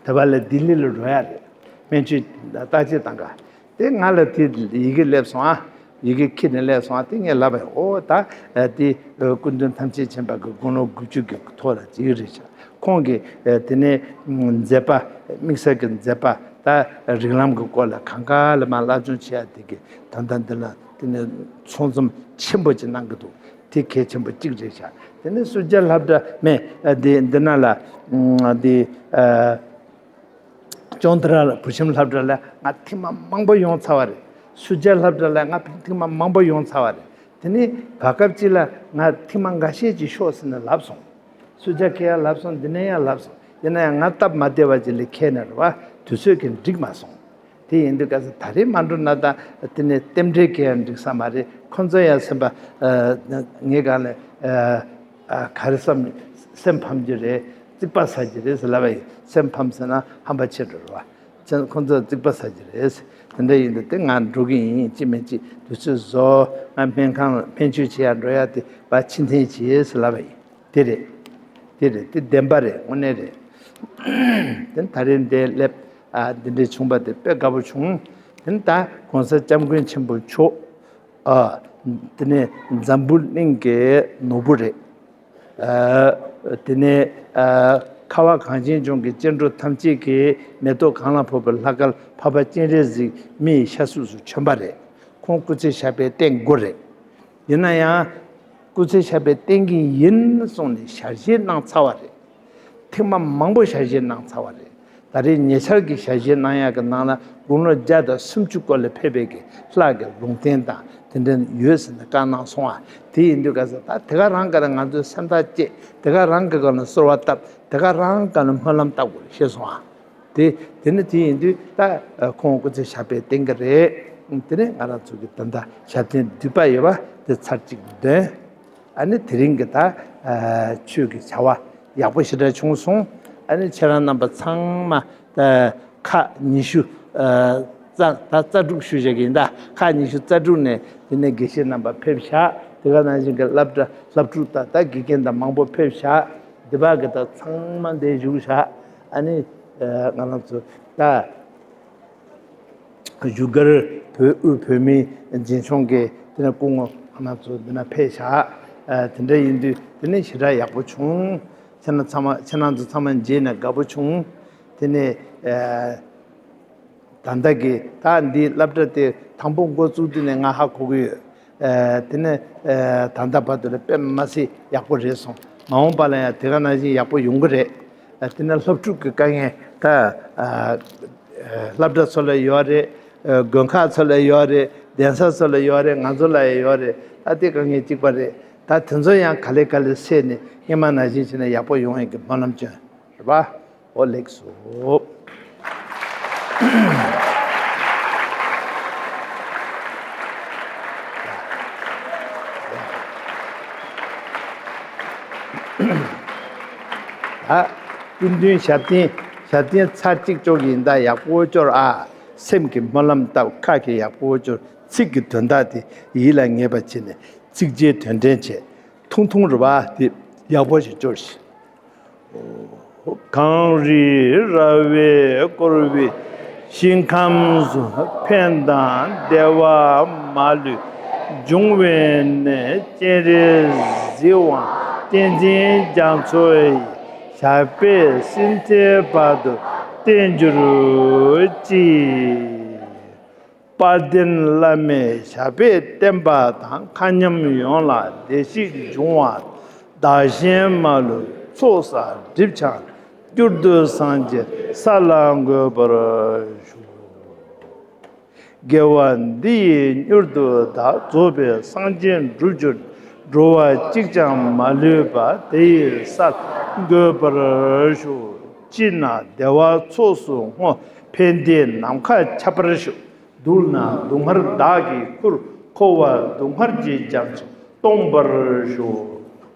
དེ་བ་ལ་ལྡི་ལི་ལ་འགྲོ་ཡ་རེད། སྨན་བཅོས་བརྟག་དཔྱད་བཏང་ག་དེ་ང་ལ་དེ་ཡི་གེ་སླེབས་སོང་ཨ། ཡི་གེ་ཁྱེར་ནས་སླེབས་སོང་ཨ། དེ་ངས་ལབ་པ་ཡིན། ཨོ་ད། ཨ། དེ་སྐུ་མདུན་ཐམས་ཅད་མཁྱེན་པ་གི་དགུང་ལོ་དགུ་བཅུ་གི་ཐོག་ལ་ཅིག་རེད་ཤག་ཁོང་གིས། ཨ། དེ་ནས་མཛད་པ། དམིགས་བསལ་གྱི་མཛད་པ། ད་རིགས་ལམ་གྱི་སྐོར་ལ་གང་ག་ལ་མ་སློབ་སྦྱོང་བྱེད་ཡ་དེ་གི་ད་ལྟ་འདི་ལ་དེ་ནས་ཚང་འཛོམས་ཆེན་པོ་ཅིག་གནང་གི་འདུག་དེ་གལ་ཆེན་པོ་གཅིག་རེད་ཤག་དེ་ནས་སུ་ཇཱ་སློབ་གྲྭ་མེད། ཨ། འདི་འདི་ན་ལ། ཨ། འདི། ཨ། ཅོང་ཏ་ར་ལ་བུ་ཆེན་སློབ་གྲྭ་ལ་ང་ཐེངས་མ་མང་པོ་ཡོང་ཚར་བ་རེད། སུ་ཇཱ་སློབ་གྲྭ་ལ་ང་ཐེངས་མ་མང་པོ་ཡོང་ཚར་བ་རེད། དེ་ནས་བར་སྐབས་གཅིག་ལ་ང་ཐེངས་མ་འགའ་ཤས་ཅིག་ཤོག་ཟེར་ནས་ལབ་སོང་། སུ་ཇཱ་ཁེ་ཡ་ལབ་སོང་། འདི་ནས་ཡང་ལབ་སོང་། ཡིན་ན་ཡང་ང་སྟབས་མ་བདེ་བ་ཅིག་ལ་ཁེལ་ནས་རེད་བ། དུས་ཚོད་ཀྱིས་འགྲིག་མ་སོང་། དེ་ཡིན་དུས་སྐབས་སུ་ད་རེས་མ་འགྲོ་ན་ད་དེ་ནས་རྟེན་འབྲེལ་གྱི་ཡང་འགྲིག་ས་མ་རེད། ཁོང་ཚོ་ཡང་སེམས་པ། ཨ། ངའི་སྒང་ལ། ཨ། ཨ། ག་རེ་བསམ། སེམས་ཕམ་གྱི་རེད། རྩིག་པ་ཟ་གྱི་རེད་ཟེར་ལབ་པ་ཡིན། སེམས་ཕམ་ཟེར་ན་ཧམ་པ་ཆེ་འགྲོ་རེད་བ། ཅན་ཁོང་ཚོ་རྩིག་པ་ཟ་གི་རེད། དེ་འདྲ་ཡིན་དུས་དེ་ང་འགྲོ་གི་ཡིན། ཅི་མིན་ཅི་དུས་ཚོད་བཟོ། ང་སྨན་ཁང་སྨན་བཅོས་བྱེད་ཡ་འགྲོ་ཡ་དེ་བ་ཕྱིར་འཐེན་བྱེད་ཟེར་ལབ་པ་ཡིན། དེ་རེད། དེ་རེད། དེ་བདེན་པ་རེད། དངོས་གནས་རེད། དེ་ད་རེས་འདིར་སླེབས། ཨ། འདི་འདྲས་བྱུང་བ་དེ་དཔེ་དགའ་པོ་བྱུང་། དེ་ད་༸གོང་ས་༸སྐྱབས་མགོན་ཆེན་པོ་མཆོག་ཨ། དེ་ནས་འཛམ་བུ་གླིང་གི་ནོར་བུ་རེད། ཨ། དེ་ནས། ཨ། ཁ་བ་གངས་ཅན་ལྗོངས་ཀྱི་སྐྱེ་འགྲོ་ཐམས་ཅད་ཀྱི་མེ་ཏོག་གང་ལ་ཕོག་པའི་ལྷ་སྐལ་འཕགས་པ་སྤྱན་རས་གཟིགས་མིའི་ཤ་གཟུགས་སུ་བྱོན་པ་རེད། ཁོང་སྐུ་ཚེ་ཞབས་པད་བརྟན་དགོས་རེད། ཡིན་ན་ཡང་། སྐུ་ཚེ་ཞབས་པད་བརྟན་གྱི་ཡིན་གསུངས་ནས་ཞལ་བཞེས་གནང་ཚར་བ་རེད། ཐེངས་མ་མང་པོ་ཞལ་བཞེས་གནང་ཚར་བ་རེད། ད་རེས་ཉེ་ཆར་གྱི་ཞལ་བཞེས་གནང་ཡག་གི་ནང་ལ་དགུང་ལོ་བརྒྱ་དང་སུམ་ཅུ་སྐོར་ལ་ཕེབས་པའི་གི་ལྷ་གི་ལུང་བསྟན་དང་དེ་འདྲ་ཡོད་ཟེར་ནས་བཀའ་གནང་སོང་ཨ། དེ་ཡིན་དུས་ག་ས་ད་དེ་ག་རང་ག་ལ་ང་ཚོའི་སེམས་ཐག་བཅད། དེ་ག་རང་གི་སྒང་ལ་གསོལ་བ་བཏབ། དེ་ག་རང་ག་ལ་སྨོན་ལམ་བཏབ་དགོས་རེད་ཞེས་གསུངས་ཨ། དེ་དེ་ནི་དེ་ཡིན་དུས་ད་ཁོང་སྐུ་ཚེ་ཞབས་པད་བརྟན་གྱི་རེད། དེ་ནས་ང་རང་ཚོ་གི་ད་ལྟ་ཞབས་བརྟན་བསྡུས་པ་ཡོད་པ་དེ་ཚར་གཅིག་འདོན། ཨ་ནི་དེ་རིང་གི་ད་ཆོས་ཀྱི་བྱ་བ་ཡག་པོ་ཞེ་དྲག་བྱུང་སོང་། ཨ་ནི་ཁྱེད་རང་རྣམ་པ་ཚང་མ་ད་ཁག་ཉི་ཤུ་རྩ་ད་རྩ་དྲུག་ཞུ་བཞག་གི་ཡིན། ད་ཁག་ཉི་ཤུ་རྩ་དྲུག་ནས་དེ་ནས་དགེ་བཤེས་རྣམ་པ་ཕེབས་ཤག་དེ་ག་ནང་བཞིན་གྱི་སློབ་གྲྭ་སློབ་ཕྲུག་དང་ད་དགེ་རྒན་དང་མང་པོ་ཕེབས་ཤག་འདི་བ་གི་ད་ཚང་མ་འདིར་བཞུགས་ཤག་ཨ་ནི་ང་རང་ཚོ་ད་བཞུགས་སྒར་བོད་དབུས་བོད་མིའི་འཛིན་སྐྱོང་གི་དེ་ནས་སྐུ་ངོ་ང་རང་ཚོ་འདི་ན་ཕེབས་ཤག་དེ་འདྲ་ཡིན་དུས་དེ་ནས་ཞེ་དྲག་ཡག་པོ་བྱུང་། ཁྱེད་རང་ཚང་མ་ཁྱེད་རང་ཚོ་ཚང་མ་མཇལ་ནས་དགའ་པོ་བྱུང་། དེ་ནས་ད་ལྟ་གི་ད་འདིའི་སློབ་གྲྭ་དེ་དང་པོ་འགོ་བཙུགས་དུས་ནས་ང་ཧ་གོ་གི་ཡོད། ཨ། དེ་ནས་ཨ། ད་ལྟ་བར་དུ་ལ་དཔེ་མ་སྲིད་ཡག་པོ་རེད་སོང་། མ་འོངས་པ་ལ་ཡང་དེ་ག་ནང་བཞིན་ཡག་པོ་ཡོང་གི་རེད། ཨ། དེ་ནས་སློབ་ཕྲུག་གི་དཀའ་ངལ་ད་ཨ། སློབ་གྲྭ་ཚོ་ལ་ཡོད་རེད། ཨ། དགོན་ཁག་ཚོ་ལ་ཡོད་རེད། གདན་ས་ཚོ་ལ་ཡོད་རེད། ང་ཚོ་ལ་ཡང་ཡོད་རེད། ད་དེ་དཀའ་ངལ་གཅིག་པ་རེད། ད་དེ་ཚོ་ཡང་ག་ལེ་ག་ལེ་སེལ་ནས་སྔོན་མ་ནང་བཞིན་བྱས་ནས་ཡག་པོ་ཡོང་ཡག་གི་སྨོན་ལམ་བྱོན། རེད་པ། འོ་ལེགས་སོ། ད་སྐུ་མདུན་ཞབས་བརྟན་ཞབས་བརྟན་ཚར་གཅིག་ཅོག་ཡིན་ད་ཡག་པོ་སྐྱོར་ཨ། སེམས་ཀྱི་སྨོན་ལམ་བཏབ། ཁ་གི་ཡག་པོ་སྐྱོར། ཚིག་གི་དོན་དག་དེ་ཡིད་ལ་ངེས་པ་བྱས་ནས་ཚིགས་བཅད་དོན་ཕྲན་བྱས། ཐུང་ཐུང་རེད་པ། དེ་ཡག་པོ་ཞིག་སྐྱོར་ཞིག་གངས་རི་ར་བས་བསྐོར་བའི་ཞིང་ཁམས་སུ། ཕན་དང་བདེ་བ་མ་ལུས་འབྱུང་བའི་གནས། སྤྱན་རས་གཟིགས་དབང་བསྟན་འཛིན་རྒྱ་མཚོ་ཡི། ཞབས་པད་སྲིད་མཐའི་བར་དུ་བརྟན་གྱུར་ཅིག་དཔལ་ལྡན་བླ་མའི་ཞབས་པད་བརྟན་པ་དང་། མཁའ་མཉམ་ཡོངས་ལ་བདེ་གཤེགས་འབྱུང་བ་དང་། བདག་གཞན་མ་ལུས་ཚོགས་བསགས་སྒྲིབ་སྦྱངས། མྱུར་དུ་སངས་རྒྱས་ས་ལ་འགོད་པར་ཤོག་དགེ་བ་འདི་ཡིས་མྱུར་དུ་བདག། རྫོགས་པའི་སངས་རྒྱས་འགྲུབ་གྱུར། འགྲོ་བ་གཅིག་ཀྱང་མ་ལུས་པ། དེ་ཡི་ས་ལ་འགོད་པར་ཤོག་སྤྱིར་ན་བདེ་བ་ཚོགས་སུ་བསྔོ། ཕན་བདེའི་ནམ་མཁའ་ཁྱབ་པར་ཤོག་སྡུག་ན་སྡུག་བསྔལ་བདག་གིས་ཁུར། འཁོར་བ་སྡུག་བསྔལ་གྱི་རྒྱ་མཚོ་སྟོངས་པར་ཤོག་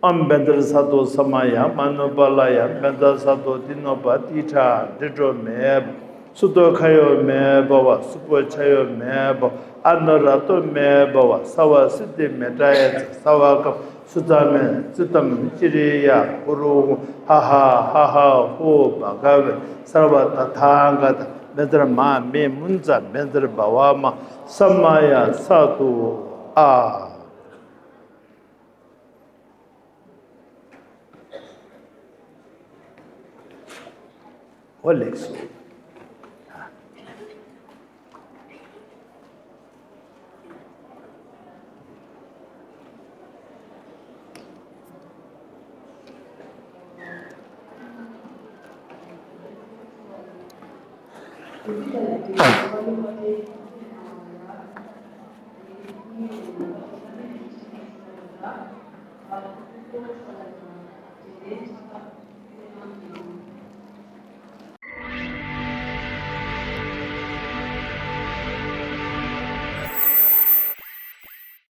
ཨོཾ་བཛྲ་ས་ཏྭ་ས་མ་ཡ། མ་ནུ་པཱ་ལ་ཡ། བཛྲ་ས་ཏྭ་ཏི་ནུ་པ་ཏི་ཏྲ། འདྲེ་སྒྲོ་མེ་འབར་བ། སུ་ཏོ་ཁ་ཡོ་མེ་འབར་བ། སུ་པོ་ཆ་ཡོ་མེ་འབར་བ། ཨ་ནུ་ར་ཏོ་མེ་འབར་བ། སརྦ་སིདྡྷི་མེ་ཏྲ་ཡ་ཙྪ། སརྦ་ཀརྨ་སུ་ཙ་མེ། ཙིཏྟམ་ཙི་རི་ཡ་ཀུ་རུ་ཧ་ཧ་ཧ་ཧ་ཧོ་བྷ་ག་ཝེ་སརྦ་ཏ་ཐཱ་ག་ཏ་བཛྲ་མ་མེ་མུཉྩ་བཛྲ་བྷ་བ་མ་ས་མ་ཡ་ས་ཏྭ་ཨ། འོ་ལེགས་སོ།